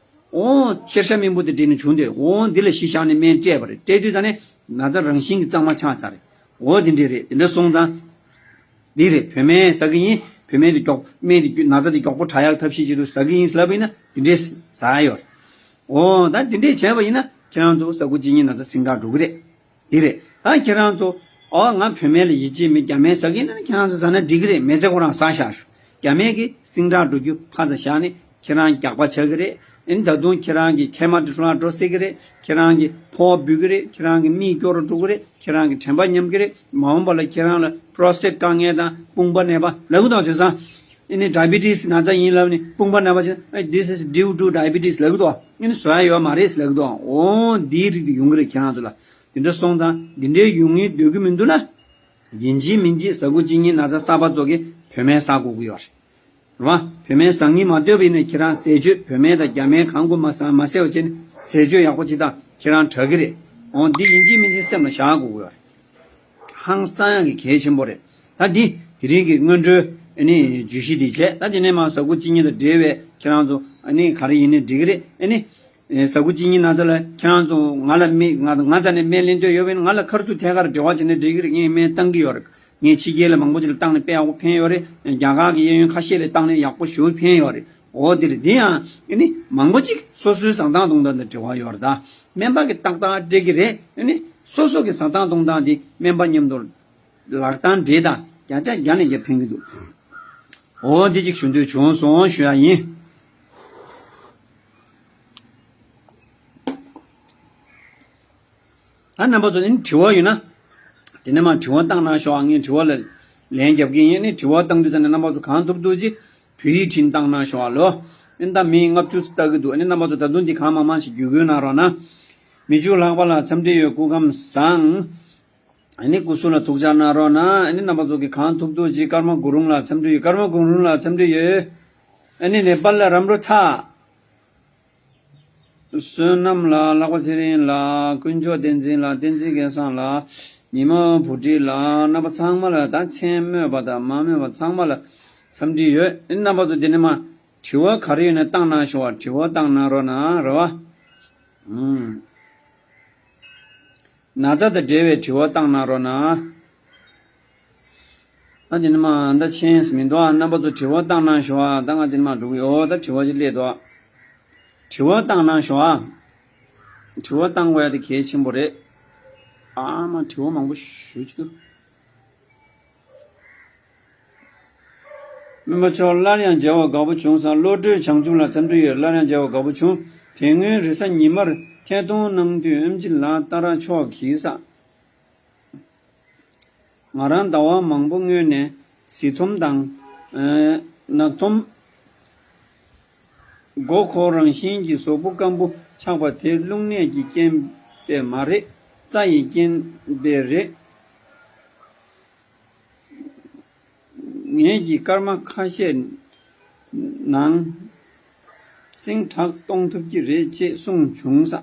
འོ་གཤེར་ཤ་རྨེན་བུ་དང་འབྲེལ་ནས་བྱུང་དུས། འོ་འདི་ལ་གཞི་བཞག་ནས་སྨན་སྤྲད་པ་རེད། སྤྲད་དུས་ད་ནི་ན་ཚ་རང་བཞིན་གྱི་གཙང་མ་ཆགས་ཚར་རེད། འོ་འདི་འདྲས་རེད། དེ་འདྲ་སོང་ཙང་། འདི་རེད། བོད་སྨན་ཟ་གི་ཡིན། བོད་སྨན་དེ་མགྱོགས་སྨན་དེ་ན་ཚ་དེ་མགྱོགས་པོ་དྲག་ཡག་ཐབས་ཤེས་བྱེད་དུ་ཟ་གི་ཡིན་ཟེར་ལབ་པ་ཡིན་ན་དེ་འདྲས་ཟ་ཡ་ཡོད་རེད། འོ་ད་དེ་འདྲས་བྱས་པ་ཡིན་ན་ཁྱེད་རང་ཚོ་ཟ་ཁུ་གཅིན་སྙི་ན་ཚ་ཟིང་དྲག་འགྲོ་གི་རེད། འདི་རེད། ད་ཁྱེད་རང་ཚོ་ཨོ་ང་བོད་སྨན་ལ་ཡིད་ཆེས་མེད། རྒྱ་སྨན་ཟ་གི་ཡིན་ན་ཁྱེད་རང་ཚོ་ཟ་ན་འགྲིག་གི་རེད། མི་ཚེ་ཁོ་རང་ཟ་བཞག་ཤོག་རྒྱ་སྨན་གྱིས་ཟིང་དྲག་འགྲོ་རྒྱུ་ཕར་ཚ་བཞག་ནས་ཁྱེད་རང་རྒྱགས་པ་ཆགས་ཀྱི་རེད། ཨེ་ནི་ད་དུང་ཁྱེད་རང་གི་མཁལ་མ་དེ་འཕྲོ་བརླག་འགྲོ་སྲིད་ཀྱི་རེད། ཁྱེད་རང་གི་ཕོ་བ་འབུད་ཀྱི་རེད། ཁྱེད་རང་གི་མིག་སྐྱོ་རུ་འགྲོ་གི་རེད། ཁྱེད་རང་གི་དྲན་པ་ཉམས་ཀྱི་རེད། མ་འོངས་པ་ལ་ཁྱེད་རང་ལ་པྲོ་སི་ཊེཊ་དཀའ་ངལ་དང་དཔུང་པ་ནད་པ་ལབ་ཀྱི་འདུག་དེང་སང་། ཨེ་ནི་ཌའི་བི་ཊི་སི་ན་ཚ་ཡིན་ལབ་ནས་དཔུང་པ་ནད་པ་ཞིག་ཨེ་this is due to diabetes ལབ་ཀྱི་འདུག་ཨེ་ནི་བཟོ་ཡ་ཡོད་མ་རེད་ལབ་ཀྱི་འདུག་འོ་འདིའི་རིགས་དེ་ཡོང་གི་རེད་ཁྱེད་རང་ཚོ་ལ། དེ་འདྲ་སོང་ཙང་འདི་འདྲའི་ཡོང་ངེས་འདོད་ཀྱི་མི་འདུག་ན། ཡིན་གཅིག་མིན་གཅིག་ཟ་ཁུ་གཅིན་སྙི་ན་ཚ་གསར་པ་ཚོ་གིས་བོད་སྨན་ཟ་དགོས་ཀྱི་ཡོད་རེད། རེད་བ། བོད་སྨན་ཟ་སྙིང་མ་འདོད་པ་ཡིན་ན་ཁྱེད་རང་ཟས་སྤྱོད་བོད་སྨན་དང་རྒྱ་སྨན་གང་དགོས་མ་ཟ་མ་ཟས་པ་བྱས་ནས་ཟས་སྤྱོད་ཡག་པོ་ཅིག་དང་ཁྱེད་རང་དྲག་གི་རེད། འོ་འདི་ཡིན་གཅིག་མིན་གཅིག་སེམས་ལ་བཞག་དགོས་ཀྱི་ཡོད་རེད། ཧང་སང་ཡག་གི་གལ་ཆེན་པོ་རེད། ད་འདི་དེ་རིང་གི་སྔོན་འགྲོའི་ཨ་ནི་བརྗོད་གཞི་འདི་བྱས། ད་དེ་ནས་མ་ཟ་ཁུ་གཅིན་སྙི་དང་འབྲེལ་བའི་ཁྱེད་རང་ཚོ་ཨ་ནི་ག་རེ་ཡིན་ནའི་འགྲིག་གི་རེད། ཨ་ནི། ཨེ་ཟ་ཁུ་གཅིན་སྙི་ན་ཚ་ལ་ཁྱེད་རང་ཚོ་ང་ལ་མི་ང་ང་རྩ་ནས་སྨན་ལེན་འདོད་ཡོད་པས་ན་ང་ལ་ཁ་ཐུག་ཐད་ཀར་འབྲེལ་བ་བྱས་ན་འགྲིག་གི་རེད། ངས་སྨན་བཏང་གི་ཡོད་རེད། ངས་ཕྱི་རྒྱལ་ལ་མང་པོ་ཅིག་ལ་བཏང་ནས་དཔེ་ཡག་པོ་ཕན་ཡོད་རེད། རྒྱ་གར་གྱི་གཡས་གཡོན་ཁ་ཤས་ལ་བཏང་ནས་ཡག་པོ་ཞེ་པོ་ཕན་ཡོད་རེད། འོ་དེ་རེད། དེ་ཡང་ཨ་ནི་མང་པོ་ཅིག་སོ་སོའི་བཟའ་སྟངས་གཏོང་སྟངས་དང་འབྲེལ་བ་ཡོད་རེད། ད་སྨན་པ་གིས་ཏག་ཏག་སྤྲད་ཀྱི་རེད། ཨ་ནི་སོ་སོ་གི་བཟའ་སྟངས་གཏོང་སྟངས་དེ་སྨན་པ་མཉམ་དུ་ལག་གདང་སྦྲེལ་དང་བརྒྱ་ཆ་བརྒྱ་ནས་བརྒྱ་ཕན་གྱི་འདུག་འོ་འདི་གཅིག་ཞུ་འདོད་བྱུང་སོང་ཞུ་ཡ་ཡིན། ད་རྣམ་པ་ཚོ་ནི་དྲི་བ་ཡོད་ན། དེ་ནས་མར་དྲི་བ་བཏང་གནང་ཤོག་ཨ། ངས་དྲི་བ་ལ་ལན་རྒྱབ་ཀྱི་ཡིན། ཨ་ནི་དྲི་བ་བཏང་དུས་ཙམ་ནས་རྣམ་པ་ཚོ་གང་ཐུབ་ཐུབ་ཅིག་བོད་ཡིག་བྲིས་བཏང་གནང་ཤོག་ཨ་ལོ། ཨ་ནི་ད་མི་ལྔ་བཅུ་ཙམ་ལྟ་གི་འདུག་ཨ་ནི་རྣམ་པ་ཚོ་ད་དུང་འདི་གང་མང་མང་ཞིག་བརྒྱུད་སྐུལ་གནང་རོགས་གནང་། མི་བཅུ་ལྷག་པ་ལ་འཚམས་འདྲི་ཡོད། སྐུ་ཁམས་བཟང་། ཨ་ནི་སྐུ་གཟུགས་ལ་ཐུགས་ཅག་གནང་རོགས་གནང་། ཨ་ནི་རྣམ་པ་ཚོ་གི་གང་ཐུབ་ཐུབ་ཅིག་ཀརྨ་གུ་རུང་ལ་འཚམས་འདྲི་ཡོད། ཀརྨ་གུ་རུང་ལ་འཚམས་འདྲི་ཡོད། ཨ་ནི་ནེ་པཱལ་ལ་རམ་རོ་ཚ། བསོད་ནམས་ལགས། ལྷག་པ་ཚེ་རིང་ལགས། དཀོན་མཆོག་བསྟན་འཛིན་ལགས། བསྟན་འཛིན་སྐལ་བཟང་ལགས། ཉི་མ་བུ་ཁྲིད་ལགས། རྣམ་པ་ཚང་མ་ལ། ད་མཚན་སྨོས་པ་དང་མ་སྨོས་པ་ཚང་མ་ལ་འཚམས་འདྲི་ཡོད། ཨ་ནི་རྣམ་པ་ཚོ་འདི་ནས་མར་དྲི་བ་ག་རེ་ཡོད་ན་བཏང་གནང་ཤོག་ཨ། དྲི་བ་བཏང་གནང་རོགས་གནང་། རེད་བ། ཨུམ། ན་ཚ་དང་འབྲེལ་བའི་དྲི་བ་བཏང་གནང་རོགས་གནང་། ཨ་དེ་ནི་མ་ད་མཁྱེན་མི་འདུག་ཨ། རྣམ་པ་ཚོ་དྲི་བ་བཏང་གནང་ཤོག་ཨ། ད་ང་དེ་ནི་མ་འགྲོ་གི་ཡོད། ད་དྲི་བ་ཅིག་སླེབས་འདུག་དྲི་བ་བཏང་གནང་ཤོག་ཨ། དྲི་བ་བཏང་དགོས་ཡ་དེ་གལ་ཆེན་པོ་རེད། ཨ་མ་དྲི་བ་མང་པོ་ཞུ་གི་འདུག་སྨན་པ་མཆོག་སླར་ཡང་མཇལ་བར་དགའ་པོ་བྱུང་ཟེར། བློ་གྲོས་བྱང་ཆུབ་ལ་འཚམས་འདྲི་ཡོད། སླར་ཡང་མཇལ་བར་དགའ་པོ་བྱུང་། དེ་སྔོན་རེས་གཟའ་ཉི་མར་ཐད་གཏོང་གནང་དུས་ཨེམ་ཆི་ལགས་ཏཱ་ར་མཆོག་གིས་ས། ང་རང་ཟླ་བ་མང་པོ་སྔོན་ནས་གཟི་མཐོང་དང་ནག་མཐོང་། མགོ་འཁོར་རང་བཞིན་གྱི་གཟུགས་པོ་སྐམ་པོ་ཆགས་པ་དེ་རླུང་ནད་ཀྱི་རྐྱེན་པས་མ་རེད། རྩ་ཡི་རྐྱེན་པས་རེད། ངེད་ཀྱི་སྐར་མ་ཁ་ཤས་ནང་སེང་དྲག་གཏོང་ཐུབ་ཀྱི་རེད་ཅེས་གསུངས་བྱུང་ས།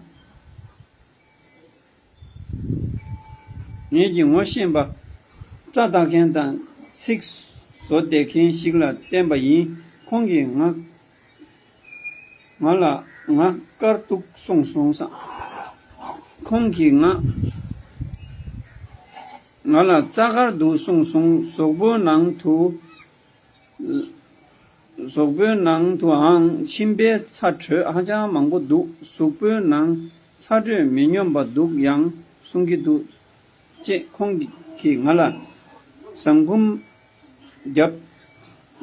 ངེད་ཀྱི་ངོ་ཤེས་པ་རྩ་བལྟ་མཁན་དང་ཚིགས་བཟོ་བསྡད་མཁན་ཞིག་ལ་བསྟན་པ་ཡིན། ཁོང་གིས་ང་ང་ལ་ང་དཀར་འདུག་གསུངས་སོང་ས། ཁོང་གིས་ང་ང་ལ་རྩ་དཀར་འདུག་གསུངས་སོང་། གཟུགས་པོའི་ནང་དུ་གཟུགས་པོའི་ནང་དུའང་མཆིན་པའི་ཚ་དྲོད་ཧ་ཅང་མང་པོ་འདུག་གཟུགས་པོའི་ནང་ཚ་དྲོད་མི་སྙོམས་པ་འདུག་ཡང་གསུང་གི་འདུག་ཅེས་ཁོང་གིས་ང་ལ་ཟངས་ཕུམ་བརྒྱབ།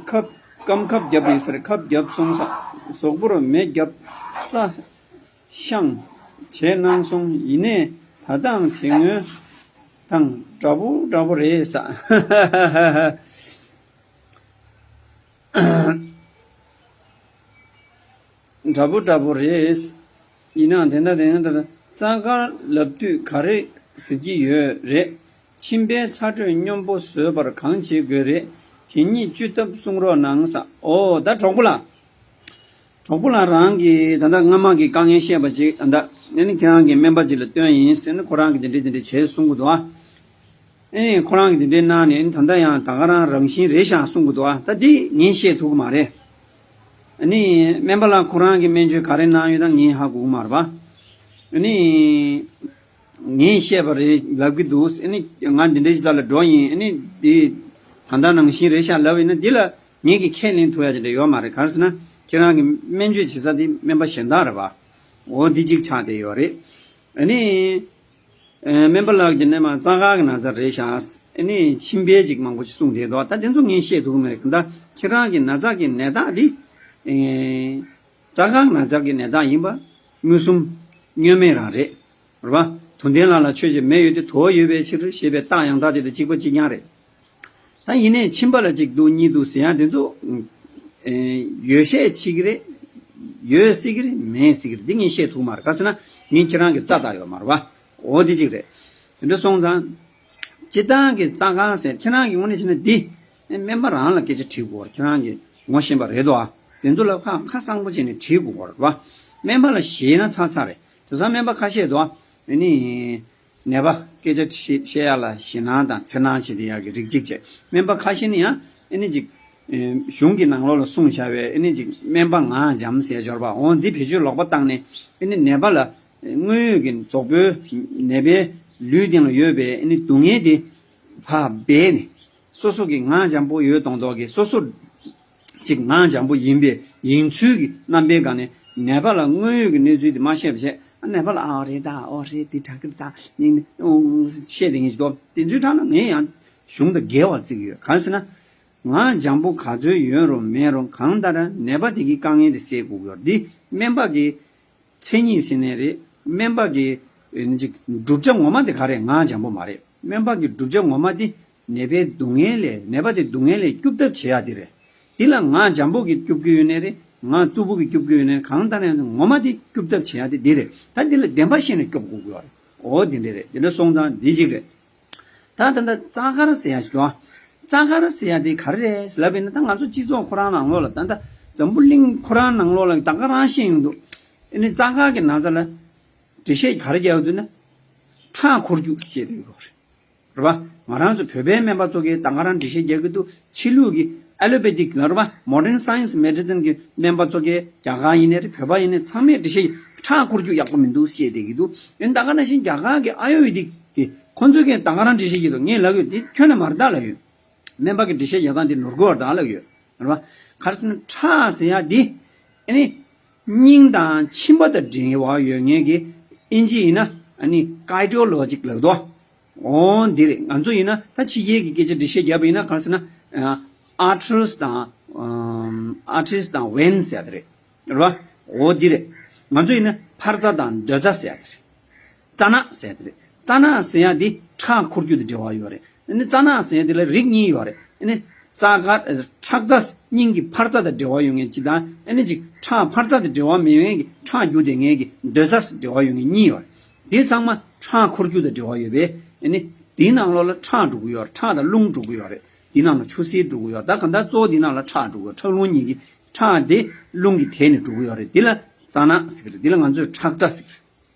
ཁབ་སྐམ་ཁབ་བརྒྱབ་ཡོད་ས་རེད། ཁབ་བརྒྱབ་སོང་ས། གཟུགས་པོར་མེ་བརྒྱབ། རྩ་བཤང་བྱས་གནང་སོང་། ཡིན་ནའི་ད་ལྟའང་དེ་སྔོན་དང་འདྲ་པོ་འདྲ་པོ་རེད་ས། འདྲ་པོ་འདྲ་པོ་རེད། ཡིན་ནའང་དེ་འདྲ་དེ་འདྲ་རྩ་དཀར་ལབ་དུས་ག་རེ་ཟེར་གྱི་ཡོད་རེད། མཆིན་པའི་ཚ་དྲོད་སྙོམས་པོ་བཟོས་པར་གང་བྱེད་དགོས་རེད། དེ་གཉིས་བཅུ་ཐབས་གསུང་རོགས་གནང་ས། ཨོ་ད་གྲོགས་པོ་ལགས། གྲོགས་པོ་ལགས་རང་གིས་ད་ལྟ་སྔ་མ་གི་དཀའ་ངལ་བཤད་པ་ཅིག་ད་ལྟ་ཨ་ནི་ཁྱེད་རང་གི་སྨན་པ་ཅིག་ལ་སྟོན་ཡིན་ཟེར་ན་ཁོ་རང་གིས་དེ་འདྲས་དེ་འདྲས་བྱས་གསུང་གི་འདུག་ཨ། ཨེ་ཁོ་རང་གིས་དེ་འདྲའི་གནང་ནས་ཨེ་ད་ལྟ་ཡང་ད་ག་རང་རང་བཞིན་རེད་ཤག་གསུང་གི་འདུག་ཨ། ད་འདི་ངས་བཤད་ཐུབ་ཀྱི་མ་རེད། ཨ་ནི་སྨན་པ་ལགས་ཁོ་རང་གིས་སྨན་བཅོས་ག་རེ་གནང་ཡོད་ད་ངས་ཧ་གོ་གི་མ་རེད་པ། ཨ་ནི་ངས་བཤད་པ་རེད་ལབ་ཀྱི་འདུག་ཨ་ནི་ང་འདི་འདྲའི་ཞིག་ལ་འགྲོ་ཡིན། ཨ་ནི་འདི་ད་ལྟ་ནང་བཞིན་རེད་ཤག་ལབ་ཡིན་ན་འདི་ལ་ངས་ཀྱི་ཁས་ལེན་ཐུབ་ཡ་དེ་འདྲ་ཡོད་མ་རེད། ག་རེ་ཟེར་ན་ཁྱེད་རང་གི་སྨན་བཅོས་བྱེད་ས་དེ་སྨན་པ་གཞན་དག་རེད་པ། འོ་འདི་གཅིག་ཆགས་བསྡད་ཡོད་རེད། ཨ་ནི། ཨེ་སྨན་པ་ལགས་ཀྱིས་ནས་མ་རྩ་དཀར་གྱི་ན་ཚ་རེད་ཤག་ཨ་ནི་མཆིན་པའི་ཅིག་མང་པོ་ཞིག་གསུངས་བསྡད་འདུག་ད་དེ་ཚོ་ངས་བཤད་ཐུབ་ཀྱི་མ་རེད། ད་ཁྱེད་རང་གི་ན་ཚ་གི་ནད་རྟགས་འདི། ཨེ་རྩ་དཀར་ན་ཚ་གི་ནད་རྟགས་ཡིན་པ་མངོན་སུམ་མངོན་མེད་རང་རེད། རེད་པ། དུ་ལྡན་ལ་ལ་ཆོས་ཅན། མེ་ཡོད་དེ་དུ་བ་ཡོད་པའི་ཕྱིར་ཞེས་པའི་རྟགས་ཡང་དག་དེ་དང་གཅིག་པ་གཅིག་རྐྱང་རེད། ད་ཡིན་ནའི་མཆིན་པ་ལ་གཅིག་འདུག་གཉིས་འདུག་ཟེར་ཡང་དེ་ཚོ་ཨེ་ཡོད་བཤད་བྱེད་ཀྱི་རེད། ཡོད་སྲིད་ཀྱི་རེད། མེད་སྲིད་ཀྱི་རེད། འདི་ངས་བཤད་ཐུབ་མ་རེད། ག་ཟེར་ན་ངས་ཁྱེད་རང་གི་རྩ་བལྟ་ཡོད་མ་རེད་པ། འོ་འདི་གཅིག་རེད། དེ་འདྲ་སོང་ཙང་སྤྱིར་བཏང་གི་རྩ་དཀར་ཟེར་ཁྱེད་རང་གི་དངོས་གནས་བྱས་ན་འདི་ཨེ་སྨན་པ་རང་ལ་སྐད་ཆ་དྲིས་དགོས་རེད། ཁྱེད་རང་གི་ངོ་ཤེས་པ་རེད་དོ། ཨ་དེ་ཚོ་ལ་ཁ་ཁ་གསང་པོ་བྱས་ནས་དྲིས་དགོས་རེད་པ། སྨན་པ་ལ་ཞེད་ན་ཚར་ཚར་རེད། དེང་སང་སྨན་པ་ཁ་ཤས་འདུག་ཨ་ནི། ནད་པ་སྐད་ཆ་བཤད་བཤད་ཡ་ལ་ཞེད་སྣང་དང་འཚེར་སྣང་བྱེད་བསྡད་ཡ་གི་རིགས་གཅིག་བྱས། སྨན་པ་ཁ་ཤས་ནི་ཡང་ཨ་ནི་ཅིག་ཨེ་གཞུང་གི་ནང་ལོགས་ལ་གསུངས་བཞག་པའི་ཨ་ནི་ཅིག་སྨན་པ་ངག་འཇམ་ཟེར་འབྱོར་པ་འོ་འདི་བེད་སྤྱོད་ལོག་པ་བཏང་ནས་ཨ་ནི་ནད་པ་ལ་དངོས་ཡོད་ཀྱི་རྫོགས་པོའི་ནད་པའི་ལུས་སྟེང་ལ་ཡོད་པའི་ཨ་ནི་སྡུག་བསྔལ་དེ་ཕར་སྦས་ནས། སོ་སོ་གི་ངག་འཇམ་པོ་ཡོད་མདོག་མདོག་གིས་སོ་སོ་ཅིག་ངག་འཇམ་པོ་ཡིན་པའི་ཡིན་ཚུལ་གྱི་རྣམ་པའི་སྒང་ནས་ནད་པ་ལ་དངོས་ཡོད་ཀྱི་གནས་ཚུལ་དེ་མ་བཤད་པ་བྱས། ནད་པ་ལ་ཨ་རེད་ད་ཨོ་རེད་འདི་དྲག་གི་རེད་ད་ནི་བཤད་དེ་ངེས་ཅིག་ཏོ། དེ་ཚོའི་གྲས་ལ་ངས་ཡང་གཞུང་དང་འགལ་བ་བརྩི་གི་ཡོད། གང་ཟེར་ན། ངག་འཇམ་པོ་ག་ཚོད་ཡོད་རུང་མེད་རུང་གང་ལྟར་ནད་པ་དེ་གི་དཀའ་ངལ་དེ་སེལ་དགོས་ཀྱི་ཡོད་རེད། འདི་སྨན་པ་གི་མཚན་ཉིད་ཟེར་ནའི་རེད། སྨན་པ་གི་ཨེ་ཅིག་བསྒྲུབ་བྱ་ངོ་མ་དེ་ག་རེ་ངག་འཇམ་པོ་མ་རེད། སྨན་པ་གི་བསྒྲུབ་བྱ་ངོ་མ་དེ་ནད་པའི་སྡུག་བསྔལ་ལས་ནད་པ་དེ་སྡུག་བསྔལ་ལས་སྐྱོབ་ཐབས་བྱེད་ཡ་དེ་རེད། དེ་ལ་ང་འཇམ་པོ་གིས་སྐྱོབ་ཀྱི་ཡོད་ནའི་རེད། ང་རྩུབ་པོ་གིས་སྐྱོབ་ཀྱི་ཡོད་ནའི་རེད། གང་ལྟར་ན་ཡང་ངོ་མ་དེ་སྐྱོབ་ཐབས་བྱེད་ཡ་དེ་འདི་རེད། ད་འདི་ལ་བདེན་པ་ཤེས་ནས་སྐྱོབ་དགོས་ཀྱི་ཡོད་རེད། འོ་འདི་འདྲ་རེད། འདི་འདྲ་སོང་ཙང་འདི་གཅིག་རེད། ད་ད་ལྟ་རྩ་དཀར་ཟེར་ཡ་ཞིག་འདུག་རྩ་དཀར་ཟེར་ཡ་དེ་ག་རེ་རེད་ལབ་ཡིན་ན། ད་ང་ཚོ་སྤྱི་ཚོགས་ཁོ་རང་ནང་ལོགས་ལ། ད་ལྟ་འཛམ་བུ་གླིང་ཁོ་རང་ནང་ལོགས་ལ་ད་ག་རང་ཤེས་ཡོང་འདུག་ཨ་ནི་རྩ་དཀར་གྱི་ནང་ཚན་ལ་འགྲེལ་བཤད་ག་རེ་རྒྱག་ཡོད་འདུག་ན། ཁྲག་འཁོར་རྒྱུག་ཅེས་དེ་ཡོད་རེད། རེད་པ། ང་རང་ཚོ་བོད་པའི་སྨན་པ་ཚོ་གིས་ད་ག་རང་འགྲེལ་བཤད་རྒྱག་གི་འདུག་ཕྱི་ལུགས་ཀྱི་allopathic་ལ་རེད་པ། Modern Science Medicine གི་སྨན་པ་ཚོ་གིས། རྒྱ་གར་ཡིན་ནའི་རེད། བོད་པ་ཡིན་ནའི་ཚང་མས་འགྲེལ་བཤད། ཁྲག་འཁོར་རྒྱུག་ཡག་པོ་མི་འདུག་ཅེས་དེ་གི་འདུག་ཨ་ནི་ད་ག་ནང་བཞིན་རྒྱ་གར་གྱི་ཨ་ཡུར་ཝེ་དིག་གི་ཁོང་ཚོ་གིས་ད་ག་རང་འགྲེལ་བཤད་རྒྱག་འདུག་ངས་ལབ་ཡོད། དེ་ཁྱོན་ནས་མ་རེད་ད་ལབ་ཡོད། སྨན་པ་གི་འགྲེལ་བཤད་རྒྱག་སྟངས་དེ་ནོར་གི་ཡོད་རེད་ད་ལབ་ཡོད། རེད་པ། ག་རེ་ཟེར་ན་ཁྲག་ཟེར་ཡ་དེ། ཨ་ནི། སྙིང་དང་མཆིན་པ་དང་འབྲེལ་བ་ཡོད་མཁན་གྱི། ཨིན་ཇི་ཡིན་ན་ཨ་ནི་cardiologic ལབ་འདུག་འོ་འདི་རེད། ང་ཚོ་ཡིན་ན་ད་ཕྱི་རྒྱལ་གྱི་སྐད་ཆ་འགྲེལ་བཤད་བརྒྱབ་པ་ཡིན་ན་ག་རེ་ཟེར་ན། ཨ་arteries དང་ཨམ་arteries དང་veins ཟེར་ཡ་དེ་རེད། རེད་པ། འོ་འདི་རེད། ང་ཚོ་ཡིན་ན་འཕར་རྩ་དང་སྡོད་རྩ་ཟེར་ཡ་དེ་རེད། རྩ་ནག་ཟེར་ཡ་དེ་རེད། རྩ་ནག་ཟེར་ཡ་དེ་ཁྲག་འཁོར་རྒྱུག་དང་འབྲེལ་བ་ཡོད་རེད། ཨ་ནི་རྩ་ནག་ཟེར་ཡ་དེ་ལ་རིགས་གཉིས་ཡོད་རེད། ཨ་ནི་རྩ་དཀར། ཁྲག་རྩ། སྙིང་གི་འཕར་རྩ་དང་འབྲེལ་བ་ཡོད་མཁན་གཅིག་དང་། ཨ་ནི་གཅིག་ཁྲག་འཕར་རྩ་དང་འབྲེལ་བ་མེད་མཁན་གྱི་ཁྲག་རྒྱུག་བསྡད་མཁན་གྱི་སྡོད་རྩ་འབྲེལ་བ་ཡོད་མཁན་གཉིས་ཡོད་རེད། དེ་ཚང་མ་ཁྲག་འཁོར་རྒྱུག་དང་འབྲེལ་བ་ཡོད་པས། ཨ་ནི་དེའི་ནང་ལོགས་ལ་ཁྲག་འགྲོ་གི་ཡོད་རེད། ཁྲག་དང་རླུང་འགྲོ་གི་ཡོད་རེད། དེའི་ནང་ལ་ཆུ་སེར་འགྲོ་གི་ཡོད། ད་གང་ལྟར་གཙོ་བོ་དེའི་ནང་ལ་ཁྲག་འགྲོ་གི་ཡོད། ཁྲག་རླུང་གཉིས་ཀྱི། ཁྲག་དེ་རླུང་གིས་དེད་ནས་འགྲོ་གི་ཡོད་རེད། དེ་ལ་རྩ་ནག་ཟེར་གི་རེད། དེ་ལ་ང་ཚོས་ཁྲག་རྩ་ཟེར་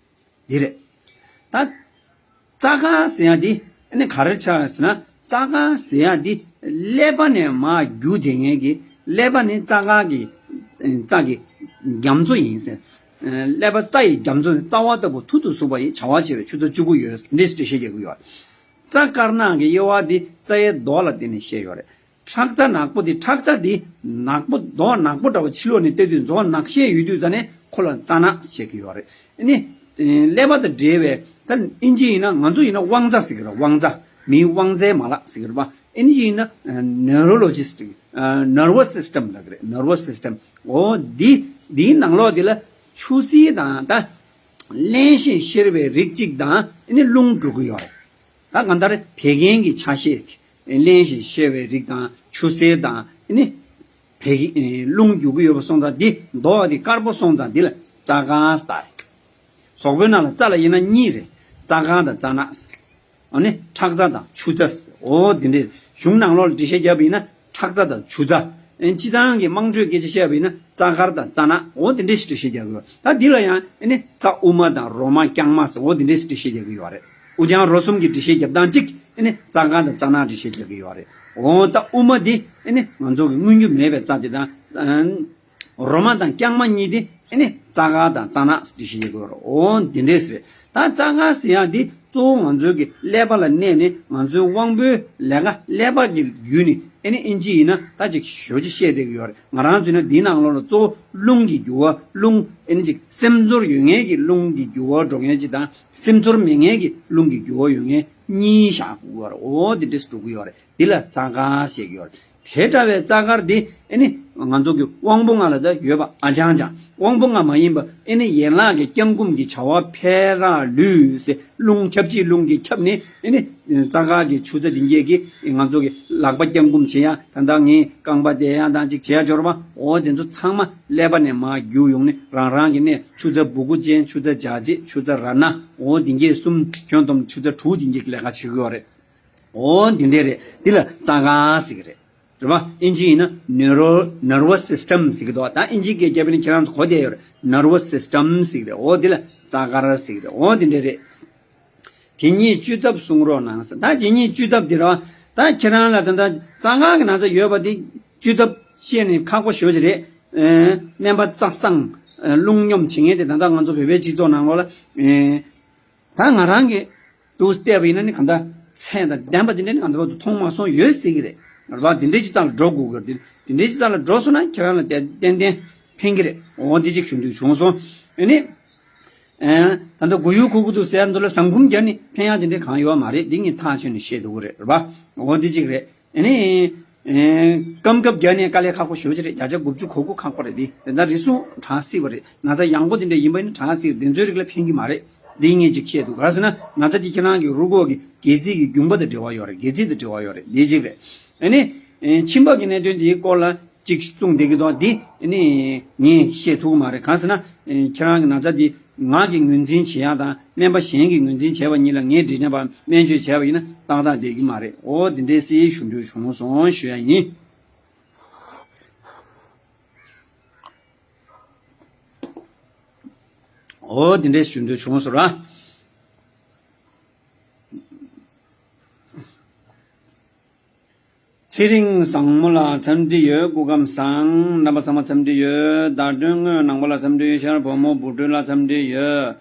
གི་རེད། འདི་རེད། ད་རྩ་དཀར་ཟེར་ཡ་འདི་ཨ་ནི་ག་རེ་ཆགས་ཟེར་ན། རྩ་དཀར་ཟེར་ཡ་འདི་ཀླད་པ་ནས་མར་རྒྱུག་བསྡད་མཁན་གྱི། ཀླད་པ་ནི་རྩ་དཀར་གྱི་རྩ་གི་རྒྱ་མཚོ་ཡིན་ཟེར། ཀླད་པ་རྩ་ཡི་རྒྱ་མཚོ་ནི། རྩ་བ་ལྟ་བུ་མཐུ་དུ་ཟུག་པ་ཡི། བྱ་བ་བྱེད་པའི་ཆུ་ཚད་བཅུ་དགུ་ཡོད། འདི་འགྲེལ་བཤད་རྒྱག་གི་ཡོད། རྩ་དཀར་ནག་གི་དབྱེ་བ་འདི་རྩ་ཡི་མདོག་ལ་བརྟེན་ནས་བཤད་ཡོད་རེད། ཁྲག་རྩ་ནག་པོ་དེ། ཁྲག་རྩ་དེ་ནག་པོ། མདོག་ནག་པོ་འདྲ་བོ་ཕྱི་ལོགས་ནས་བལྟས་དུས་མདོག་ནག་ཤས་ཡོད་དུས་ཙ་ནས་ཁོ་ལ་རྩ་ནག་ཟེར་གྱི་ཡོད་རེད། ཨ་ནི། ཀླད་པ་དང་འབྲེལ་བའི། ད་ཨིན་ཇི་ཡིན་ན། ང་ཚོ་ཡིན་ན་དབང་རྩ་ཟེར་གྱི་རེད། དབང་རྩ། མིའི་དབང་རྩའི་མ་ལག་ཟེར་གྱི་རེད་པ། ཨིན་ཇི་ཡིན་ན་neurologist nervous system ལབ་ཀྱི་རེད། nervous system འོ་འདི། འདིའི་ནང་ལོགས་འདི་ལ་ཆུ་སེར་དང་། ད་བརླན་ཞིང་གཤེར་བའི་རིགས་གཅིག་དང་། ཨ་ནི་རླུང་འགྲོ་གི་ཡོད་རེད། ད་གང་ལྟར་བད་ཀན་གྱི་ཆ་ཤས། བརླན་ཞིང་གཤེར་བའི་རིགས་དང་། ཆུ་སེར་དང་། ཨ་ནི་བད་ཀན། རླུང་རྒྱུག་གི་ཡོད་པ་སོང་ཙང་། འདི་མདོག་འདི་དཀར་པོ་སོང་ཙང་། འདི་ལ་རྩ་དཀར་ཟེར། ད་རེད། ཟོག་པོའི་ནང་ལ་རྩ་ལ་དབྱེ་ན་གཉིས་རེད། རྩ་དཀར་དང་རྩ་ནག་ཟེར། ཨ་ནི་ཁྲག་རྩ་དང་ཆུ་རྩ་ཟེར། འོ་འདི་འདྲས། གཞུང་ནང་ལོགས་ལ་འགྲེལ་བཤད་བརྒྱབ་པ་ཡིན་ན། ཁྲག་རྩ་དང་ཆུ་རྩ། ཨ་ནི་སྤྱིར་བཏང་གི་དམངས་ཁྲོད་སྐད་ཆ་བཤད་པ་ཡིན་ན། རྩ་དཀར་དང་རྩ་ནག་འོ་དེ་འདྲས་ཞིག་འགྲེལ་བཤད་རྒྱག་གི་ཡོད། ད་འདི་ལ་ཡང་ཨ་ནི་རྩ་དབུ་མ་དང་རོ་མ་རྐྱང་མ་ཟེར། འོ་དེ་འདྲས་ཞིག་འགྲེལ་བཤད་རྒྱག་གི་ཡོད་རེད། དབུ་རྐྱང་རོ་གསུམ་གྱི་འགྲེལ་བཤད་རྒྱབ་སྟངས་གཅིག་ཨ་ནི་རྩ་དཀར་དང་རྩ་ནག་འགྲེལ་བཤད་རྒྱག་གི་ཡོད་རེད། འོ་རྩ་དབུ་མ་འདི་ཨ་ནི་ང་ཚོ་གི་མངོན་རྒྱུ་མེད་པའི་རྩ་དེ་དང་། རོ་མ་དང་རྐྱང་མ་གཉིས་དེ་ཨ་ནི་རྩ་དཀར་དང་རྩ་ནག་འགྲེལ་བཤད་རྒྱག་གི་ཡོད་རེད། འོ་འདི་འདྲས་རེད། ད་རྩ་དཀར་ཟེར་ཡག་འདི་གཙོ་བོ་ང་ཚོའི་གི་ཀླད་པ་ལ་གནས་ནས། ང་ཚོའི་དབང་པོའི་ལས་ཀ་ཀླད་པ་གི་བརྒྱུད་ནས། ཨ་ནི་ཨིན་ཇི་ཡིན་ན་ད་ཅིག་ཞོ་ཅིག་བཤད་བསྡད་ཀྱི་ཡོད་རེད། ང་རང་ཚོས་ན་འདིའི་ནང་ལོགས་ལ་གཙོ་བོ་རླུང་གི་རྒྱུ་བ། རླུང་། ཨ་ནི་ཅིག་སེམས་ཚོར་ཡོད་མཁན་གྱི་རླུང་གི་རྒྱུ་བ་འགྲོ་མཁན་ཅིག་དང་། སེམས་ཚོར་མེད་མཁན་གྱི་རླུང་གི་རྒྱུ་བ་ཡོད་མཁན་གཉིས་བཞག་དགོས་ཀྱི་ཡོད་རེད། འོ་འདི་འདྲས་འགྲོ་གི་ཡོད་རེད། འདི་ལ་རྩ་དཀར་ཟེར་གྱི་ཡོད་རེད། དེ་འདྲ་བའི་རྩ་དཀར་འདི་ཨ་ནི་ང་ཚོ་གི་དབང་པོ་ལྔ་ལ་ད་ཡོད་པ་ཨ་ཅང་ཅང་། དབང་པོ་ལྔ་མ་ཡིན་པ་ཨ་ནི་ཡན་ལག་གི་བརྐྱང་བསྐུམ་གྱི་བྱ་བ། ཕར་རླུང་ཟེར། རླུང་ཁྱབ་བྱེད་རླུང་གིས་ཁྱབ་ནས། ཨ་ནི་རྩ་དཀར་གྱི་ཆུ་རྩ་འདི་གས་ཀྱིས་ང་ཚོ་གི་ལག་པ་བརྐྱང་བསྐུམ་བྱེད་ཡ། ད་ལྟ་ངས་རྐང་པ་བསྡད་ཡ་དང་ཅིག་བྱེད་ཡ་འབྱོར་བ། འོ་དེ་ཚོ་ཚང་མ་ཀླད་པ་ནས་མར་རྒྱུག་ཡོང་ནས་རང་རང་གི་གནས། ཆུ་རྩ་སྦུ་གུ་ཅན། ཆུ་རྩ་འཇའ་ཆེ། ཆུ་རྩ་ར་ན། འོ་འདི་གས་གསུམ། ཁྱོན་བསྡོམས་ཆུ་རྩ་དྲུག་འདི་གས་ཀྱི་ལས་ཀ་བྱེད་ཀྱི་ཡོད་རེད། འོ་འདི་འདྲས་རེད། འདི་ལ་རྩ་དཀར་ཟེར་གྱི་རེད། རེད་པ། ཨིན་ཇི་ཡིན་ན་neuro nervous system ཟེར་གྱི་འདུག་ད་ཨིན་ཇི་སྐད་རྒྱབ་ན་ཁྱེད་རང་ཚོ་གོ་བསྡད་ཡོད་རེད། nervous system ཟེར་གྱི་རེད། འོ་འདི་ལ་རྩ་དཀར་ཟེར་གྱི་རེད། འོ་འདི་འདྲས་རེད། དེ་ཉིད་བཅོས་ཐབས་གསུང་རོགས་གནང་ཟེར། ད་དེ་ཉིད་བཅོས་ཐབས་འདི་རེད་པ། ད་ཁྱེད་རང་ལ་ད་ལྟ་རྩ་དཀར་གྱི་ན་ཚ་ཡོད་པ་དེ་བཅོས་ཐབས་བཤད་ནས་ཁག་པོ་ཞེ་པོ་ཅིག་རེད། ཨེ། སྨན་པ་རྩ་གསང་། ཨེ། རླུང་སྙོམས་བྱེད་མཁན་དེ་ད་ལྟ་ང་ཚོ་བོད་པའི་སྤྱི་ཚོགས་ནང་ལོགས་ལ། ཨེ། ད་ང་རང་གིས་འདུག་བལྟས་པ་ཡིན་ན་ནི། གང་ལྟར་མཚན་དང་ལྡན་པ་དེ་འདྲ་ནི་ང་ཚོ་མཐོང་མ་སོང་ཡོད་སྲིད་ཀྱི་རེད། རེད་པ། དེ་འདྲའི་སྤྱི་ཚོགས་ལ་འགྲོ་དགོས་ཀྱི་རེད། དེ་འདྲའི་སྤྱི་ཚོགས་ལ་འགྲོ་སོང་ན་ཁྱེད་རང་ལ་ཏན་ཏན་ཕན་གྱི་རེད། འོ་འདི་གཅིག་བྱུང་དུས་བྱུང་སོང་། ཨ་ནི། ཨེ། ད་ལྟ་མགོ་ཡུ་འཁོར་གྱི་འདུག་ཟེར་ཡ་ཚོ་ལ་ཟ་འཁུམ་རྒྱག་ནས་ཕན་ཡ་དེ་འདྲ་གང་ཡོད་མ་རེད། འདི་ངས་ཐག་ཆོད་ནས་བཤད་འདུག་གི་རེད། རེད་པ། འོ་འདི་གཅིག་རེད། ཨ་ནི། ཨེ། སྐམ་སྐབས་རྒྱག་ནས་དཀའ་ལས་ཁག་པོ་ཞེ་པོ་ཅིག་རེད། བརྒྱ་ཆ་དགུ་བཅུ་གོ་དགུ་ཁག་པོ་རེད། འདི་དེ་འདྲ་རེ་ཟུང་དྲག་སྲིད་པ་རེད། ན་ཚ་ཡང་པོ་དེ་འདྲ་ཡིན་པ་ཡིན་ན་དྲག་སྲིད། དེ་ཚོའི་རིགས་ལ་ཕན་གྱི་མ་རེད། འདི་ངས་ཅིག་བཤད་འདུག་ག་རེ་ཟེར་ན་ན་ཚ་དེ་ཁྱེད་རང་གི་རུས་ཁོག་གི་སྒལ་ཚིགས་ཀྱི་རྒྱུན་པ་དང་འབྲེལ་བ་ཡོད་རེད། སྒལ་ཚིགས་དང་འབྲེལ་བ་ཡོད་རེད། འདི་གཅིག་རེད། ཨ་ནི། ཨེ། མཆིན་པ་གི་གནད་དོན་འདིའི་སྐོར་ལ་གཅིག་གསུངས་བསྡད་ཀྱི་འདུག་འདི་ཨ་ནི་ངས་བཤད་ཐུབ་ཀྱི་མ་རེད། གང་ཟེར་ན། ཨེ། ཁྱེད་རང་གི་ན་ཚ་འདི་ང་གིས་ངོས་འཛིན་བྱེད་ཡག་དང་སྨན་པ་གཞན་གྱིས་ངོས་འཛིན་བྱས་པ་གཉིས་ལ་ངས་འགྲིག་ནས་པ་སྨན་བཅོས་བྱས་པ་ཡིན་ན་ཏག་ཏག་བསྡད་ཀྱི་མ་རེད། འོ་འདི་འདྲའི་སྲིད་ཞུ་འདོད་བྱུང་སོང་ཞུ་ཡ་ཡིན། འོ་འདི་འདྲའི་ཞུ་འདོད་བྱུང་སོང་ར། ཚེ་རིང་བཟང་མོ་ལགས་འཚམས་འདྲི་ཡོད། སྐུ་ཁམས་བཟང་། རྣམ་པ་ཚང་མ་འཚམས་འདྲི་ཡོད། ཟླ་སྒྲོན་དངོས་ནང་པ་ལགས་འཚམས་འདྲི་ཡོད། ཤར་བུ་མོ་བུ་སྤྲུལ་ལགས་འཚམས་འདྲི་ཡོད།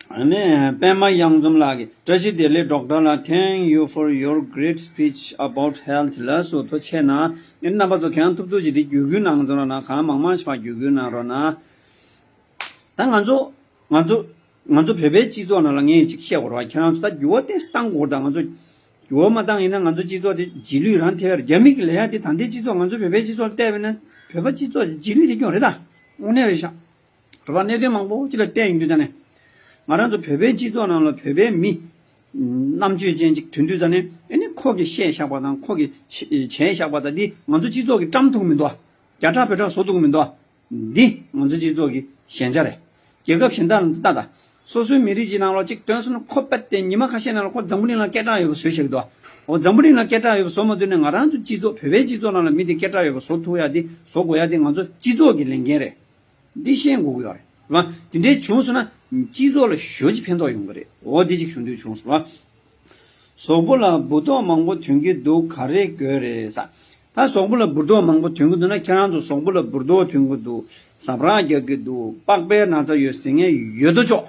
ཨ་ནི་པད་མ་གཡང་འཛོམས་ལགས་ཀྱིས་བཀྲ་ཤིས་བདེ་ལེགས་ཌོག་ཊར་ལགས། Thank you for your great speech about health. ལགས་སོ་ཐུགས་རྗེ་གནང་། ཨ་ནི་རྣམ་པ་ཚོ་གང་ཐུབ་ཐུབ་ཅིག་དེ་བརྒྱུད་སྐུལ་གནང་ཚོ་རོགས་གནང་། གང་མང་མང་ཞིག་ཕར་བརྒྱུད་སྐུལ་གནང་རོགས་གནང་། ད་ང་ཚོ་ང་ཚོ་ང་ཚོ་བོད་པའི་སྤྱི་ཚོགས་ནང་ལ་ངས་ཅིག་བཤད་དགོས་རེད་བ། ཁྱེད་རང་ཚོ་ད་འགྱུར་བ་ཏོག་ཙམ་བཏང་དགོས་རེད། ད་ང་ཚོ་འགྱུར་བ་མ་བཏང་ཡིན་ན་ང་ཚོ་སྤྱི་ཚོགས་དེ་རྗེས་ལུས་རང་ཐེབས་ཡ་རེད། རྒྱ་མི་གི་ལས་ཡ་དེ་ད་ལྟའི་སྤྱི་ཚོགས་ང་ཚོ་བོད་པའི་སྤྱི་ཚོགས་ལ་བལྟས་པ་ཡིན་ན་བོད་པ་སྤྱི་ཚོགས་དེ་རྗེས་ལུས་ཐེབས་ཀྱི་ཡོད་རེད། ད་དངོས་གནས་རེད་ཤག་རེད་བ། གནད་དོན་མང་པོ་ཅིག་ལ་བལྟས་ཡོང་དུས་ད་ནས་ང་རང་ཚོ་བོད་པའི་སྤྱི་ཚོགས་ནང་ལ་བོད་པའི་མི་རྣམ་དཔྱོད་ཅན་ཅིག་ཐོན་དུས་ད་ནས་ཨ་ནི་ཁོ་གིས་བཤད་བཞག་པ་དང་ཁོ་གིས་བྱས་བཞག་པ་དང་འདི་ང་ཚོ་སྤྱི་ཚོགས་ཀྱིས་བཀྲམ་ཐུབ་མི་འདུག་རྒྱ་ཁྲ་བོད་ཁྲ་བཟོ་ཐུབ་མི་འདུག་འདི་ང་ཚོ་སྤྱི་ཚོགས་ཀྱི་ཞན་ཆ་རེད། རྒྱལ་ཁབ་གཞན་དག་ལ་ལྟ་དང་། སོ་སོའི་མི་རིགས་ཀྱི་ནང་ལོགས་གཅིག་སྟོན་སོང་ན་ཁོ་དཔེ་དེ་ཉི་མ་ཁ་ཤས་ནང་ལ་ཁོ་འཛམ་བུ་གླིང་ལ་སྐད་གྲགས་ཡོད་པ་བཟོས་བཞག་གི་འདུག་འོ་འཛམ་བུ་གླིང་ལ་སྐད་གྲགས་ཡོད་པ་བཟོ་མ་ཐུབ་ནས་ང་རང་ཚོ་སྤྱི་ཚོགས་བོད་པའི་སྤྱི་ཚོགས་ནང་ལ་མི་དེ་སྐད་གྲགས་ཡོད་པ་བཟོ་ཐུབ་ཡ་དེ་བཟོ་དགོས་ཡ་དེ་ང་ཚོ་སྤྱི་ཚོགས་ཀྱི་ལས་འགན་རེད། འདི་ཤེས་དགོས་ཀྱི་ཡོད་རེད་བ། དེ་འདྲའི་བྱུང་སོང་ན་སྤྱི་ཚོགས་ལ་ཞོ་ཅིག་ཕན་ཐོགས་ཡོང་གི་རེད། འོ་དེ་ཅིག་ཞུ་འདོད་བྱུང་སོང་བ། གཟུགས་པོ་ལ་འབུར་ཏོག་མང་པོ་ཐོན་གྱི་འདུག་ག་རེ་དགོས་རེད་ས། ད་གཟུགས་པོ་ལ་འབུར་ཏོག་མང་པོ་ཐོན་གྱི་འདུག་ན་ཁྱེད་རང་ཚོ་གཟུགས་པོ་ལ་འབུར་ཏོག་ཐོན་གྱི་འདུག་ཟ་འཕྲུག་རྒྱག་གི་འདུག་པགས་པའི་ན་ཚ་ཡོད་ཟེར་མཁན་ཡོད་དོ་ཅོག་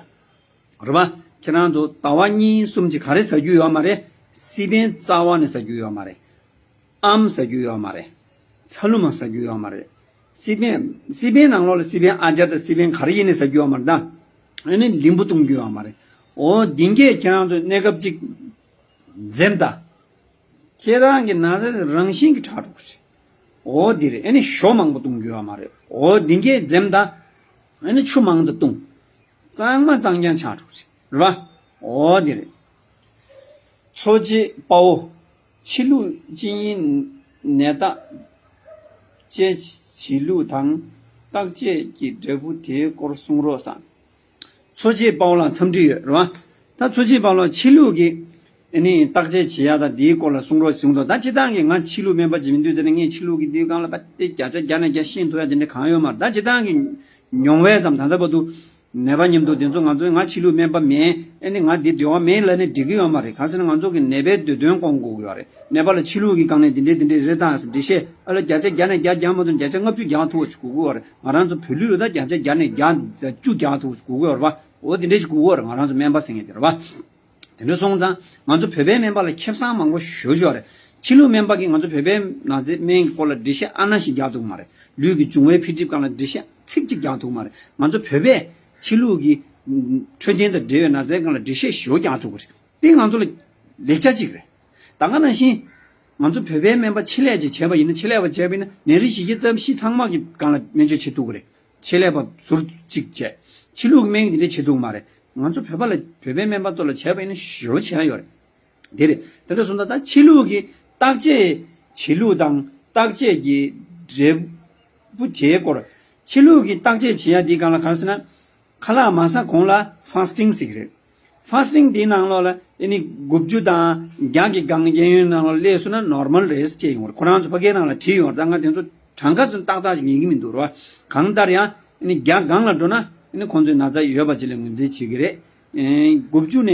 རེད་པ། ཁྱེད་རང་ཚོ་ཟླ་བ་གཉིས་གསུམ་ཅིག་ག་རེ་ཟ་རྒྱུ་ཡོད་མ་རེད། སི་པན་རྩ་བ་ནས་ཟ་རྒྱུ་ཡོད་མ་རེད། ཨམ་ཟ་རྒྱུ་ཡོད་མ་རེད། ཚ་ལུ་མ་ཟ་རྒྱུ་ཡོད་མ་རེད། སི་པན་སི་པན་ནང་ལོགས་ལ་སི་པན་ཨ་ཅར་དང་སི་པན་ག་རེ་ཡིན་ནས་ཟ་རྒྱུ་ཡོད་མ་རེད་ད། ཨ་ནི་ལིམ་བུ་བཏུང་རྒྱུ་ཡོད་མ་རེད། འོ་འདི་གས་ཁྱེད་རང་ཚོས་གནས་སྐབས་ཅིག་འཛེམ་ད། ཁྱེད་རང་གི་ན་ཚ་རང་བཞིན་གྱིས་དྲག་འགྲོ་གི་རེད། འོ་འདི་རེད། ཨ་ནི་ཞོ་མང་པོ་བཏུང་རྒྱུ་ཡོད་མ་རེད། འོ་འདི་གས་འཛེམ་ད། ཨ་ནི་ཆུ་མང་ཙམ་བཏུང་། གཙང་མ་གཙང་རྐྱང་ཆགས་འགྲོ་གི་རེད། རེད་པ། འོ་འདི་རེད། འཚོ་བྱེད་དཔའ་བོ། ཕྱི་ལུགས་ཅི་ཡིན་ནད་བརྟག་དཔྱད་བྱེད་ལུགས་དང་བརྟག་དཔྱད་ཀྱི་འབྲས་བུ་དེའི་སྐོར་གསུང་རོགས་གསུངས། འཚོ་བྱེད་དཔའ་བོ་ལ་འཚམས་འདྲི་ཡོད་རེད་བ། ད་འཚོ་བྱེད་དཔའ་བོ་ལ་ཕྱི་ལུགས་ཀྱི་ཨ་ནི་བརྟག་དཔྱད་བྱེད་ཡ་དང་འདིའི་སྐོར་ལ་གསུང་རོགས་གསུངས་འདུག་ད་སྤྱིར་བཏང་གི་ང་ཕྱི་ལུགས་སྨན་པ་ཅིག་མིན་དུས་དེ་ནས་ངས་ཕྱི་ལུགས་ཀྱི་འདིའི་སྒང་ལ་ད་དེ་བརྒྱ་ཆ་བརྒྱ་ནས་བརྒྱ་ཤེས་ཐུབ་ཡ་དེ་འདྲ་གང་ཡོད་མ་རེད། ད་སྤྱིར་བཏང་གི་མྱོང་བས་ཙམ་ད་ལྟ་བར་དུ་ནད་པ་མཉམ་དུ་དེ་ཚོ་ང་ཚོས་ང་ཕྱི་ལུགས་སྨན་པ་མིན། ཨ་ནི་ང་འདི་འབྲེལ་བ་མེད་ལབ་ནས་འགྲིག་གི་ཡོད་མ་རེད། གང་ཟེར་ན་ང་ཚོ་གི་ནད་པའི་འདོད་དོན་སྐོང་དགོས་ཀྱི་ཡོད་རེད། ནད་པ་ལ་ཕྱི་ལུགས་ཀྱི་སྒང་ནས་འདི་འདྲས་འདི་འདྲས་རེད་ད་ཟེར་འགྲེལ་བཤད་ཨ་ལ་བརྒྱ་ཆ་བརྒྱ་ནས་བརྒྱ་རྒྱག་མ་ཐུབ་ན་བརྒྱ་ཆ་ལྔ་བཅུ་རྒྱག་ཐུབ་པ་ཞིག་དགོས་ཀྱི་ཡོད་རེད། ང་རང་ཚོ་བོད་ལུགས་ལ་ད་བརྒྱ་ཆ་བརྒྱ་ནས་བརྒྱ་བཅུ་རྒྱག་ཐུབ་པ་ཞིག་དགོས་ཀྱི་ཡོད་རེད་པ། འོ་འདི་འདྲས་ཞིག་དགོས་ཀྱི་ཡོད་རེད། ང་རང་ཚོ་སྨན་པ་ཟེར་མཁན་དེ་རེད་པ། དེ་འདྲ་སོང་ཙང་ང་ཚོ་བོད་པའི་སྨན་པ་ལ་ཁེ་བཟང་མང་པོ་ཞེ་པོ་ཅིག་ཡོད་རེད། ཕྱི་ལུགས་སྨན་པ་གིས་ང་ཚོ་བོད་པའི་ན་ཚའི་སྨན་གྱི་སྐོར་ལ་འགྲེལ་བཤད་ཨ་ན་ཞིག་རྒྱག་ཐུབ་ཀྱི་མ་རེད། ལུས་ཀྱི་འབྱུང་བའི་འཕེལ་འགྲིབ་སྒང་ལ་འགྲེལ་བཤད་ཚིག་གཅིག་རྒྱག་ཐུབ་ཀྱི་མ་རེད། ང་ཚོ་བོད་པས་ཕྱི་ལུགས་ཀྱི་འཕྲོད་བསྟེན་དང་འབྲེལ་བའི་ན་ཚའི་སྒང་ལ་འགྲེལ་བཤད་ཞེ་པོ་རྒྱག་ཐུབ་ཀྱི་རེད། དེ་ང་ཚོ་ལ་ལེགས་ཆ་གཅིག་རེད། ད་ག་ནང་བཞིན་ང་ཚོ་བོད་པའི་སྨན་པ་ཆེད་ལས་ཅིག་བྱས་པ་ཡིན་ན། ཆེད་ལས་པ་བྱས་པ་ཡིན་ན་ནད་རིགས་ཞིབ་དཔྱད་ཚབ་ཞིབ་ཚང་མ་གི་སྒང་ལ་སྨན་བཅོས་བྱེད་ཐུབ་ཀྱི་རེད། ཆེད་ལས་པ་ཟུར་གཅིག་བྱས། ཕྱི་ལུགས་སྨན་གྱི་འདི་འདྲ་བྱེད་ཐུབ་མ་རེད། ང་ཚོ་བོད་པ་ལ་བོད་པའི་སྨན་པ་ཚོ་ལ་བྱས་པ་ཡིན་ན་ཞེ་པོ་བྱེད་ཡ་ཡོད་རེད། དེ་རེད། དེ་འདྲ་སོང་ཙང་ད་ཕྱི་ལུགས་ཀྱི་བརྟག་དཔྱད་བྱེད་ལུགས་དང་བརྟག་དཔྱད་ཀྱི་འབྲས་བུ་དེའི་སྐོར། ཕྱི་ལུགས་ཀྱི་བརྟག་དཔྱད་བྱེད་ཡ་འདི་གང་ལ་གང་ཟེར་ན། ཁ་ལག་མ་ཟ་གོང་ལ་ཕ་སི་ཊིང་ཟེར་གྱི་རེད། ཕ་སི་ཊིང་འདིའི་ནང་ལོགས་ལ་ཨ་ནི་དགུ་བཅུ་དང་བརྒྱ་གི་སྒང་གཡས་གཡོན་ནང་ལོགས་སླེབས་སོང་ན་ནོར་མལ་རེད་ཅེས་ཡོང་བ་རེད། ཁོ་རང་ཚོ་ཕ་གིའི་ནང་ལ་བྲིས་ཡོང་བ་རེད། ད་ང་དེ་ཚོ་གྲངས་ཀ་ཚོ་ཏག་ཏག་ཅིག་ངེས་ཀྱི་མི་འདུག་རེད་བ། གང་ལྟར་ཡང་ཨ་ནི་བརྒྱ་སྒང་ལ་འགྲོ་ན་ཨ་ནི་ཁོང་ཚོས་ན་ཚ་ཡོད་པ་ཅིག་ལ་ངོས་འཛིན་བྱེད་ཀྱི་རེད། ཨེ། དགུ་བཅུ་ནས་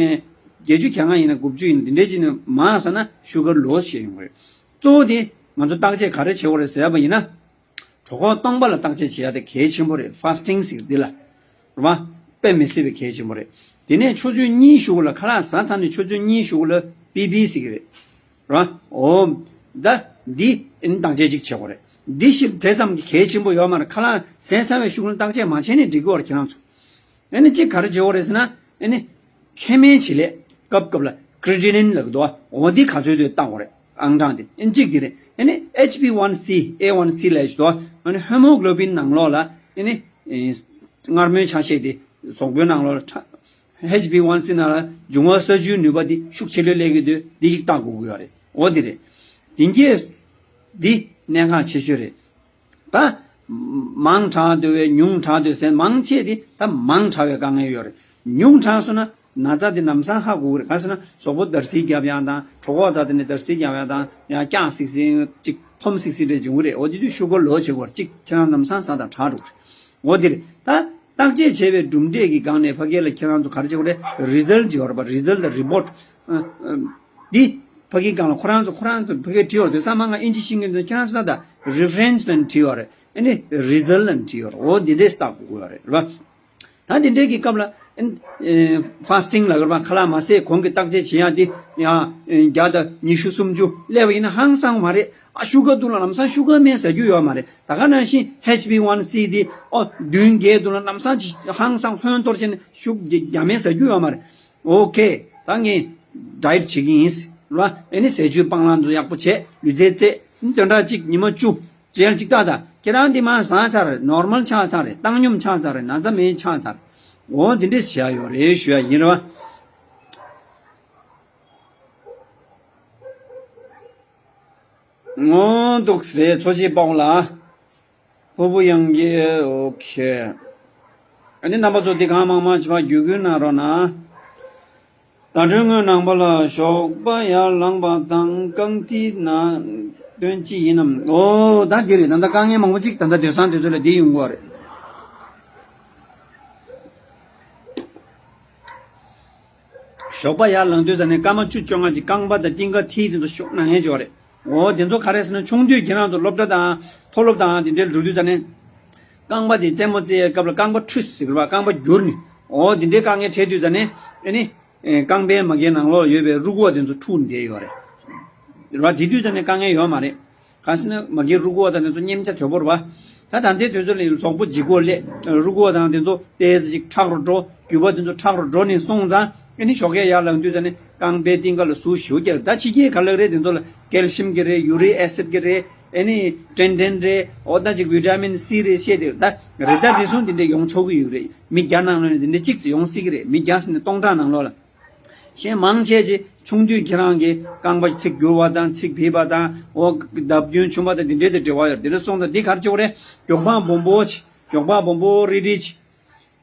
བརྒྱད་ཅུ་གྱ་ལྔ་ཡིན་ན་དགུ་བཅུ་ཡིན་ན་འདི་འདྲའི་ཅིག་ནས་མང་ས་ན་ཤུ་གར་ལོ་སི་བྱས་ཡོང་གི་རེད། གཙོ་བོ་དེ་ང་ཚོ་བརྟག་དཔྱད་ག་རེ་བྱེད་དགོས་རེད་ཟེར་བ་ཡིན་ན། གྲོད་ཁོག་སྟོང་པ་ལ་བརྟག་དཔྱད་བྱེད་ཡ་དེ་གལ་ཆེན་པོ་རེད། ཕ་སི་ཊིང་ཟེར་འདི་ལ། རེད་བ། དཔེ་མི་སྲིད་པའི་གལ་ཆེན་པོ་རེད། དེ་ནས་ཆུ་ཚོད་གཉིས་གཞུག་གུ་ལ་ཁ་ལག་ཟ་ཚར་ནས་ཆུ་ཚོད་གཉིས་གཞུག་གུ་ལ་པི་པི་ཟེར་གྱི་རེད། རེད་བ། འོ། ད་འདི་ཨ་ནི་བརྟག་དཔྱད་ཅིག་བྱེད་དགོས་རེད། འདི་ཞིབ་དེ་ཙམ་གྱི་གལ་ཆེན་པོ་ཡོད་མ་རེད། ཁ་ལག་ཟས་ཚར་བའི་གཞུག་གུ་ལ་བརྟག་དཔྱད་མ་བྱས་ནས་འགྲིག་གི་རེད་ཁྱེད་རང་ཚོ། ཨ་ནི་གཅིག་ག་རེ་བྱེད་དགོས་རེད་ཟེར་ན། ཨ་ནི་མཁལ་མའི་བྱེད་ལས་སྐབས་སྐབས་ལ་ཀྲི་ཊི་ནིན་ལབ་ཀྱི་འདུག་འོ་འདི་ག་ཚོད་དུ་བཏང་དགོས་རེད། ཨང་གྲངས་དེ་ཨ་ནི་གཅིག་དེ་རེད། ཨ་ནི་ཨེཆ་པི་ཝན་སི་ཨེ་ཝན་སི་ལབ་ཀྱི་འདུག་ཨ་ནི་ཧེ་མོ་གྷི་ལོ་བིན་ནང་ལོགས་ལ་ཨ་ནི་མངར་མོའི་ཆ་ཤས་དེ་གཟུགས་པོའི་ནང་ལོགས་ལ་ཁྲག་ཨེཆ་བི་ཝན་སི་ནང་ལ་འབྱུང་བ་ས་ཆུའི་ནུས་པ་འདི་ཤུགས་ཆེ་ལོས་སླེབས་ཀྱི་འདུག་འདི་ཞིག་བལྟ་དགོས་ཀྱི་ཡོད་རེད། འོ་འདི་རེད། དེ་གས་འདི་གནད་འགག་ཆེ་ཤོས་རེད། ད་མང་དྲགས་འདུག་བས་ཉུང་དྲགས་འདུག་ཟེར། མང་ཆེ་འདི་ད་མང་དྲགས་པའི་དཀའ་ངལ་ཡོད་རེད། ཉུང་དྲགས་སོང་ན་ན་ཚ་འདི་ལམ་སང་ཧ་གོ་གི་རེད། ག་ཟེར་ན་གཟུགས་པོ་འདར་སིག་རྒྱབ་ཡག་དང་། གྲོད་ཁོག་རྩ་དེ་ནས་འདར་སིག་རྒྱབ་ཡག་དང་། ཡང་སྐྱག་སིག་སིག་ཅིག་འཐོམ་སིག་སིག་རེ་བྱུང་གི་རེད། འོ་དེ་དུས་ཤུ་གར་ལོ་བྱེད་དགོས་རེད། ཅིག་ཁྱེད་རང་ལམ་སང་ཟ་དང་དྲག་འགྲོ་གི་རེད། འོ་དེ་རེད། ད་བརྟག་དཔྱད་བྱས་པའི་གྲུབ་འབྲས་ཀྱི་སྒང་ནས་ཕ་གི་ལ་ཁྱེད་རང་ཚོ་ག་རེ་བྱེད་དགོས་རེད། རི་ཛལ་ཊི་ཡོད་རེད་པ། རི་ཛལ་ཊི་རི་པོ་ཊི་འདི་ཕ་གི་སྒང་ལ་ཁོ་རང་ཚོ་ཁོ་རང་ཚོ་ཕ་གིར་བྲིས་ཡོད་རེད། དེང་སང་མ་ང་ཨིན་ཇི་ཤེས་མཁན་ཚོ་ཁྱེད་རང་ཚོ་ད་ད་རི་ཕ་རེན་སི་ནང་བྲིས་ཡོད་རེད། ཨ་ནི་རི་ཛལ་ཊི་ལ་བྲིས་ཡོད་རེད། འོ་འདི་འདྲས་བལྟ་དགོས་ཀྱི་ཡོད་རེད། རེད་པ། ད་འདི་འདྲའི་གི་སྐབས་ལ་ཨ་ནི་ཕ་སི་ཊིང་ལབ་ཀྱི་རེད་པ། ཁ་ལག་མ་ཟས་གོང་གི་བརྟག་དཔྱད་བྱེད་ཡག་འདི་ཡང་བརྒྱ་དང་ཉི་ཤུ་སུམ་ཅུ་སླེབས་པ་ཡིན་ན་ཧང་སང་མ་རེད། ཨ་ཤུ་གར་འདུག་ལ་ལམ་སང་ཤུ་གར་སྨན་ཟ་རྒྱུ་ཡོད་མ་རེད། ད་ག་ནང་བཞིན་ཨེཆ་བི་ཝན་སི་འདི་ཨོ་བདུན་བརྒྱད་འདུག་ལ་ལམ་སང་ཅིག་ཧང་སང་ཧོན་གཏོར་བྱས་ནས་ཤུ་གར་རྒྱ་སྨན་ཟ་རྒྱུ་ཡོད་མ་རེད། ཨོ་ཁེ། ད་ངས་ཌ་ཡེ་ཊི་བྱེད་ཀྱི་ཡིན་ལ། ཨ་ནི་ཟས་བཅུད་སྤང་བླང་དུ་ཡག་པོ་བྱས། ལུས་རྩལ་རྩེད། ཨ་ནི་བདུན་ཕྲག་གཅིག་ཉི་མ་བཅུ་རྗེས་ལ་ཅིག་ལྟ་ད། ཁྱེད་རང་འདི་མར་བཟང་ཚར་རེད། ནོར་མལ་ཆགས་ཚར་རེད། བཏང་སྙོམས་ཆགས་ཚར་རེད། ན་ཚ་མེད་ཆགས་ཚར་རེད། འོ་འདི་འདྲས་བྱས་ཡོད་རེད་ཞུ་ཡ་ཡིན་རེད་པ། ངོ་འདུག་སེ་རེད། འཚོ་བྱེད་དཔའ་བོ་ལགས། ཕུར་བུ་གཡང་སྐྱིད། ཨོ་ཁེ། ཨ་ནི་རྣམ་པ་ཚོ་འདི་གང་མང་མང་བྱེད་པ་བརྒྱུད་སྐུལ་གནང་རོགས་གནང་། ཟླ་སྒྲོན་དངོས་ནང་པ་ལ་ཞོགས་པ་ཡར་ལངས་པ་དང་རྐང་མཐིལ་ན་སྟོན་ཅི་ཡིན་ནམ། ཨོ་ད་འདི་རེད། ད་ལྟ་དཀའ་ངལ་མང་པོ་ཅིག་ད་ལྟ་དེང་སང་དུས་ཚོད་ལ་འདི་ཡོང་གི་རེད། ཞོགས་པ་ཡར་ལངས་དུས་ཙ་ནས་སྐར་མ་བཅུ་བཅོ་ལྔ་ཅིག་རྐང་པ་དང་རྟིང་ཀ་མཐིལ་དེ་ཚོ་ཤུགས་ན་ངེས་ཅིག་ཡོད་རེད། འོ་དེ་ཚོ་ག་རེ་ཟེར་ན་ཆུང་དུས་ཁྱེད་རང་ཚོ་སློབ་གྲྭ་དང་མཐོ་སློབ་དང་དེ་འདྲའི་འགྲོ་དུས་ཙ་ནས་རྐང་པ་དེ་རྩེད་མོ་རྩེ་ཡའི་སྐབས་ལ་རྐང་པ་འཁྲུད་ཟེར་བ། རྐང་པ་འགྱུར་ནས། འོ་དེ་འདྲའི་དཀའ་ངལ་འཕྲད་དུས་ཙ་ནས་ཨ་ནི་རྐང་པའི་མ་གིའི་ནང་ལོགས་ཡོད་པའི་རུས་ཁོག་དེ་ཚོ་འཁྲུད་བསྡད་ཡོད་རེད། རེད་བ། དེ་དུས་ཙ་ནས་དཀའ་ངལ་ཡོད་མ་རེད། གང་ཟེར་ན་མ་གིའི་རུས་ཁོག་དང་དེ་ཚོ་མཉེན་ཆ་དོད་པོ་རེད་བ། ད་ད་ལྟའི་དུས་ཚོད་ལ་གཟུགས་པོ་ལྗིད་ཁོག་སླེབས། རུས་ཁོག་དང་དེ་ཚོ་ཏོག་ཙམ་ཅིག་མཁྲེགས་རུ་འགྲོ། རྒྱུས་པ་དེ་ཚོ་མཁྲེགས་རུ་འགྲོ་ནས་སོང་ཙང་། ཨ་ནི་ཞོགས་ཀས་ཡར་ལངས་དུས་ཙ་ནས་རྐང་པའི་རྟིང་ཀ་ལ་ཟུག་ཞུ་རྒྱག་ད་ཕྱི་རྒྱལ་ག་ལ་རེད། དེ་ཚོ་ལ་ཀལ་ཤིམ་གྱི་རེད། ཡུ་རིག་ཨེ་སིད་ཀྱི་རེད། ཨ་ནི་ཀྲན་ཀྲན་རེད། འོ་ད་ཅིག་བི་ཊ་མིན་སི་རེད། བཤད་དེ་ད་རེད། ད་རེ་ཟུང་དེ་འདྲ་ཡོང་ཆོག་གི་ཡོད་རེད། མི་བརྒྱ་ནང་ལོགས་ནས་དེ་འདྲ་གཅིག་ཙམ་ཡོང་སྲིད་ཀྱི་རེད། མི་བརྒྱ་ཟེར་ནས་སྟོང་ཕྲག་ནང་ལོགས་ལ། གཞན་མང་ཆེ་ཅིག་ཆུང་དུས་ཁྱེད་རང་གི་རྐང་པ་ཚིགས་འགྱུར་བ་དང་ཚིགས་བིས་པ་དང་། འོ་ལྡབ་རྒྱུན་ཆུང་བ་དང་དེ་འདྲའི་དང་འབྲེལ་བ་ཡོད། དེ་འདྲ་སོང་ཙང་འདི་ག་རེ་བྱེད་དགོས་རེད། མགྱོགས་པ་སྦོམ་པོ་ཅིག་མགྱོགས་པ་སྦོམ་པོ་རིལ་རིལ་ཅིག་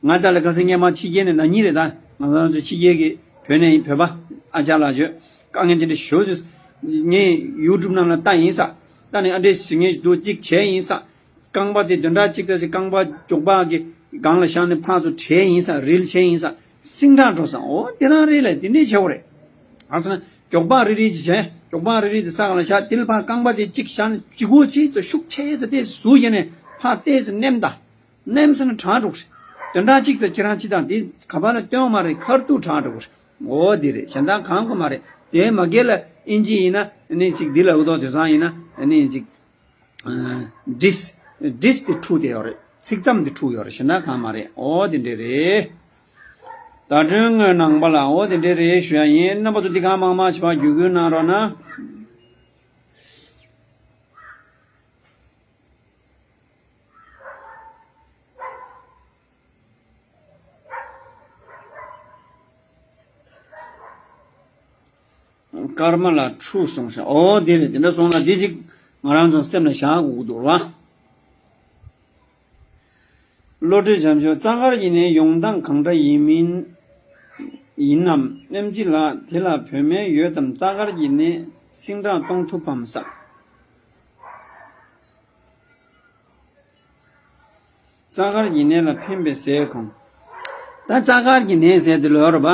ང་ད་ལ་ག་ཟེར། སྔས་མ་ཕྱི་རྒྱལ་ནས་ན་ནིང་རེད། ད་ང་ཚོ་ཕྱི་རྒྱལ་གྱི་བོད་ནས་ཡིན། བོད་པ་ཨ་ཅག་ལགས་བརྗོད། དཀའ་ངལ་དེ་འདྲ་ཞུ་དུས་ངས་ཡུ་ཊུབ་ནང་ལ་ལྟ་ཡིན་ས། ལྟ་ནས་ཨ་འདྲས་ཟེར་མཁན་ཞིག་འདུག་གཅིག་བྱས་ཡིན་ས། རྐང་པ་དེ་བདུན་ཕྲག་གཅིག་ཙམ་ཞིག་རྐང་པ་མགྱོགས་པ་གི་སྒང་ལ་བཞག་ནས་ཕར་ཚུར་བྲེས་ཡིན་ས། རིལ་བྱས་ཡིན་ས། སིང་དྲག་འགྲོ་སོང་། འོ་དེ་རང་རེད་ལ། དེ་འདྲས་བྱེད་དགོས་རེད། ཨ་ཙི་ན་མགྱོགས་པ་རིལ་རིལ་ཅིག་བྱས། མགྱོགས་པ་རིལ་རིལ་དེ་ས་སྒང་ལ་བཞག་དེ་ལ་ཕར་རྐང་པ་དེ་གཅིག་བཞག་ནས་གཅིག་པོ་གཅིག་ཏུ་ཤུགས་ཆེ་ཙམ་དེ་ཟུག་བྱས་ནས་ཕར་ཏོག་ཙམ་མནན་ད། མནན་ཟེར་ན་དྲག་འགྲོ་གི་རེད། བདུན་ཕྲག་གཅིག་ཙམ་ཁྱེད་རང་ཅི་དང་དེ་ག་པ་ལ་སྟོན་མ་རེད། ཁ་ཐུག་དྲག་འགྲོ་གི་རེད། འོ་དེ་རེད། གཞན་དག་གང་དགོས་མ་རེད། དེ་མ་གིར་ལ་ཨིན་ཇི་ཡིན་ན་ཨ་ནི་ཅིག་འདི་ལ་འུ་ཐོག་དེང་སང་ཡིན་ན་ཨ་ནི་ཅིག་ཌིས་ཌིས་དེ་འཁྲུགས་བསྡད་ཡོད་རེད། ཚིགས་མཚམས་དེ་འཁྲུགས་ཡོད་རེད། གཞན་དག་གང་མ་རེད། འོ་དེ་འདྲས་རེད། ཟླ་སྒྲོན་དངོས་ནང་པ་ལ་འོ་དེ་འདྲས་རེད་ཞུ་ཡ་ཡིན། རྣམ་པ་ཚོ་འདི་གང་མང་མང་བྱེད་པ་བརྒྱུད་སྐུལ་གནང་རོགས་གནང་། སྐར་མ་ལ་འཁྲུགས་སོང་ཤག་འོ་དེ་རེད། དེ་འདྲ་སོང་ན་དེ་ཅིག་ང་རང་ཚོ་སེམས་ལ་བཞག་དགོས་ཀྱི་འདུག་ར། བློ་གྲོས་བྱམས་ཆོས། རྩ་དཀར་གྱི་ནད་ཡོང་སྟངས་གང་འདྲ་ཡིན་མིན་ཡིན་ནམ། ཨེམ་ཆི་ལགས། དེ་ལ་བོད་སྨན་ཡོད་དམ། རྩ་དཀར་གྱི་ནད་སིང་དྲག་གཏོང་ཐུབ་བམ་ཟེར། རྩ་དཀར་གྱི་ནད་ལ་ཕན་པའི་ཟས་གང་། ད་རྩ་དཀར་གྱི་ནད་ཟེར་དེ་ལོས་རེད་པ།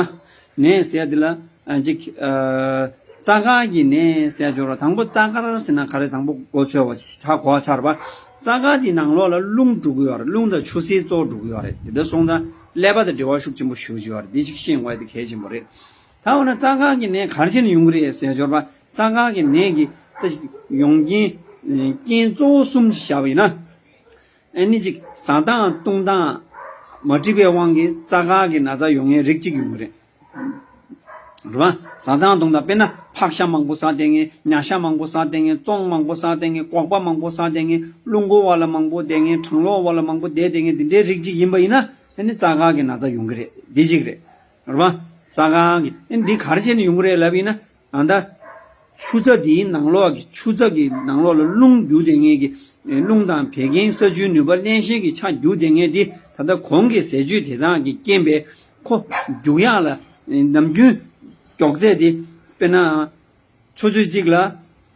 ནད་ཟེར་དེ་ལ་ཨ་ཅིག་ཨ་རྩ་དཀར་གྱི་ནད་ཟེར་ཆོག་ར། དང་པོ་རྩ་དཀར་ཟེར་ན་ག་རེ། དང་པོ་གོ་ཚོད་པ་ཆ་གོ་ཚར་བ། རྩ་དཀར་དེ་ནང་ལོགས་ལ་རླུང་འགྲོ་གི་ཡོད་རེད། རླུང་དང་ཆུ་སེར་ཚོགས་འགྲོ་གི་ཡོད་རེད། དེ་འདྲ་སོང་ཙང་ཀླད་པ་དང་འབྲེལ་བ་ཤུགས་ཆེན་པོ་ཞེ་པོ་ཅིག་ཡོད་རེད། དེ་ཅིག་ཤེས་དགོས་ཡ་དེ་གལ་ཆེན་པོ་རེད། ད་འོ་ན་རྩ་དཀར་གྱི་ནད་ག་རེ་བྱས་ནས་ཡོང་གི་རེད་ཟེར་ཆོག་ར། རྩ་དཀར་གྱི་ནད་ཀྱི་ད་ཡོང་རྐྱེན་རྐྱེན་གཙོ་བོ་གསུམ་ཞིག་བཞག་པ་ཡིན་ན། ཨ་ནི་ཅིག་ཟ་སྟངས་བཏུང་སྟངས་མ་འགྲིག་པའི་དབང་གིས་རྩ་དཀར་གྱི་ན་ཚ་ཡོང་མཁན་རིགས་གཅིག་ཡོང་གི་རེད། རེད་པ། ཟ་སྟངས་བཏུང་སྟངས། དཔེར་ན་ཕག་ཤ་མང་པོ་ཟ་བསྡད་མཁན། ཉ་ཤ་མང་པོ་ཟ་བསྡད་མཁན། བཙོང་མང་པོ་ཟ་བསྡད་མཁན། སྒོག་པ་མང་པོ་ཟ་བསྡད་མཁན། རླུང་འཁོར་བ་ལ་མང་པོ་བསྡད་མཁན། གྲང་གློག་འོག་ལ་མང་པོ་བསྡད་བསྡད་མཁན། འདི་འདྲའི་རིགས་གཅིག་ཡིན་པ་ཡིན་ན་ཨ་ནི་རྩ་དཀར་གྱི་ན་ཚ་ཡོང་གི་རེད། འདི་གཅིག་རེད། རེད་པ། རྩྭ་ཁང་གི་ཨེ་འདི་ག་རེ་བྱས་ནས་ཡོང་གི་རེད་ལབ་ཡིན་ན། ད་ལྟ་ཆུ་རྩྭ་འདིའི་ནང་ལོགས་ཀྱི་ཆུ་རྩྭ་གི་ནང་ལོགས་ལ་རླུང་རྒྱུག་བསྡད་མཁན་གྱི་རླུང་དང་བད་ཀན་ས་ཆུའི་ནུས་པ་བརླན་གཤེར་གྱི་ཆ་རྒྱུག་བསྡད་མཁན་འདི་ད་ལྟ་གོང་གི་ཟས་བཅུད་དེ་དག་གི་རྐྱེན་པས་ཁོ་རྒྱུག་ཡག་ལ་ནམ་རྒྱུན་མགྱོགས་ཚད་དེ་དཔེར་ན། ཆུ་ཚོད་གཅིག་ལ་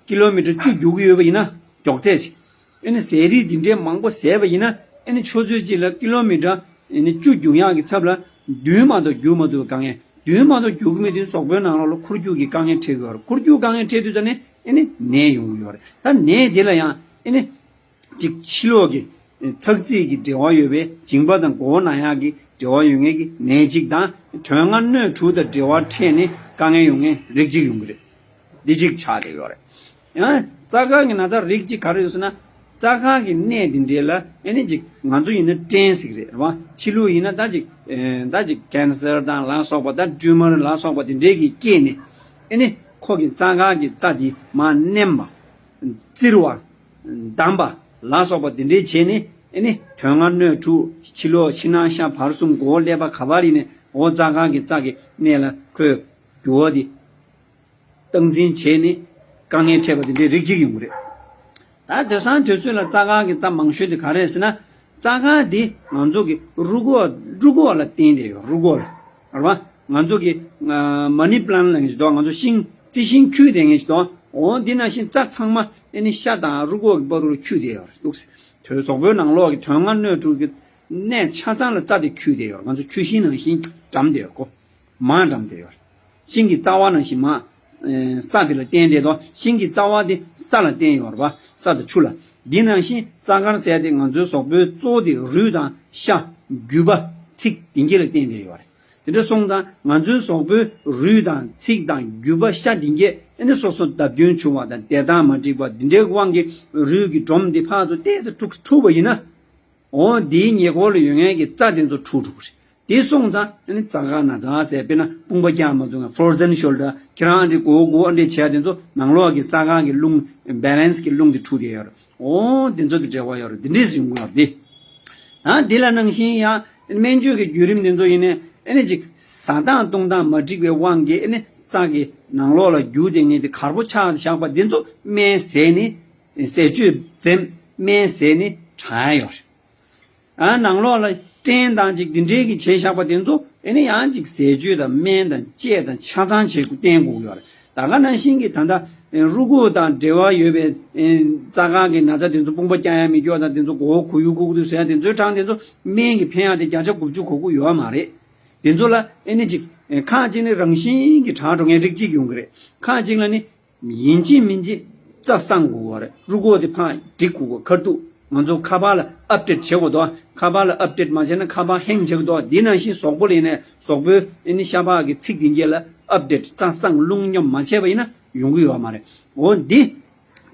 ཀི་ལོ་མི་ཊར་བཅུ་རྒྱུག་གི་ཡོད་པ་ཡིན་ན་མགྱོགས་ཚད་ཅིག་ཨེ་ནི་ཟས་རིགས་འདི་འདྲའི་མང་པོ་ཟས་པ་ཡིན་ན་ཨེ་ནི་ཆུ་ཚོད་གཅིག་ལ་ཀི་ལོ་མི་ཊར་ཨེ་ནི་བཅུ་རྒྱུག་ཡག་གི་ཚབ་ལ་བདུན་མ་གཏོགས་རྒྱུག་མ་ཐུབ་པའི་དཀའ་ངལ། བདུན་མ་གཏོགས་རྒྱུག་གི་མེད་དུས་གཟུགས་པོའི་ནང་ལོགས་ལ་འཁོར་རྒྱུག་གི་དཀའ་ངལ་འཕྲད་ཀྱི་ཡོད་རེད། འཁོར་རྒྱུག་དཀའ་ངལ་འཕྲད་དུས་ད་ནི་ཨེ་ནི་ནད་ཡོང་གི་ཡོད་རེད། ད་ནད་དེ་ལ་ཡང་ཨེ་ནི། གཅིག་ཕྱི་ལོགས་ཀྱི་ཚགས་ཚིག་གི་འབྲེལ་བ་ཡོད་པའི་མཇིང་པ་དང་མགོ་བོ་ན་ཡག་གི་འབྲེལ་བ་ཡོད་མཁན་གྱི་ནད་གཅིག་དང་དོན་ལྔ་སྣོད་དྲུག་དང་འབྲེལ་བ་འཕྲད་ནས་དཀའ་ངལ་ཡོང་མཁན་རིགས་གཅིག་ཡོང་གི་རེད། འདི་གཅིག་ཆགས་བསྡད་ཡོད་རེད། ཡང་རྩྭ་ཁང་གི་ན་ཚ་རིགས་གཅིག་ག་རེ་ཡོད་ཟེར་ན། རྩྭ་ཁང་གི་ནད་འདི་འདྲས་ལ་ཨེ་ནི་གཅིག་ང་ཚོ་ཡིན་ན་སྐྲན་ཟེར་གི་རེད་རེད་བ། ཕྱི་ལུགས་ཡིན་ན་ད་གཅིག་ཨེ་ད་གཅིག་ཀན་སར་དང་ལ་སོགས་པ་ད་ཊིའུ་མར་ལ་སོགས་པ་འདི་འདྲས་ཀྱི་སྐྱེས་ནས་ཨེ་ནི་ཁོ་གི་རྩྭ་ཁང་གི་རྩྭ་འདི་མར་མནན་པ། བཙིར་བ། བསྡམས་པ་ལ་སོགས་པ་དེ་འདྲའི་བྱས་ནས་ཨེ་ནི་དོན་ལྔ་སྣོད་དྲུག་ཕྱི་ལོགས་ཕྱི་ནང་ཤ་བར་གསུམ་མགོ་བོ་ཀླད་པ་ག་པར་ཡིན་ནས་འོ་རྩྭ་ཁང་གི་རྩྭ་གི་གནས་ལ་ཁོས་རྒྱུ་བ་དེ་སྟངས་འཛིན་བྱས་ནས་དཀའ་ངལ་འཕྲད་པ་དེ་འདྲའི་རིགས་གཅིག་ཡོང་གི་རེད། ད་དེང་སང་དུས་ཚོད་ལ་རྩྭ་ཁང་གི་རྩྭ་མང་ཤོས་དེ་ག་རེ་རེད་ཟེར་ན། རྩྭ་ཁང་འདི་ང་ཚོ་གི་རུས་ཁོག་རུས་ཁོག་ལ་བརྟེན་བསྡད་ཡོད། རུས་ཁོག་ལ། རེད་བ། ང་ཚོ་གི་ཨ་མ་ནི་པི་ལན་ལབ་མཁན་ཞིག་འདུག་ང་ཚོ་ཤིང་རྩི་ཤིང་འཁྱུད་བསྡད་མཁན་ཞིག་འདུག་འོ་འདི་ནང་བཞིན་རྩྭ་ཚང་མ་ཨེ་ནི་ཤ་དང་རུས་ཁོག་གི་བར་དུ་འཁྱུད་བསྡད་ཡོད་རེད་འདུག་དོལ་གཟུགས་པོའི་ནང་ལོགས་ཀྱི་དོན་ལྔ་སྣོད་དྲུག་གི་གནས་ཆ་ཚང་ལ་རྩྭ་དེ་འཁྱུད་བསྡད་ཡོད་རེད། ང་ཚོ་ཆུ་ཤིང་ནང་བཞིན་འགྲམ་བསྡད་ཡོད་གོ་མར་འགྲམ་བསྡད་ཡོད་རེད། ཤིང་གི་རྩ་བ་ནང་བཞིན་མར་ས་དེ་ལ་བརྟེན་བསྡད་དོ། ཤིང་གི་རྩ་བ་དེ་ས་ལ་བརྟེན་ཡོད་རེད་བ། ས་དང་ཆུ་ལ། འདི་ནང་བཞིན་རྩྭ་དཀར་ཟེར་དེ་ང་ཚོའི་གཟུགས་པོའི་གཙོ་བོ་དེ་རུས་དང་ཤ། རྒྱུས་པ། ཚིགས་དེ་གྱད་ལ་བརྟེན་བསྡད་ཡོད་རེད། དེ་འདྲ་སོང་ཙང་ང་ཚོའི་གཟུགས་པོའི་རུས་དང་ཚིགས་དང་རྒྱུས་པ་ཤ་དེ་གྱད་ཨེ་ནི་སོ་སོ་བརྡབ་སྐྱོན་བྱུང་བ་དང་བདེ་ཐང་མ་འགྲིག་པ་འདི་འདྲའི་དབང་གིས་རུས་ཀྱི་སྒྲོམ་འདི་ཕར་ཚུར་ཏོག་ཙམ་འཁྲུགས་འཁྲུགས་པ་ཡིན་ན། འོ་འདིའི་ཉེ་འཁོར་ལ་ཡོད་མཁན་གྱི་རྩྭ་དེ་ཚོ་འཁྲུགས་འགྲོ་གི་རེད། དེ་སོང་ཙང་ཨ་ནི་རྩྭ་ཁ་ན་ཚ་ཟེར་དཔེར་ན་དཔུང་པ་རྒྱག་མ་ཐུབ་མཁན་frozen shoulder ཁྱེད་རང་ཨ་འདྲས་གོ་གོ་ཨ་འདྲས་བྱས་དེ་ཚོ་ནང་ལོགས་ཀྱི་རྩྭ་ཁ་གི་རླུང་balance གི་རླུང་དེ་འཁྲུགས་བསྡད་ཡོད་རེད། འོ་དེ་ཚོ་དེ་འབྲེལ་བ་ཡོད་རེད། དེ་འདྲས་ཡོང་གི་ཡོད་རེད། ད་དེ་ལ་ནང་བཞིན་ཡང་སྨན་བཅོས་ཀྱི་བརྒྱུད་རིམ་དེ་ཚོ་ཡིན་ནའི་ཨ་ནི་ཅིག་ཟ་སྟངས་གཏོང་སྟངས་མ་འགྲིག་པའི་དབང་གིས་ཨ་ནི་རྩྭ་གི་ནང་ལོགས་ལ་རྒྱུ་དེ་ངེས་དེ་གར་པོ་ཆགས་བཞག་པ་དེ་ཚོ་སྨན་ཟས་ནི་ཟས་བཅུད་འཛེམ་སྨན་ཟས་ནི་དྲག་ཡོད་རེད། ཨ་ནང་ལོགས་ལ་སྐྲན་དང་ཅིག་འདི་འདྲའི་གི་བྱས་བཞག་པ་དེ་ཚོ་ཨེ་ནི་ཡང་ཅིག་ཟས་བཅུད་དང་སྨན་དང་དཔྱད་དང་ཆ་ཚང་བྱེད་དགོས་བསྟེན་དགོས་ཡོད་རེད། ད་ག་ནང་བཞིན་གྱི་ད་ལྟ་རུས་ཁོག་དང་འབྲེལ་བ་ཡོད་པའི་རྩ་ཁང་གི་ན་ཚ་དེ་ཚོ་དཔུང་པ་རྒྱག་ཡ་མི་སྐྱོ་དང་དེ་ཚོ་མགོ་བོ་ཁུ་ཡུ་ཁུ་ཁུ་དུ་ཟེར་ཡ་དེ་ཚོའི་གྲངས་དེ་ཚོ་སྨན་གྱི་ཕན་ཡག་དེ་བརྒྱ་ཆ་དགུ་བཅུ་གོ་དགུ་ཡོད་མ་རེད། དེ་ཚོ་ལ་ཨེ་ནི་ཅིག་ཁག་ཅིག་ནི་རང་བཞིན་གྱི་དྲག་འགྲོ་མཁན་རིགས་གཅིག་ཡོང་གི་རེད། ཁག་ཅིག་ལ་ནི། ཡིན་གཅིག་མིན་གཅིག་རྩྭ་བསང་དགོས་པ་རེད། རུས་ཁོག་དེ་ཕར་སྒྲིག་དགོས་པ་ཁར་ཐུག་ང་ཚོ་ཁ་པར་ལ་update བྱེད་དགོས་འདུག་ཁ་པར་ལ་update མ་བྱས་ན་ཁ་པར་hang བྱེད་དགོས་འདུག་འདི་ནང་བཞིན་གཟུགས་པོ་ལ་ཡིན་ནའི་གཟུགས་པོའི་ཨེ་ནི་ཤ་པགས་ཀྱི་ཚིགས་དེ་གྱད་ལ་update རྩྭ་བསང་རླུང་སྙོམས་མ་བྱས་པ་ཡིན་ན་ཡོང་གི་ཡོད་མ་རེད། འོ་འདི་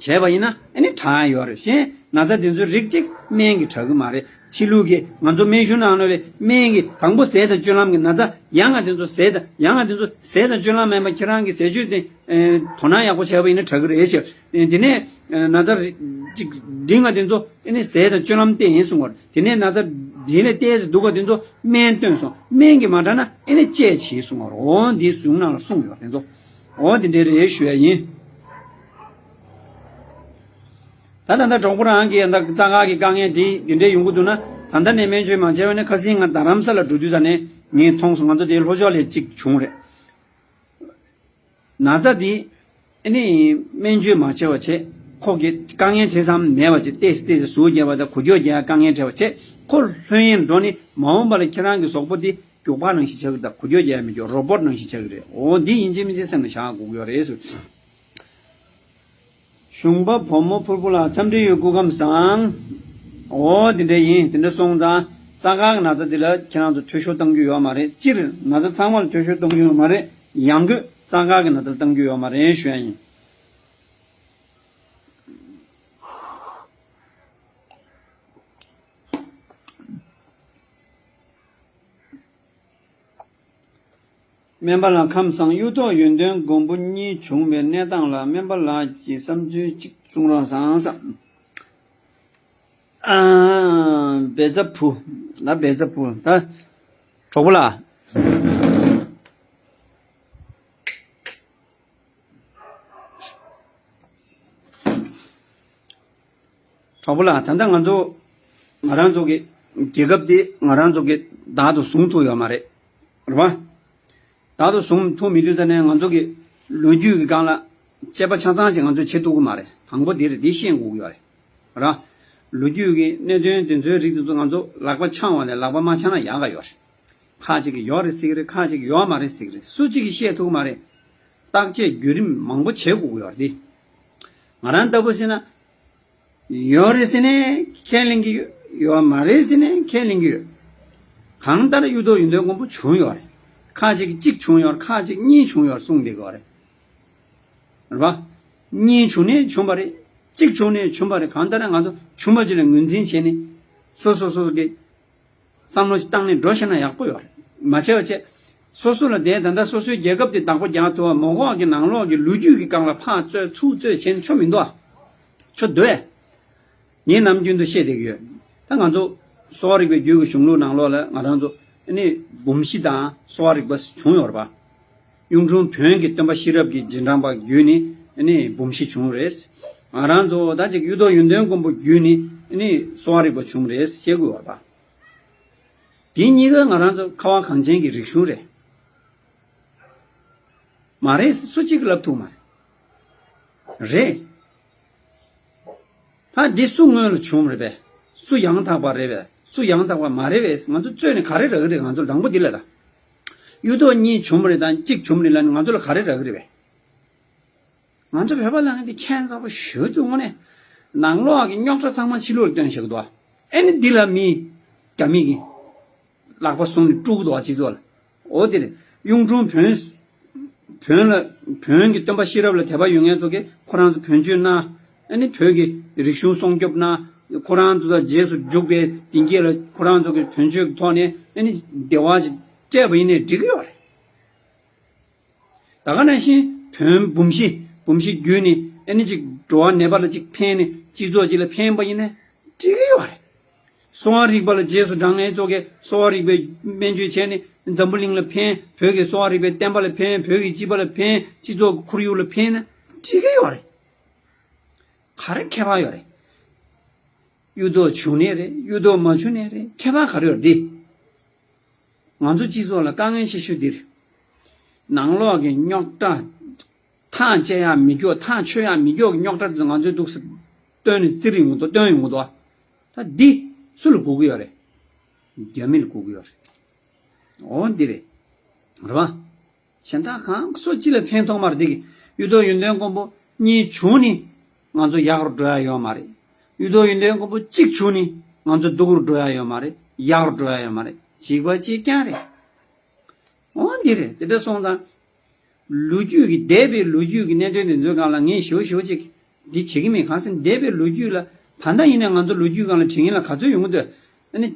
བྱས་པ་ཡིན་ན་ཨེ་ནི་དྲག་ཡོད་རེད། གཞན་ན་ཚ་དེ་ཚོའི་རིགས་གཅིག་སྨན་གྱིས་དྲག་གི་མ་རེད། ཕྱི་ལུགས་ཀྱི་ང་ཚོ་སྨན་གཞུང་ནང་ལོགས་ལ་སྨན་གྱིས་དང་པོ་ཟས་དང་སྤྱོད་ལམ་གྱི་ན་ཚ་ཡང་ང་དེ་ཚོ་ཟས་དང་ཡང་ང་དེ་ཚོ་ཟས་དང་སྤྱོད་ལམ་མེད་པ་ཁྱེད་རང་གི་ཟས་སྤྱོད་དེ་ཨེ་དོ་སྣང་ཡག་པོ་བྱས་པ་ཡིན་ན་དྲག་གི་རེད་ཟེར། ཨེ་དེ་ནས་ཨེ་ན་ཚ་རེ་གཅིག་འབྲིང་ང་དེ་ཚོ་ཨེ་ནི་ཟས་དང་སྤྱོད་ལམ་བསྟེན་ཡིན་གསུང་བར། དེ་ནས་ན་ཚ་འདི་ལས་ཏོག་ཙམ་སྡུག་ག་དེ་ཚོ་སྨན་བསྟེན་སོང་། སྨན་གྱིས་མ་དྲག་ན་ཨེ་ནི་དཔྱད་བྱེད་གསུང་བར། འོ་འདི་གཞུང་ནང་ལ་གསུངས་ཡོད་དེ་ཚོ། འོ་དེ་འདྲའི་རེད་ཞུ་ཡ་ཡིན། ད་ད་ལྟ་གྲོགས་པོ་རང་གིས་ད་རྩ་ཁ་གི་དཀའ་ངལ་འདི་འདི་འདྲའི་ཡོང་གི་འདུག་ན། ད་ལྟ་ནས་སྨན་བཅོས་མ་བྱས་པ་ནས་ཁ་སང་ང་རྡ་རམ་ས་ལ་འགྲོ་དུས་ཙ་ནས་ངས་མཐོང་སོང་། ང་ཚོ་དེའི་ལྷོ་ཕྱོགས་ལ་གཅིག་བྱུང་རེད། ན་ཚ་འདི་ཨ་ནི་སྨན་བཅོས་མ་བྱས་པ་བྱས་ཁོ་གི་དཀའ་ངལ་དེ་ཙམ་མེད་པ་བྱས་ཏོག་ཙམ་ཏོག་ཙམ་ཟུག་རྒྱག་པ་དང་འགུལ་སྐྱོད་རྒྱག་དཀའ་ངལ་འཕྲད་པ་བྱས་ཁོ་ལྷོད་གཡེང་འགྲོ་ནི་མ་འོངས་པ་ལ་ཁྱེད་རང་གི་གཟུགས་པོ་འདི་རྒྱུག་པ་ནང་བཞིན་ཆགས་ཀྱི་དང་འགུལ་སྐྱོད་རྒྱག་ཡ་མི་འགྱུར་རོ་བོ་ཊི་ནང་བཞིན་ཆགས་ཀྱི་རེད། འོ་འདི་ཡིན་གཅིག་མིན་གཅིག་སེམས་ལ་བཞག་དགོས་ཀྱི་ཡོད་རེད་ཟེར། གཞུང་པ་བུ་མོ་ཕུར་བུ་ལགས་འཚམས་འདྲི་ཡོད། སྐུ་ཁམས་བཟང་། འོ་དེ་འདྲ་ཡིན། དེ་འདྲ་སོང་ཙང་རྩ་ཁ་གི་ན་ཚ་འདི་ལ་ཁྱེད་རང་ཚོ་འཐུས་ཤོར་གཏང་རྒྱུ་ཡོད་མ་རེད། སྤྱིར་ན་ཚ་ཚང་མ་ལ་འཐུས་ཤོར་གཏང་རྒྱུ་ཡོད་མ་རེད། ཡང་སྒོས་རྩ་ཁ་གི་ན་ཚ་ལ་གཏང་རྒྱུ་ཡོད་མ་རེད་ཞུ་ཡ་ཡིན། སྨན་པ་ལགས་ཁམས་བཟང་། གཡུ་ཐོག་ཡོན་ཏན་མགོན་པོ་གཉིས་བྱུང་བའི་གནས་སྟངས་ལ་སྨན་པ་ལགས་ཀྱིས་བསམ་ཚུལ་གཅིག་གསུང་རོགས་གནང་། ཨ། བེ་ཙ་བུ། ད་བེ་ཙ་བུ། ད་གྲོགས་པོ་ལགས། གྲོགས་པོ་ལགས། ད་ལྟ་ང་ཚོ་ང་རང་ཚོ་གི་རྒྱལ་ཁབ་འདི་ང་རང་ཚོ་གི་བདག་ཏུ་བཟུང་ཐུབ་ཡོད་མ་རེད། རེད་པ། བདག་ཏུ་བཟུང་ཐུབ་མི་དུས་ཙ་ནས་ང་ཚོ་གི་ལོ་རྒྱུས་ཀྱི་སྒང་ལ་དཔྱད་པ་ཆ་ཚང་ཅིག་ང་ཚོས་བྱེད་ཐུབ་ཀྱི་མ་རེད། དང་པོ་འདི་རེད། འདི་ཤེས་དགོས་ཀྱི་ཡོད་རེད། ར། ལོ་རྒྱུས་ཀྱི་གནད་དོན་དེ་ཚོའི་རིགས་དེ་ཚོ་ང་ཚོ་ལག་པ་འཆང་བ་ནས་ལག་པ་མ་འཆང་ན་ཡག་ག་ཡོད་རེད། ཁ་ཅིག་གིས་ཡོད་རེད་ཟེར་གི་རེད། ཁ་ཅིག་གིས་ཡོད་མ་རེད་ཟེར་གི་རེད། སུ་གཅིག་གིས་བཤད་ཐུབ་ཀྱི་མ་རེད། བརྟག་དཔྱད་བརྒྱུད་རིམ་མང་པོ་བྱེད་དགོས་ཀྱི་ཡོད་རེད། འདི་ང་རང་ལྟ་བུ་ཟེར་ན། ཡོད་རེད་ཟེར་ནས་ཁས་ལེན་གྱི་ཡོད། ཡོད་མ་རེད་ཟེར་ནས་ཁས་ལེན་གྱི་ཡོད། གང་ལྟར་གཡུ་ཐོག་ཡོན་ཏན་མགོན་པོ་བྱུང་ཡོད་རེད། ཁ་ཅིག་གཅིག་བྱུང་ཡོད། ཁ་ཅིག་གཉིས་བྱུང་ཡོད་གསུངས་བསྡད་ཀྱི་ཡོད་རེད། རེད་པ། གཉིས་བྱུང་ནས་བྱུང་བ་རེད། གཅིག་བྱུང་ནས་བྱུང་བ་རེད། གང་ལྟར་ང་ཚོ་བྱུང་བ་ཅིག་ལ་ངོས་འཛིན་བྱས་ནས་སོ་སོ་སོ་སོ་གི་བསམ་བློ་ཞིག་བཏང་ནས་འགྲོ་ཤེས་ན་ཡག་པོ་ཡོད་རེད། མ་བྱས་པ་བྱས། སོ་སོ་ལ་དེ་ད་ལྟ་སོ་སོའི་རྒྱལ་ཁབ་དེ་བདག་པོ་རྒྱག་ཐུབ་པ། མ་འོངས་ཀྱི་ནང་ལོགས་ཀྱི་ལོ་རྒྱུས་ཀྱི་སྒང་ལ་ཕར་རྩོད་ཚུར་རྩོད་བྱས་ནས་ཆོ་མི་འདུག་ཨ། ཆོ་འདུག་ཨེ། ངས་ནམ་རྒྱུན་དུ་བཤད་བསྡད་ཀྱི་ཡོད། ད་ང་ཚོ་གསོ་བ་རིག་པའི་རྒྱུད་ཀྱི་གཞུང་ལུགས་ནང་ལོགས་ལ་ང་རང་ཚོ་ཨ་ནི་འབུམ་བཞི་དང་གསོ་བ་རིག་པ་བྱུང་ཡོད་རེད་པ། གཡུང་དྲུང་བོན་གྱི་སྟོན་པ་ཤེས་རབ་ཀྱི་རྗེས་འབྲང་པ་བརྒྱུད་ནས་ཨ་ནི་འབུམ་བཞི་བྱུང་རེད། ང་རང་ཚོ་ད་ཅིག་གཡུ་ཐོག་ཡོན་ཏན་མགོན་པོ་བརྒྱུད་ནས་ཨ་ནི་གསོ་བ་རིག་པ་བྱུང་རེད་བཤད་ཀྱི་ཡོད་རེད་པ། དེ་གཉིས་ཀ་ང་རང་ཚོ་ཁ་བ་གངས་ཅན་གྱི་རིག་གཞུང་རེད། མ་རེད་སུ་གཅིག་གིས་ལབ་ཐུབ་མ་རེད། རེད། ད་འདི་སུ་སྔོན་ལ་བྱུང་རེད་པས། སུ་ཡང་དག་པ་རེད་པས། སུ་ཡང་དག་པ་མ་རེད་པས། ང་ཚོ་རྩོད་ནས་ག་རེ་རག་གི་རེད། ང་ཚོ་ལ་དང་པོ་འདི་ལ་ད། གཡུ་ཐོག་གཉིས་བྱུང་རེད་དང་གཅིག་བྱུང་རེད་ལབ་ནས་ང་ཚོ་ལ་ག་རེ་རག་གི་རེད་པས། ང་ཚོ་བོད་པ་ལབ་མཁན་དེ་ཁྱད་མཚར་པོ་ཞེ་པོ་འདུག་དངོས་གནས། ནང་ལོགས་ཀྱི་རྙོག་དྲ་ཚང་མ་ཕྱི་ལོགས་ལ་སྟོན་བཞག་གི་འདུག་ཨ་ནི་འདི་ལ་མི་རྒྱ་མི་གི་ལག་པ་བཟུང་ནས་དཀྲུག་གི་འདུག་ཨ། སྤྱི་ཚོགས་ལ། འོ་དེ་རེད། གཡུང་དྲུང་བོན། བོན་ལ། བོན་གྱི་སྟོན་པ་ཤེས་རབ་ལ་དད་པ་ཡོད་མཁན་ཚོ་གིས་ཁོ་རང་ཚོ་བོན་ཆོས་གནང་། ཨ་ནི་བོད་ཀྱི་རིག་གཞུང་སྲུང་སྐྱོབ་གནང་། ཁོ་རང་ཚོ་དང་རྗེས་སུ་འཇུག་པའི་དེང་གི་ལ་ཁོ་རང་ཚོ་གི་བོན་ཆོས་ཀྱི་ཐོག་ནས་ཨ་ནི་བདེ་བ་ཅིག་སྤྲད་པ་ཡིན་ནའི་འགྲིག་གི་ཡོད་རེད། ད་ག་ནང་བཞིན་བོན་འབུམ་བཞི། འབུམ་བཞི་བརྒྱུད་ནས་ཨ་ནི་ཅིག་འགྲོ་བ་ནད་པ་ལ་ཅིག་ཕན་ནས་སྤྱི་ཚོགས་ཅིག་ལ་ཕན་པ་ཡིན་ན་འགྲིག་གི་ཡོད་རེད། གསོ་བ་རིག་པ་ལ་རྗེས་སུ་འབྲང་མཁན་ཚོ་གིས་གསོ་བ་རིག་པའི་སྨན་བཅོས་བྱས་ནས་འཛམ་བུ་གླིང་ལ་ཕན། བོད་ཀྱི་གསོ་བ་རིག་པའི་བསྟན་པ་ལ་ཕན། བོད་ཀྱི་སྤྱི་པ་ལ་ཕན། སྤྱི་ཚོགས་ཀྱི་ཁོར་ཡུག་ལ་ཕན་ན་འགྲིག་གི་ཡོད་རེད། ག་རེ་ཁྱད་པར་ཡོད་རེད། གཡུ་ཐོག་བྱུང་ནའི་རེད། གཡུ་ཐོག་མ་བྱུང་ནའི་རེད། ཁྱད་པར་ག་རེ་ཡོད་རེད། འདི་ང་ཚོ་སྤྱི་ཚོགས་ལ་དཀའ་ངལ་ཆེ་ཤོས་འདི་རེད། ནང་ལོགས་ཀྱི་རྙོག་དྲ། ཐག་བཅད་ཡག་མི་སྐྱོ། ཐག་ཆོད་ཡག་མི་སྐྱོ་གི་རྙོག་དྲ་དེ་ཚོ་ང་ཚོའི་འདུག་སེ་བཏོན་ནས་བཙིར་ཡོང་གི་འདུག་བཏོན་ཡོང་གི་འདུག་ད་འདི་སུ་ལ་དགོས་ཀྱི་ཡོད་རེད། རྒྱ་མི་ལ་དགོས་ཀྱི་ཡོད་རེད། འོ་འདི་རེད། རེད་པ། གཞན་དག་གང་སུ་ཅི་ལ་ཕན་ཐོགས་མ་རེད། འདི་གི་གཡུ་ཐོག་ཡོན་ཏན་མགོན་པོ་གཉིས་བྱུང་ནི་ང་ཚོ་ཡག་རུ་འགྲོ་ཡ་ཡོད་མ་རེད། གཡུ་ཐོག་ཡོན་ཏན་མགོན་པོ་གཅིག་བྱུང་ནི་ང་ཚོ་སྡུག་རུ་འགྲོ་ཡ་ཡོད་མ་རེད། ཡག་རུ་འགྲོ་ཡ་ཡོད་མ་རེད། གཅིག་པ་གཅིག་རྐྱང་རེད། འོ་འདི་རེད། དེ་འདྲ་སོང་ཙང་། ལོ་རྒྱུས་ཀྱི་འདས་པའི་ལོ་རྒྱུས་ཀྱི་གནད་དོན་དེ་ཚོའི་སྒང་ལ་ངས་ཞེ་པོ་ཞེ་པོ་ཅིག་འདི་བྱེད་ཀྱི་མེད། གང་ཟེར་ན་འདས་པའི་ལོ་རྒྱུས་ལ་ད་ལྟ་ཡིན་ན་ང་ཚོ་ལོ་རྒྱུས་སྒང་ལ་དྲན་ཡིན་ལ་ག་ཚོད་ཡོང་གི་འདུག་ཨ་ནི་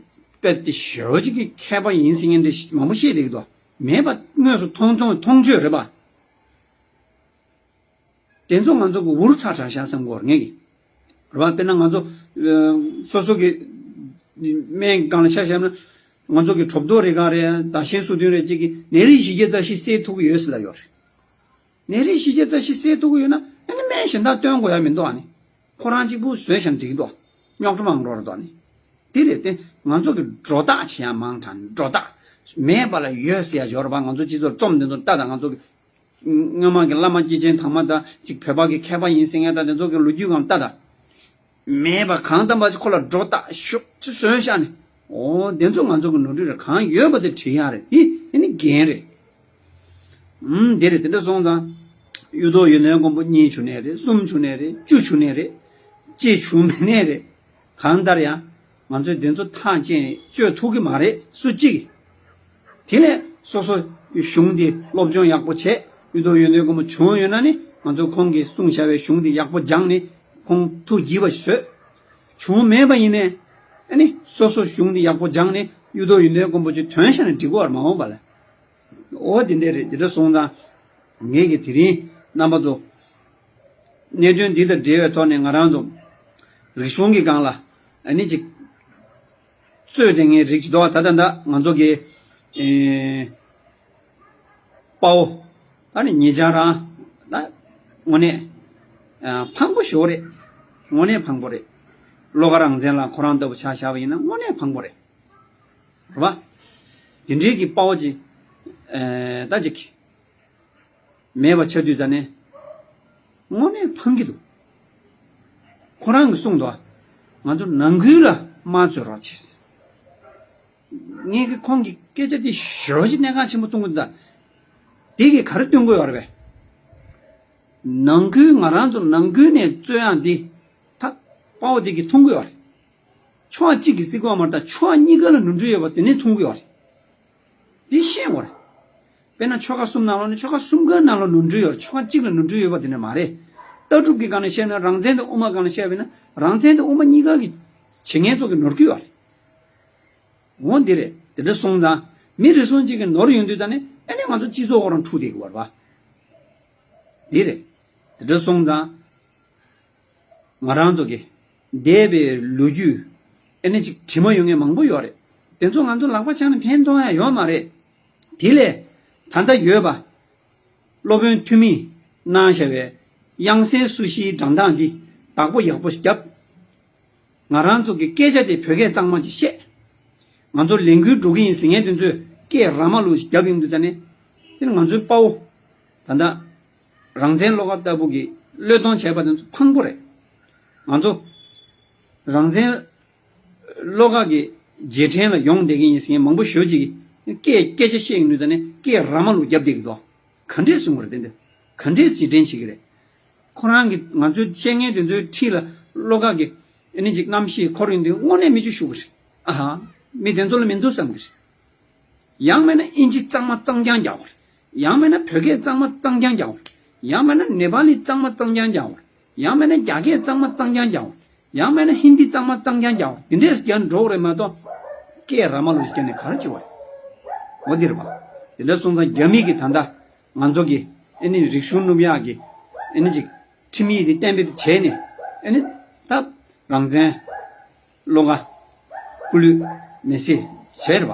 དཔེ་དེ་ཞེ་པོ་ཅིག་གི་མཁས་པ་ཡིན་ཟེར་མཁན་དེ་མང་པོ་བཤད་བསྡད་ཀྱི་འདུག་མེད་པ་དངོས་སུ་མཐོང་མཐོང་མཐོང་ཆོས་རེད་པ། དེ་ཚོ་ང་ཚོ་གི་འུར་ཚ་དྲག་ཤག་བསམ་གྱི་ཡོད་རེད་ངས་ཀྱི། རེད་པ། དཔེར་ན་ང་ཚོ་ཨ་སོ་སོ་གི་སྨན་གྱི་སྒང་ལ་ཆ་བཞག་ན་ང་ཚོ་གི་གྲོད་ཐོག་རེ་གང་རེད། ད་གཤིན་སུ་དུན་རེད་ཅིག་གི་ནད་རིགས་བཞི་བརྒྱ་རྩ་བཞི་སེལ་ཐུབ་ཀྱི་ཡོད་ཟེར་ལབ་ཡོད་རེད། ནད་རིགས་བཞི་བརྒྱ་རྩ་བཞི་སེལ་ཐུབ་ཀྱི་ཡོད་ན་ཨ་ནི་སྨན་གཞན་དག་སྟོན་དགོས་ཡ་མི་འདུག་ཨ་ནི། ཁོ་རང་གཅིག་པུ་བཟོས་བཞག་ན་འགྲིག་གི་འདུག་རྙོག་དྲ་མང་འགྲོ་རེད་འདུག་ཨ་ནི། དེ་རེད་དེ། ང་ཚོ་གི་སྒྲོ་བཏགས་བྱེད་ཡ་མང་དྲགས་ནས་སྒྲོ་བཏགས། མེད་པ་ལ་ཡོད་ཟེར་ཡ་ཡོད་རེད་པ། ང་ཚོ་སྤྱི་ཚོགས་རྩོམ་དེ་ཚོ་ལྟ་དང་། ང་ཚོ་གི་སྔོན་མ་གི་བླ་མ་སྐྱེས་ཆེན་དང་མ་དང་ཅིག་བོད་པ་གི་མཁས་པ་ཡིན་ཟེར་མཁན་དང་དེ་ཚོ་གི་ལོ་རྒྱུས་སྒང་ལ་ལྟ་དང་། མེད་པ་གང་ལྟ་མ་ཅིག་ཁོ་ལ་སྒྲོ་བཏགས་ཤུགས་ཅིག་བཟོས་བཞག་ནས། འོ་དེ་ཚོ་ང་ཚོ་གི་ནོར་འཁྲུལ་རེད། གང་ཡོད་པ་དེ་བྲིས་ཡག་རེད། དེ་ཨ་ནི་འགན་རེད། ཨུམ། དེ་རེད། དེ་འདྲ་སོང་ཙང་། གཡུ་ཐོག་ཡོན་ཏན་མགོན་པོ་གཉིས་བྱུང་ནའི་རེད། གསུམ་བྱུང་ནའི་རེད། བཅུ་བྱུང་ནའི་རེད། གཅིག་བྱུང་མེད་ནའི་རེད། གང་ལྟར་ཡང་ང་ཚོས་དེ་ཚོ་ཐག་བཅད་ནས་གཅོད་ཐུབ་ཀྱི་མ་རེད་སུ་གཅིག་གིས། དེ་ནས་སོ་སོ་གཞུང་འདི་སློབ་སྦྱོང་ཡག་པོ་བྱས། གཡུ་ཐོག་ཡོན་ཏན་མགོན་པོ་བྱུང་ཡོད་ན་ནི་ང་ཚོ་ཁོང་གིས་གསུངས་བཞག་པའི་གཞུང་འདི་ཡག་པོ་སྦྱངས་ནས་ཁོང་ཐུགས་དགྱེས་པ་ཞིག་བཟོས། བྱུང་མེད་པ་ཡིན་ནའི་ཨ་ནི་སོ་སོ་གཞུང་འདི་ཡག་པོ་སྦྱངས་ནས་གཡུ་ཐོག་ཡོན་ཏན་མགོན་པོ་ཅིག་ཐོན་བཞག་ན་འགྲིག་གི་ཡོད་རེད་མ་འོངས་པ་ལ། འོ་དེ་འདྲ་རེད། དེ་འདྲ་སོང་ཙང་ངས་ཀྱི་དེ་རིང་རྣམ་པ་ཚོ་གནད་དོན་འདི་དང་འབྲེལ་བའི་ཐོག་ནས་ང་རང་ཚོ་རིག་གཞུང་གི་སྒང་ལ་ཨ་ནི་ཅིག་རྩོད་དེ་ངའི་རིགས་ཅིག་འདུག་ད་ད་ད་ང་ཚོ་གི་ཨེ་དཔའ་བོ་ད་ནི་ཉེ་ཆར་རང་ད་དངོས་གནས་ཨ་ཕངས་པོ་ཞེ་པོ་རེད། དངོས་གནས་ཕངས་པོ་རེད། བློ་དགའ་རང་བཙན་ལགས་ཁོ་རང་ལྟ་བུ་ཆ་བཞག་པ་ཡིན་ན་དངོས་གནས་ཕངས་པོ་རེད། རེད་པ། དེ་འདྲའི་གི་དཔའ་བོ་ཅིག་ཨེ། ད་ཅིག་མེད་པ་ཆགས་དུས་ད་ནས་དངོས་གནས་ཕངས་ཀྱི་འདུག་ཁོ་རང་གིས་གསུངས་འདུག་ང་ཚོ་ནང་ཁུལ་ལ་དམངས་གཙོ་རོགས་བྱེད། ངས་ཀྱི་ཁོང་གི་སྐད་ཆ་དེ་ཞོ་ཅིག་གནད་འགག་ཆེན་པོ་གཏོང་གི་འདུག་དེ་གིས་ག་རེ་སྟོན་གི་ཡོད་རེད་པས། ནང་ཁུལ་ང་རང་ཚོ་ནང་ཁུལ་ནས་རྩོད་ཡག་འདི་ད་དཔའ་བོ་དེ་གིས་མཐོང་གི་ཡོད་རེད། ཕྱོགས་གཅིག་གི་རྩིས་གོ་མ་རེད། ད་ཕྱོགས་གཉིས་ཀ་ལ་ནོར་འཁྲུལ་ཡོད་པ་དེ་ནས་མཐོང་གི་ཡོད་རེད། དེ་ཤེས་དགོས་རེད། དཔེར་ན་ཆོལ་ཁ་གསུམ་ནང་ལོགས་ནས་ཆོལ་ཁ་གསུམ་ཀའི་ནང་ལ་ནོར་འཁྲུལ་ཡོད་རེད། ཆོལ་ཁ་གཅིག་ལ་ནོར་འཁྲུལ་ཡོད་པ་དེ་འདྲ་མ་རེད། ལྟ་གྲུབ་ཀྱི་སྒང་ནས་བཤད་ན་རང་བཙན་དང་དབུ་མ་སྒང་ནས་བཤད་པ་ཡིན་ན་རང་བཙན་དང་དབུ་མ་གཉིས་ཀ་གི་བྱེད་མཁན་ཚོ་གི་ནོར་འཁྲུལ་ཡོད་རེད། འོ་འདི་རེད། དེ་འདྲ་སོང་ཙང་མི་རེ་ཟུང་གཅིག་གི་ནོར་ཡོང་དུས་ད་ནི་ཨ་ནི་ང་ཚོ་སྤྱི་ཚོགས་ཁོ་རང་འཁྲུག་བསྡད་ཀྱི་ཡོད་རེད་པ། འདི་རེད། དེ་འདྲ་སོང་ཙང་། ང་རང་ཚོ་གི་འདས་པའི་ལོ་རྒྱུས་ཨེ་ནི་ཅིག་དྲི་མ་ཡོང་མཁན་མང་པོ་ཡོད་རེད། དེ་ཚོ་ང་ཚོ་ལག་པ་འཆང་ནས་ཕན་ཐོགས་ཡ་ཡོད་མ་རེད། དེ་ལས་ད་ལྟ་ཡོད་པ་སློབ་དཔོན་ཐུ་མིས་གནང་བཞག་པའི་དབྱངས་གསལ་སུ་ཞིའི་སྒྲ་གདངས་འདི་བདག་པོ་ཡག་པོ་བརྒྱབ། ང་རང་ཚོ་གི་སྐད་ཆ་དེ་བོད་སྐད་གཙང་མ་ཅིག་བཤད། ང་ཚོ་ལས་འགུལ་འགྲོ་གི་ཡིན་ཟེར་མཁན་དེ་ཚོས་སྐད་ར་མ་ལུག་ཞིག་བརྒྱབ་ཡོང་དུས་ད་ནི་དེ་ནི་ང་ཚོའི་དཔའ་བོ་ད་ལྟ་རང་བཙན་བློ་དགའ་ལྟ་བུ་གི་བློས་གཏོང་བྱས་པ་དེ་ཚོ་ཕངས་པོ་རེད། ང་ཚོ་རང་བཙན་བློ་དགའ་གི་རྗེས་དྲན་ལ་ཡོང་བསྡད་ཀྱི་ཡིན་ཟེར་མཁན་མང་པོ་ཞེ་ཅིག་གིས་སྐད་སྐད་ཆ་བཤད་ཡོང་དུས་ད་ནི་སྐད་ར་མ་ལུག་བརྒྱབ་བསྡད་ཀྱི་འདུག་ག་འདྲས་གསུང་གི་རེད། དེ་འདྲ་ག་འདྲས་རྗེས་དྲན་བྱེད་ཀྱི་རེད། ཁོ་རང་གིས་ང་ཚོའི་བཤད་མཁན་དེ་ཚོའི་འཁྲིས་ལ་བློ་དགའ་གི་ཨ་ནི་ཅིག་རྣམ་ཤེས་འཁོར་ཡོང་དུས་དངོས་གནས་མི་ཆོས་ཞུ་གི་རེད། ཨ་ཧ། མི་དེ་ཚོ་ལ་མི་འདུག་བསམ་གི་རེད། ཡང་མིན་ན་ཨིན་ཇི་གཙང་མ་གཙང་རྐྱང་རྒྱག་དགོས་རེད། ཡང་མིན་ན་བོད་སྐད་གཙང་མ་གཙང་རྐྱང་རྒྱག་དགོས་རེད། ཡང་མིན་ན་ནེ་པ་ལི་གཙང་མ་གཙང་རྐྱང་རྒྱག་དགོས་རེད། ཡང་མིན་ན་རྒྱ་སྐད་གཙང་མ་གཙང་རྐྱང་རྒྱག་དགོས་རེད། ཡང་མིན་ན་ཧིན་དི་གཙང་མ་གཙང་རྐྱང་རྒྱག་དགོས་རེད། དེ་འདྲས་རྒྱག་འགྲོ་གི་རེད་མ་གཏོགས་སྐད་ར་མ་ལུག་ཅིག་བརྒྱབ་ནས་ག་རེ་བྱེད་པ་རེད། འོ་འདི་རེད་པ། དེ་འདྲ་སོང་ཙང་རྒྱ་མི་གིས་ད་ལྟ་ང་ཚོ་གི་ཨ་ནི་རིག་གཞུང་སྣུབ་ཡག་གི་ཨ་ནི་ཅིག་ཁྲིམས་ཡིག་དེ་གཏན་འབེབས་བྱས་ནས་ཨ་ནི་ད་རང་བཙན་བློ་དགའ་སྐུ་ལུས་མེ་སྲེག་བྱས་རེད་པ།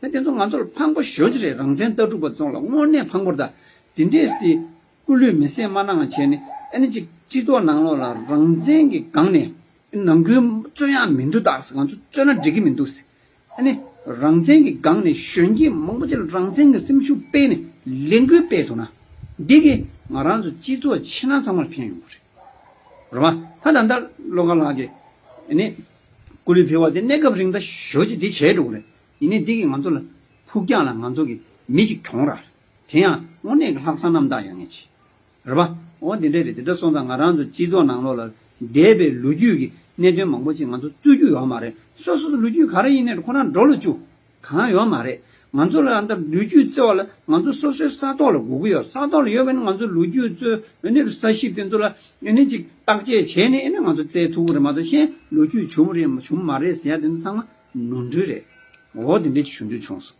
ད་དེ་ཚོ་ང་ཚོར་ཕངས་པོ་ཞེ་ཅིག་རེད། རང་བཙན་ལྟ་གྲུབ་པ་ཚོ་ལ་དངོས་གནས་ཕངས་པོ་རེད། ད་དེ་འདྲས་སི་སྐུ་ལུས་མེ་སྲེག་མ་གནང་བྱས་ནས་ཨ་ནི་ཅིག་སྤྱི་ཚོགས་ནང་ལོགས་ལ་རང་བཙན་གྱི་སྒང་ནས་ནང་ཁུལ་རྩོད་ཡག་མི་འདུག་ད་ང་ཚོ་རྩོད་ན་འགྲིག་གི་མི་འདུག་ཟེར། ཨ་ནི་རང་བཙན་གྱི་སྒང་ནས་གཞོན་སྐྱེས་མང་པོ་ཅིག་ལ་རང་བཙན་གྱི་སེམས་ཤུགས་སྤེལ་ནས་ལས་འགུལ་སྤེལ་ཐུབ་ན་འདི་གིས་ང་རང་ཚོ་སྤྱི་ཚོགས་ཕྱི་ནང་ཚང་མར་ཕན་ཡོང་གི་རེད། རེད་པ། ད་ད་ལྟ་བློ་དགའ་ལགས་ཀྱིས་ཨ་ནི་སྐུ་ལུས་ཕུལ་བ་དེ་གནས་སྐབས་རིང་ད་ཞེ་ཅིག་འདི་བྱས་འགྲོ་གི་རེད། ཡིན་ནའི་འདི་གིས་ང་ཚོ་ལ་ཕུགས་རྒྱང་ལ་ང་ཚོ་གི་མི་ཅིག་གྱོང་རག་རེད། དེ་ཡང་དངོས་གནས་ཀྱི་ལྷག་བསམ་རྣམ་དག་ཡོད་མཁན་ཅིག་རེད་པ། འོ་འདི་འདྲས་རེད། དེ་འདྲ་སོང་ཙང་ང་རང་ཚོ་སྤྱི་ཚོགས་ནང་ལོགས་ལ་འདས་པའི་ལོ་རྒྱུས་ཀྱི་གནད་དོན་མང་པོ་ཅིག་ང་ཚོ་རྩོད་རྒྱུ་ཡོད་མ་རེད། སོ་སོ་སོ་ལོ་རྒྱུས་ག་རེ་ཡིན་ནའི་ཁོ་རང་འགྲོ་ལ་བཅུག་གང་ཡོད་མ་རེད། ང་ཚོ་ལ་ཨ་ད་ལོ་རྒྱུས་རྩོད་པ་ལ་ང་ཚོ་སོ་སོའི་ས་ཐོག་ལ་སྒུག་གི་ཡོད། ས་ཐོག་ལ་ཡོད་པ་ཡིན་ན་ང་ཚོ་ལོ་རྒྱུས་རྩོད་ཨ་ནི་ས་ཞིབ་དེ་ཚོ་ལ་ཨ་ནི་ཅིག་བརྟག་དཔྱད་བྱས་ནས་ཨ་ནི་ང་ཚོ་བཙལ་ཐུབ་ཀྱི་རེད་མ་གཏོགས་གཞན་ལོ་རྒྱུས་བྱུང་རེད་མ་བྱུང་མ་རེད་ཟེར་ཡ་དེ་ཚོ་ཚང་མ་ནོར་འཁྲུལ་རེད། འོ་དེ་འདྲས་ཅིག་ཞུ་འདོད་བྱུང་སོང་།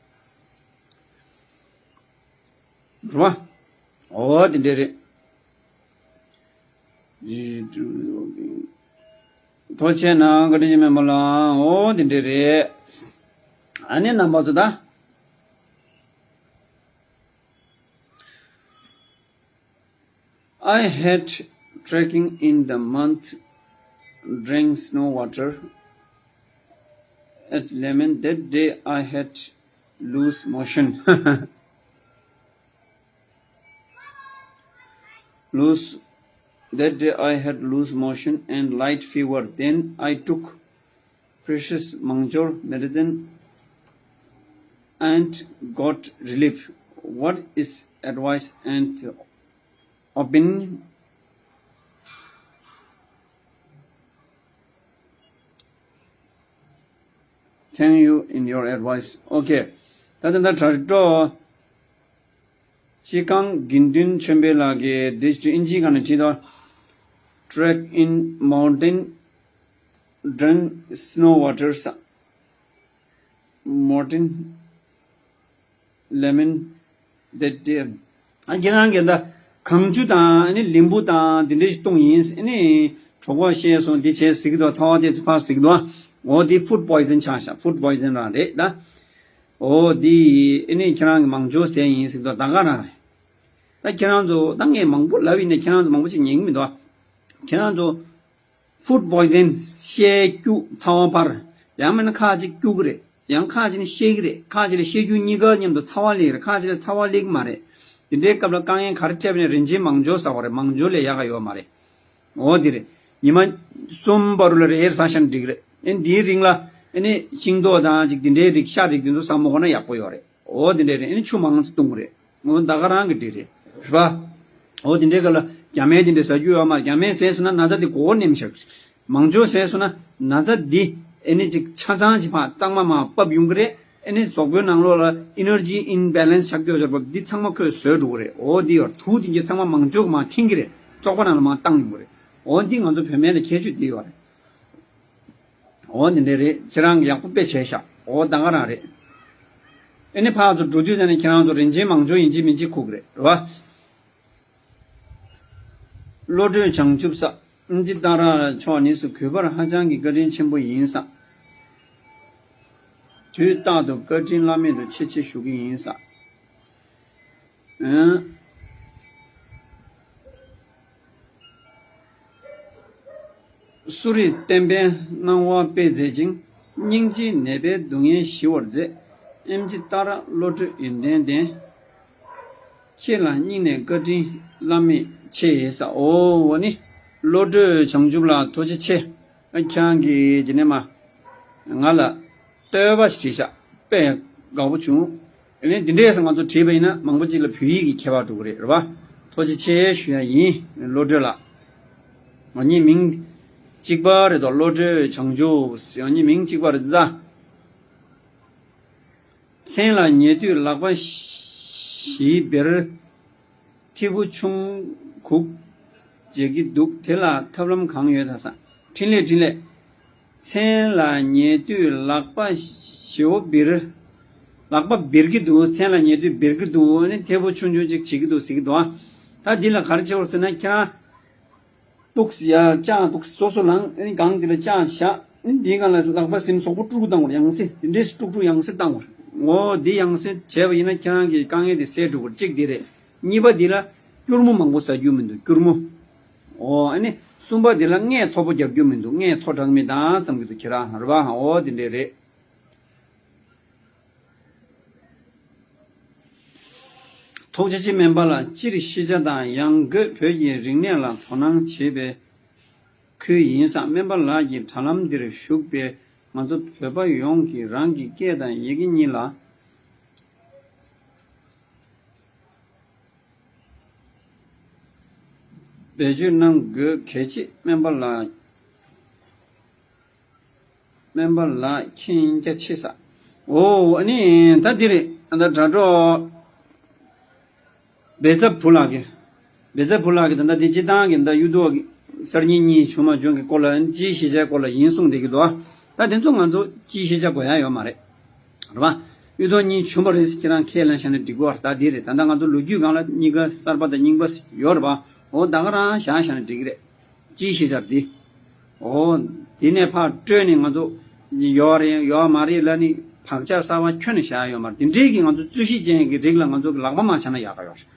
རེད་པ། འོ་དེ་འདྲས་རེད། ཐུགས་རྗེ་གནང་། བཀའ་དྲིན་ཆེ་སྨན་པ་ལགས། འོ་དེ་འདྲས་རེད། ཨ་ནི་རྣམ་པ་ཚོ་ད། I had trekking in the month, drank snow water at lemon. That day I had loose motion. Loose, that day I had loose motion and light fever. Then I took precious mangjor medicine and got relief. What is advice and opinion? Thank you in your advice. Okay. ད་ད་ད་དྲ་གྲོགས་སྤྱི་ཁང་དགེ་འདུན་ཆོས་འཕེལ་ལགས་ཀྱིས་འདི་ཨིན་ཇིའི་སྒང་ནས་བྲིས་དོ། Trek in mountain, drink snow waters, mountain lemon that day. ཨ་ཁྱེད་རང་གིས་ད་གངས་ཆུ་དང་ཨ་ནི་ལིམ་བུ་དང་དེ་འདྲ་ཞིག་བཏུང་ཡིན། ཨ་ནི་གྲོགས་པོ་བཤད་སོང་། འདི་བྱས་ཟིག་དོ། ཚ་བ་དེ་ཚོ་ཕར་ཟིག་དོ། འོ་འདི་ཧྥུཌ་པོའི་ཛན་ཆགས་ཤག་ཧྥུཌ་པོའི་ཛན་རང་རེད་ད། འོ་འདི་ཨ་ནི་ཁྱེད་རང་གི་མང་ཇོ་ཟས་ཡིན་ཟིག་དོ། ད་ག་རང་རེད། ད་ཁྱེད་རང་ཚོ་ད་ངས་མང་པོ་ལབ་ཡིན་ནས་ཁྱེད་རང་ཚོ་མང་པོ་ཅིག་ཉན་གི་མི་འདུག་ཁྱེད་རང་ཚོ་ཧྥུཌ་པོའི་ཛན་ བཤད་རྒྱུ་ཚ་བ་འཕར། ཡང་མིན་ན་ཁ་ཅིག་སྐྱུག་གི་རེད། ཡང་ཁ་ཅིག་ནི་བཤད་ཀྱི་རེད། ཁ་ཅིག་ལ་བཤད་རྒྱུ་གཉིས་ཀ་མཉམ་དུ་ཚ་བ་སླེབས་རེད། ཁ་ཅིག་ལ་ཚ་བ་སླེབས་ཀྱི་མ་རེད། དེ་འདྲའི་སྐབས་ལ་དཀའ་ངལ་ག་རེ་འཕྲད་པ་ནས་རིན་ཆེན་མང་སྦྱོར་ཟ་བ་རེད། མང་སྦྱོར་ལས་ཡག་ག་ཡོད་མ་རེད། འོ་དེ་རེད། ཉི་མ་གསུམ་བར་དུ་ལ་རེ་རེ་ཟ་ཤ་ན་འགྲིག་རེད། ཨེ་འདིའི་རིང་ལ་ཨེ་ནི་ཤིང་ཏོག་དང་ཅིག་དེ་འདྲའི་རིགས་ཤ་རིགས་དེ་ཚོ་ཟ་མ་དགོས་ན་ཡག་པོ་ཡོད་རེད། འོ་དེ་འདྲ་རེད། ཨེ་ནི་ཆུ་མང་ཙམ་བཏུང་དགོས་རེད། འོ་ད་ག་རང་གི་འགྲིག་རེད། རེད་པ། འོ་དེ་འདྲའི་སྐབས་ལ་རྒྱ་སྨན་དེ་འདྲ་ཟ་རྒྱུ་ཡོད་མ་རེད། རྒྱ་སྨན་ཟས་སོང་ན་ན་ཚ་དེ་མགོ་བོར་ནེམ་བཞག་མང་སྦྱོར་ཟས་སོང་ན་ན་ཚ་འདི་ཨེ་ནི་ཅིག་ཆ་ཚང་ཅིག་ཕར་གཙང་མ་མར་ཕབ་ཡོང་གི་རེད། ཨེ་ནི་གཟུགས་པོའི་ནང་ལོགས་ལ་ཨེ་ནར་ཇི་ཨིམ་བེ་ལན་སི་ཆགས་ཀྱི་ཡོད་ཟེར་བ་འདི་ཚང་མ་ཁོས་བཟོས་འགྲོ་གི་རེད། འོ་འདི་ཡོད། དུག་དེ་འདྲ་ཚང་མ་མང་སྦྱོར་མར་འཐེན་གི་རེད། བཙོག་པ་ནང་ལ་མར་བཏང་ཡོང་གི་རེད། འོ་འདི་ང་ཚོ་བོད་སྨན་ལ་ཁྱད་ཆོས་འདི་ཡོད་རེད། འོ་འདི་འདྲ་རེད། ཁྱེད་རང་གི་ཡག་པོ་དཔེ་བྱས་ཤག་འོ་ད་ག་རང་རེད། ཨེ་ནི་ཕར་ཚུར་འགྲོ་དུས་ཙམ་ནས་ཁྱེད་རང་ཚོ་རིན་ཆེན་མང་སྦྱོར་ཡིན་གཅིག་མིན་གཅིག་ཁུག་རེད། རེད་བ། བློ་གྲོས་བྱང་ཆུབ་ས། ཨེམ་ཆི་ཏཱ་ར་མཆོག་གནས་སུ་གུས་པར་ཧ་ཅང་གི་བཀའ་དྲིན་ཆེན་པོ་ཡིན་ས། དུས་རྟག་ཏུ་བཀའ་དྲིན་བླ་མེད་དུ་ཆེ་ཆེ་ཞུ་གི་ཡིན་ས། ཨང་། གསོ་རིག་བསྟན་པའི་སྣང་བ་སྤེལ་མཛད་ཅིང་། སྙིང་རྗེའི་ནད་པའི་སྡུག་བསྔལ་ཞི་བར་མཛད། ཨེམ་ཆི་ཏཱ་ར་བློ་གྲོས་ཡོན་ཏན་ལྡན། ཁྱེད་ལ་སྙིང་ནས་བཀའ་དྲིན་བླ་མེད་ཆེ་ཡོད་ས། འོ་འོ་ནི་བློ་གྲོས་བྱང་ཆུབ་ལགས་ཐུགས་རྗེ་ཆེ། ཨ་ཁྱེད་རང་གིས་དེ་ནས་མ་ང་ལ་བསྟོད་པ་ཞིག་བྲིས་ཤག་དཔེ་དགའ་པོ་བྱུང་། ཨ་ནི་འདི་འདྲས་ང་ཚོ་བྲིས་པ་ཡིན་ན་མང་པོ་ཅིག་ལ་བོད་ཡིག་གི་ཁྱད་པར་འགྲོ་གི་རེད། རེད་བ། ཐུགས་རྗེ་ཆེ་ཞུ་ཡ་ཡིན། བློ་གྲོས་ལགས། ང་གཉིས་མིང་གཅིག་པ་རེད་དོ། བློ་གྲོས་བྱང་ཆུབ་ང་གཉིས་མིང་གཅིག་པ་རེད་ད། མཚན་ལ་ཉལ་དུས་ལག་པ་བཞི་སྦིར། ཐིགས་པོ་ཆུང་གུག་བྱེད་ཀྱི་འདུག་དེ་ལ་ཐབས་ལམ་གང་ཡོད་ད་ས། འཕྲིན་ལས་འཕྲིན་ལས། མཚན་ལ་ཉལ་དུས་ལག་པ་བཞི་བོ་སྦིར། ལག་པ་སྦིར་གྱི་འདུག་མཚན་ལ་ཉལ་དུས་སྦིར་གྱི་འདུག་ཨ་ནི་ཐིགས་པོ་ཆུང་ཆུང་ཅིག་བྱེད་ཀྱི་འདུག་ཟེར་གྱི་འདུག་ཨ་ད་འདི་ལ་ག་རེ་བྱེད་དགོས་ཟེར་ན་ཁྱེད་རང་། ཏོག་ཙམ་ཡར་ལྕགས་ཏོག་ཙམ་སོ་སོ་ལངས། ཨ་ནི་སྒང་འདི་ལ་ལྕགས་བཞག་ཨ་ནི་འདིའི་སྒང་ལ་ལག་པ་ཟིམ་སོག་པོ་དཀྲུག་བཏང་བར་ཡང་སེ་འདི་འདྲས་སུ་དཀྲུག་དཀྲུག་ཡང་སེ་བཏང་བར། འོ་འདི་ཡང་སེ་བྱས་པ་ཡིན་ན་ཁྱེད་རང་གི་དཀའ་ངལ་དེ་སེལ་འགྲོ་གི་རེད། གཅིག་འདི་རེད། གཉིས་པ་འདི་ལ་སྐྱུར་མོ་མང་པོ་ཟ་རྒྱུ་མི་འདུག་སྐྱུར་མོ། འོ་ཨ་ནི་གསུམ་པ་འདི་ལ་མངལ་མཐོ་པོ་རྒྱག་རྒྱུ་མི་འདུག་མངལ་མཐོ་དྲགས་མི་འདུག་བསམ་གྱི་འདུག་ཁྱེད་རང་རེད་པ། འོ་འདི་འདྲས་རེད། ཐུགས་རྗེ་ཆེ་སྨན་པ་ལགས། སྤྱིར་ཤེས་བྱ་དང་ཡང་སྒོས་བོད་ཀྱི་རིག་གནས་ལ་དོ་སྣང་བྱེད་པའི་ཁུལ་ཡིན་ཙང་། སྨན་པ་ལགས་ཀྱིས་དྲ་ལམ་འདིར་ཞུགས་པའི་ང་ཚོ་བོད་པ་ཡོངས་ཀྱིས་རང་གི་སྐད་དང་ཡི་གེ་གཉིས་ལ་བེད་སྤྱོད་གནང་དགོས་གལ་ཆེ། སྨན་པ་ལགས། སྨན་པ་ལགས་མཁྱེན་རྒྱ་ཆེ་ས། འོ་ཨ་ནི་ད་འདི་རེད། ཨ་ད་དྲ་གྲོགས་བེ་ཚ་བུ་ལགས་ཀྱི། བེ་ཚ་བུ་ལགས་ཀྱི་ད་ལྟ་འདི་སྤྱི་བཏང་གི་ད་གཡུ་ཐོག་གི་གསར་རྙིང་གཉིས་བྱུང་མ་བྱུང་གི་སྐོར་ལ་སྤྱིའི་ཤེས་བྱའི་སྐོར་ལ་ཡིན་གསུངས་བསྡད་ཀྱི་འདུག་ད་དེ་ཚོ་ང་ཚོ་སྤྱིའི་ཤེས་བྱ་དགོས་ཡ་ཡོད་མ་རེད། རེད་པ། གཡུ་ཐོག་གཉིས་བྱུང་བ་རེད་ཟེར་ཁྱེད་རང་ཁས་ལེན་བཞག་ན་འགྲིག་གི་རེད། ད་འདི་རེད། ད་ལྟ་ང་ཚོ་ལོ་རྒྱུས་སྒང་ལ་གཉིས་ཀ་གསར་པ་དང་རྙིང་པ་ཡོད་རེད་པ། འོ་ད་ག་རང་བཞག་བཞག་ན་འགྲིག་གི་རེད། སྤྱིའི་ཤེས་བྱ་འདི། འོ། དེ་ནས་ཕར་སྤྲོས་ནས་ང་ཚོ་ཡོད་རེད་ཡོད་མ་རེད་ལབ་ནས་བག་ཆགས་གསར་པ་ཁྱོན་ནས་བཞག་ཡོད་མ་རེད། དེ་འདྲའི་གི་ང་ཚོ་རྩོད་གཞི་ཅན་གྱི་རིགས་ལ་ང་ཚོ་གི་ལག་པ་མ་འཆང་ན་ཡག་ག་ཡོད་རེད།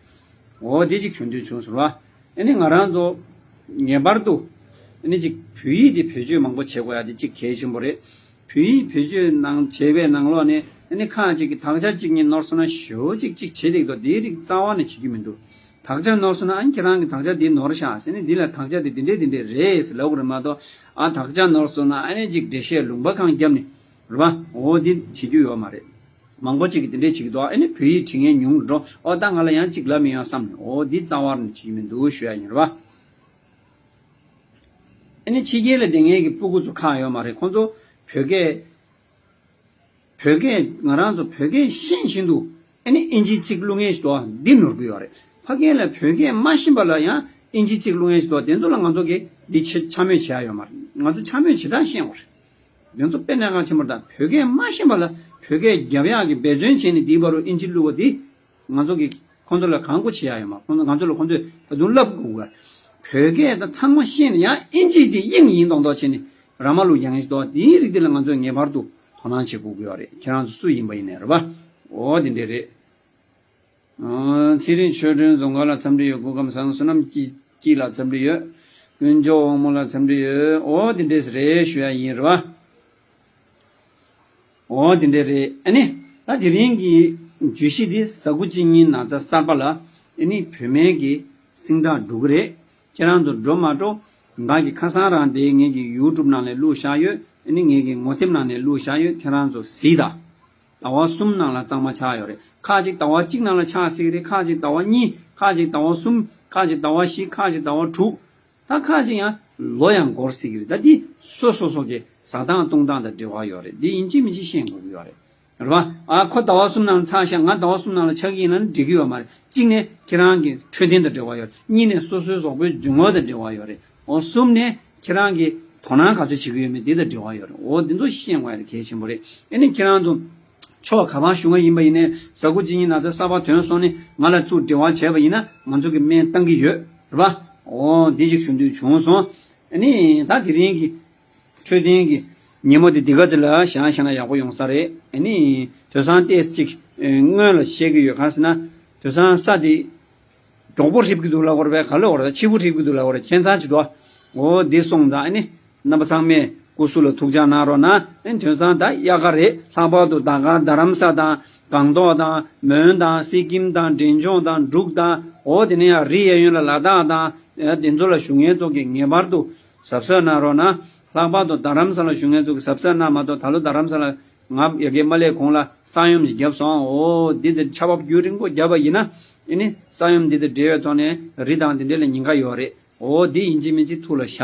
འོ་དེ་ཅིག་བྱུང་དུས་བྱུང་ཟེར་བ། ཨ་ནི་ང་རང་ཚོ་ངེས་པར་དུ་ཨ་ནི་ཅིག་བོད་ཡིག་དེ་བེད་སྤྱོད་མང་པོ་བྱེད་དགོས་ཡ་དེ་ཅིག་གལ་ཆེན་པོ་རེད། བོད་ཡིག་བེད་སྤྱོད་གནང་བྱས་པའི་ནང་ལོགས་ནས་ཨ་ནི་ཁ་ཅིག་གི་དག་ཆ་གཅིག་གཉིས་ནོར་སོང་ན་ཞེ་པོ་ཅིག་ཅིག་བྱེད་བསྡད་ཀྱི་འདུག་དེའི་རིགས་རྩ་བ་ནས་བྱེད་རྒྱུ་མི་འདུག་དག་ཆ་ནོར་སོང་ན་ཨ་ནི་ཁྱེད་རང་གི་དག་ཆ་འདི་ནོར་ཤག་ཟེར་ནས་འདི་ལ་དག་ཆ་འདི་འདི་འདྲས་འདི་འདྲས་རེད་ཟེར་ལབ་དགོས་རེད་མ་གཏོགས། ཨ་དག་ཆ་ནོར་སོང་ན་ཨ་ནི་ཅིག་འགྲེལ་བཤད་ལུང་པ་གང་བརྒྱབ་ནས་རེད་པ། འོ་འདི་བྱེད་རྒྱུ་ཡོད་མ་རེད། མང་པོ་ཅིག་གིས་འདི་འདྲས་བྱེད་ཀྱི་འདུག་ཨ་ནི་བོད་ཡིག་དྲི་ངན་ཉུང་རུ་འགྲོ། ཨོ་ད་ང་ལ་ཡང་ཅིག་ལབ་མི་ཡོང་བསམ་ནས། འོ་འདི་རྩ་བ་ནས་བྱེད་ཀྱི་མི་འདུག་ཞུ་ཡ་ཡིན་རེད་པ། ཨ་ནི་ཕྱི་རྒྱལ་ལ་བསྡད་མཁན་གྱི་སྤུ་གུ་ཚོ་ཁག་ཡོད་མ་རེད། ཁོང་ཚོ་བོད་སྐད། བོད་སྐད་ང་རང་ཚོ་བོད་སྐད་ཤེས་བཞིན་དུ་ཨ་ནི་ཨིན་ཇིའི་ཚིག་བླུག་མཁན་ཞིག་འདུག་འདི་ནོར་གི་ཡོད་རེད། ཕ་རྒན་ལ་བོད་སྐད་མ་ཤེས་པ་ལ་ཡང་ཨིན་ཇིའི་ཚིག་བླུག་མཁན་ཞིག་འདུག་དེ་ཚོ་ལ་ང་ཚོ་གིས་འདི་ཆ་འཕྱ་སྨོད་བྱེད་ཡ་ཡོད་མ་རེད། ང་ཚོ་འཕྱ་སྨོད་བྱེད་སྟངས་ཤེས་དགོས་རེད། དེ་ཚོ་དཔེ་གནད་འགག་ཆེན་པོ་རེད། ད་བོད་སྐད་མ་ཤེས་པ་ལ་བོད་སྐད་རྒྱབ་ཡག་གི་འབད་བརྩོན་བྱས་ནས་འདིའི་བར་དུ་ཨིན་ཇི་བླུག་པ་འདི། ང་ཚོ་གིས་ཁོང་ཚོ་ལ་གང་དགོས་བྱེད་ཡ་ཡོད་མ། ཁོང་ཚོ་ང་ཚོ་ལ་ཁོང་ཚོས་ད་དུང་བསླབ་དགོས་ག་བོད་སྐད་ད་ཚང་མ་ཤེས་ནས་ཡང་ཨིན་ཇི་དེ་དབྱིངས་ཡིན་མདོག་མདོག་བྱས་ནས་ར་མ་ལུག་ཡང་ཡིན་མདོག་དེའི་རིགས་དེ་ལ་ང་ཚོས་ངེས་པར་དུ་དོ་སྣང་བྱེད་དགོས་ཀྱི་ཡོད་རེད། ཁྱེད་རང་ཚོ་སུ་ཡིན་པ་ཡིན་ནའི་རེད་པ། འོ་དེ་འདྲས་རེད། ཨ་ཚེ་རིང་ཆོས་སྒྲོན་རྫོང་དཀར་ལ་འཚམས་འདྲི་ཡོད། སྐུ་ཁམས་བཟང་། བསོད་ནམས་སྐྱིད་སྐྱིད་ལ་འཚམས་འདྲི་ཡོད། དཀོན་མཆོག་དབང་མོ་ལ་འཚམས་འདྲི་ཡོད། འོ་དེ་འདྲས་རེད་ཞུ་ཡ་ཡིན་རེད་བ། འོ་དེ་འདྲས་རེད། ཨ་ནི་ད་དེ་རིང་གི་བརྗོད་གཞི་འདི་གཟའ་འཁོར་གཅིག་གཉིས་ན་ཚ་གསར་པ་ལ་ཨ་ནི་བུད་མེད་ཀྱི་སིང་དྲག་འགྲོ་གི་རེད། ཁྱེད་རང་ཚོ་འགྲོ་མ་འགྲོ། ང་གི་ཁ་སང་རང་དེ་ངེད་ཀྱི་ཡུ་ཊུབ་ནང་ནས་བླུགས་བཞག་ཡོད། ཨ་ནི་ངེད་ཀྱི་ངོ་དེབ་ནང་ནས་བླུགས་བཞག་ཡོད། ཁྱེད་རང་ཚོ་གཟིགས་དང་། ཟླ་བ་གསུམ་ནང་ལ་གཙང་མ་ཆགས་ཡོད་རེད། ཁག་ཅིག་ཟླ་བ་གཅིག་ནང་ལ་ཆགས་སྲིད་ཀྱི་རེད། ཁག་ཅིག་ཟླ་བ་གཉིས། ཁག་ཅིག་ཟླ་བ་གསུམ། ཁག་ཅིག་ཟླ་བ་བཞི། ཁག་ཅིག་ཟླ་བ་དྲུག་ད་ཁག་ཅིག་ཡང་ལོ་ཡང་འགོར་སྲིད་ཀྱི་རེད། ད་འདི་སོ་སོ་སོ་གི་ཟ་སྟངས་བཏུང་སྟངས་དང་འབྲེལ་བ་ཡོད་རེད། འདི་ཡིན་གཅིག་མིན་གཅིག་ཤེས་དགོས་ཀྱི་ཡོད་རེད། རེད་པ། ཨ་ཁོ་ཟླ་བ་གསུམ་ནང་ལ་ཚར་ཤག་ང་ཟླ་བ་གསུམ་ནང་ལ་ཆགས་ཀྱི་ཡིན་ན་འགྲིག་གི་ཡོད་མ་རེད། གཅིག་ནས་ཁྱེད་རང་གི་འཕྲོད་བསྟེན་དང་འབྲེལ་བ་ཡོད་རེད། གཉིས་ནས་སོ་སོའི་གཟུགས་པོའི་འཇུ་ངོགས་དང་འབྲེལ་བ་ཡོད་རེད། འོ་གསུམ་ནས་ཁྱེད་རང་གི་དོ་སྣང་ག་ཚོད་བྱེད་ཀྱི་ཡོད་མེད་དེ་དང་འབྲེལ་བ་ཡོད་རེད། འོ་འདི་ཚོ་ཤེས་དགོས་ཡ་དེ་གལ་ཆེན་པོ་རེད། ཨ་ནི་ཁྱེད་རང་ཚོ་ཕྱོགས་ག་པར་བཞུགས་པ་ཡིན་པ་ཡིན་ནའི་གཟའ་འཁོར་གཅིག་གཉིས་ན་ཚ་གསར་པ་ཐོན་སོང་ནས་ང་ལ་ཚུར་འབྲེལ་བ་བྱས་པ་ཡིན་ན་ང་ཚོ་གི་སྨན་བཏང་གི་ཡོད་རེད་པ། འོ་འདི་ཞིག་ཞུ་འདོད་བྱུང་སོང་། ཨ་ནི་ད་དེ་རིང་གི་འཕྲོད་བསྟེན་གྱི་ཉིན་མོ་དེ་འདི་ག་ཚོད་ལ་བཞག་བཞག་ན་ཡག་པོ་ཡོང་ས་རེད། ཨ་ནི་དེང་སང་ཏོག་ཙམ་ཅིག་སྔོན་ལ་བཤད་ཀྱི་ཡོད། གང་ཟེར་ན་དེང་སང་ས་དེ་མགྱོགས་པོ་རིབ་ཀྱི་འདུག་ལབ་དགོས་རེད་པས། ག་ལབ་དགོས་རེད། ད་ཕྱི་པོ་རིབ་ཀྱི་འདུག་ལབ་དགོས་རེད། ཁྱད་མཚར་ཅིག་འདུག་འོ་འདི་སོང་ཙང་ཨ་ནི་རྣམ་པ་ཚང་མས་སྐུ་གཟུགས་ལ་ཐུགས་ཅག་གནང་རོགས་གནང་། ཨ་ནི་དེང་སང་ད་དབྱར་ཁ་རེད། ལྷག་པར་དུ་ད་ག་རྡ་རམ་ས་དང་སྒང་ཏོག་དང་མོན་དང་སི་ཀིམ་དང་འབྲས་ལྗོངས་དང་འབྲུག་དང་འོ་དེ་ནས་ཡང་རི་གཡས་གཡོན་ལ་ལ་དྭགས་དང་དེ་ཚོ་ལ་བཞུགས་མཁན་ཚོ་གིས་ངེས་པར་དུ་གཟབ་གཟབ་གནང་རོགས་གནང་། ལྷག་པར་དུ་རྡ་རམ་ས་ལ་བཞུགས་མཁན་ཚོ་གིས་གཟབ་གཟབ་གནང་མ་གཏོགས། ད་ལོ་རྡ་རམ་ས་ལ་ང་ཡ་གི་མ་སླེབས་གོང་ལ་ས་ཡོམ་ཞིག་བརྒྱབ་སོང་། འོ་འདི་འདིར་ཆར་པ་རྒྱུན་རིང་པོ་བརྒྱབ་པ་ཡིན་ན་ཨ་ནི་ས་ཡོམ་འདི་དང་འབྲེལ་བའི་ཐོག་ནས་རི་དང་འདི་འདྲ་ལ་ཉེན་ཁ་ཡོད་རེད། འོ་འདི་ཡིན་གཅིག་མིན་གཅིག་ཐུགས་ལ་བཞག་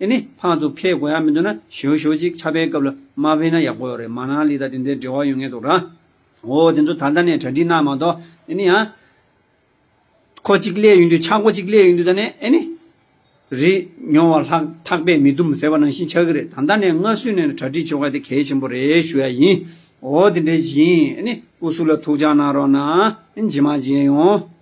ཨ་ནི་ཕར་ཚུར་ཕེབས་དགོས་ཡ་མི་འདུག་ན་ཞེ་པོ་ཞེ་པོ་ཅིག་ཆར་པའི་སྐབས་ལ་མ་ཕེབས་ན་ཡག་པོ་ཡོད་རེད། མ་ན་ལི་དང་དེ་འདྲའི་འབྲེལ་བ་ཡོད་མཁན་འདུག་ར། འོ་དེ་ཚོ་ད་ལྟ་ནས་གྲ་སྒྲིག་གནང་མ་གཏོགས་ཨ་ནི་ཡང་ཁོ་གཅིག་སླེབས་ཡོང་དུས་ཆག་སྒོ་གཅིག་སླེབས་ཡོང་དུས་ད་ནས་ཨ་ནི་རི་ཉོ་བ་ལྷག་ཐག་པས་མི་འདུམ་ཟེར་བ་ནང་བཞིན་ཆགས་ཀྱི་རེད། ད་ལྟ་ནས་སྔ་སྲོལ་ནས་གྲ་སྒྲིག་བྱེད་དགོས་དེ་གལ་ཆེན་པོ་རེད་ཞུ་ཡ་ཡིན། འོ་དེ་འདྲ་ཞིག་ཡིན། ཨ་ནི་སྐུ་གཟུགས་ལ་ཐུགས་ཅག་གནང་རོགས་གནང་། ཨ་ནི་རྗེས་མ་མཇལ་ཡོང་།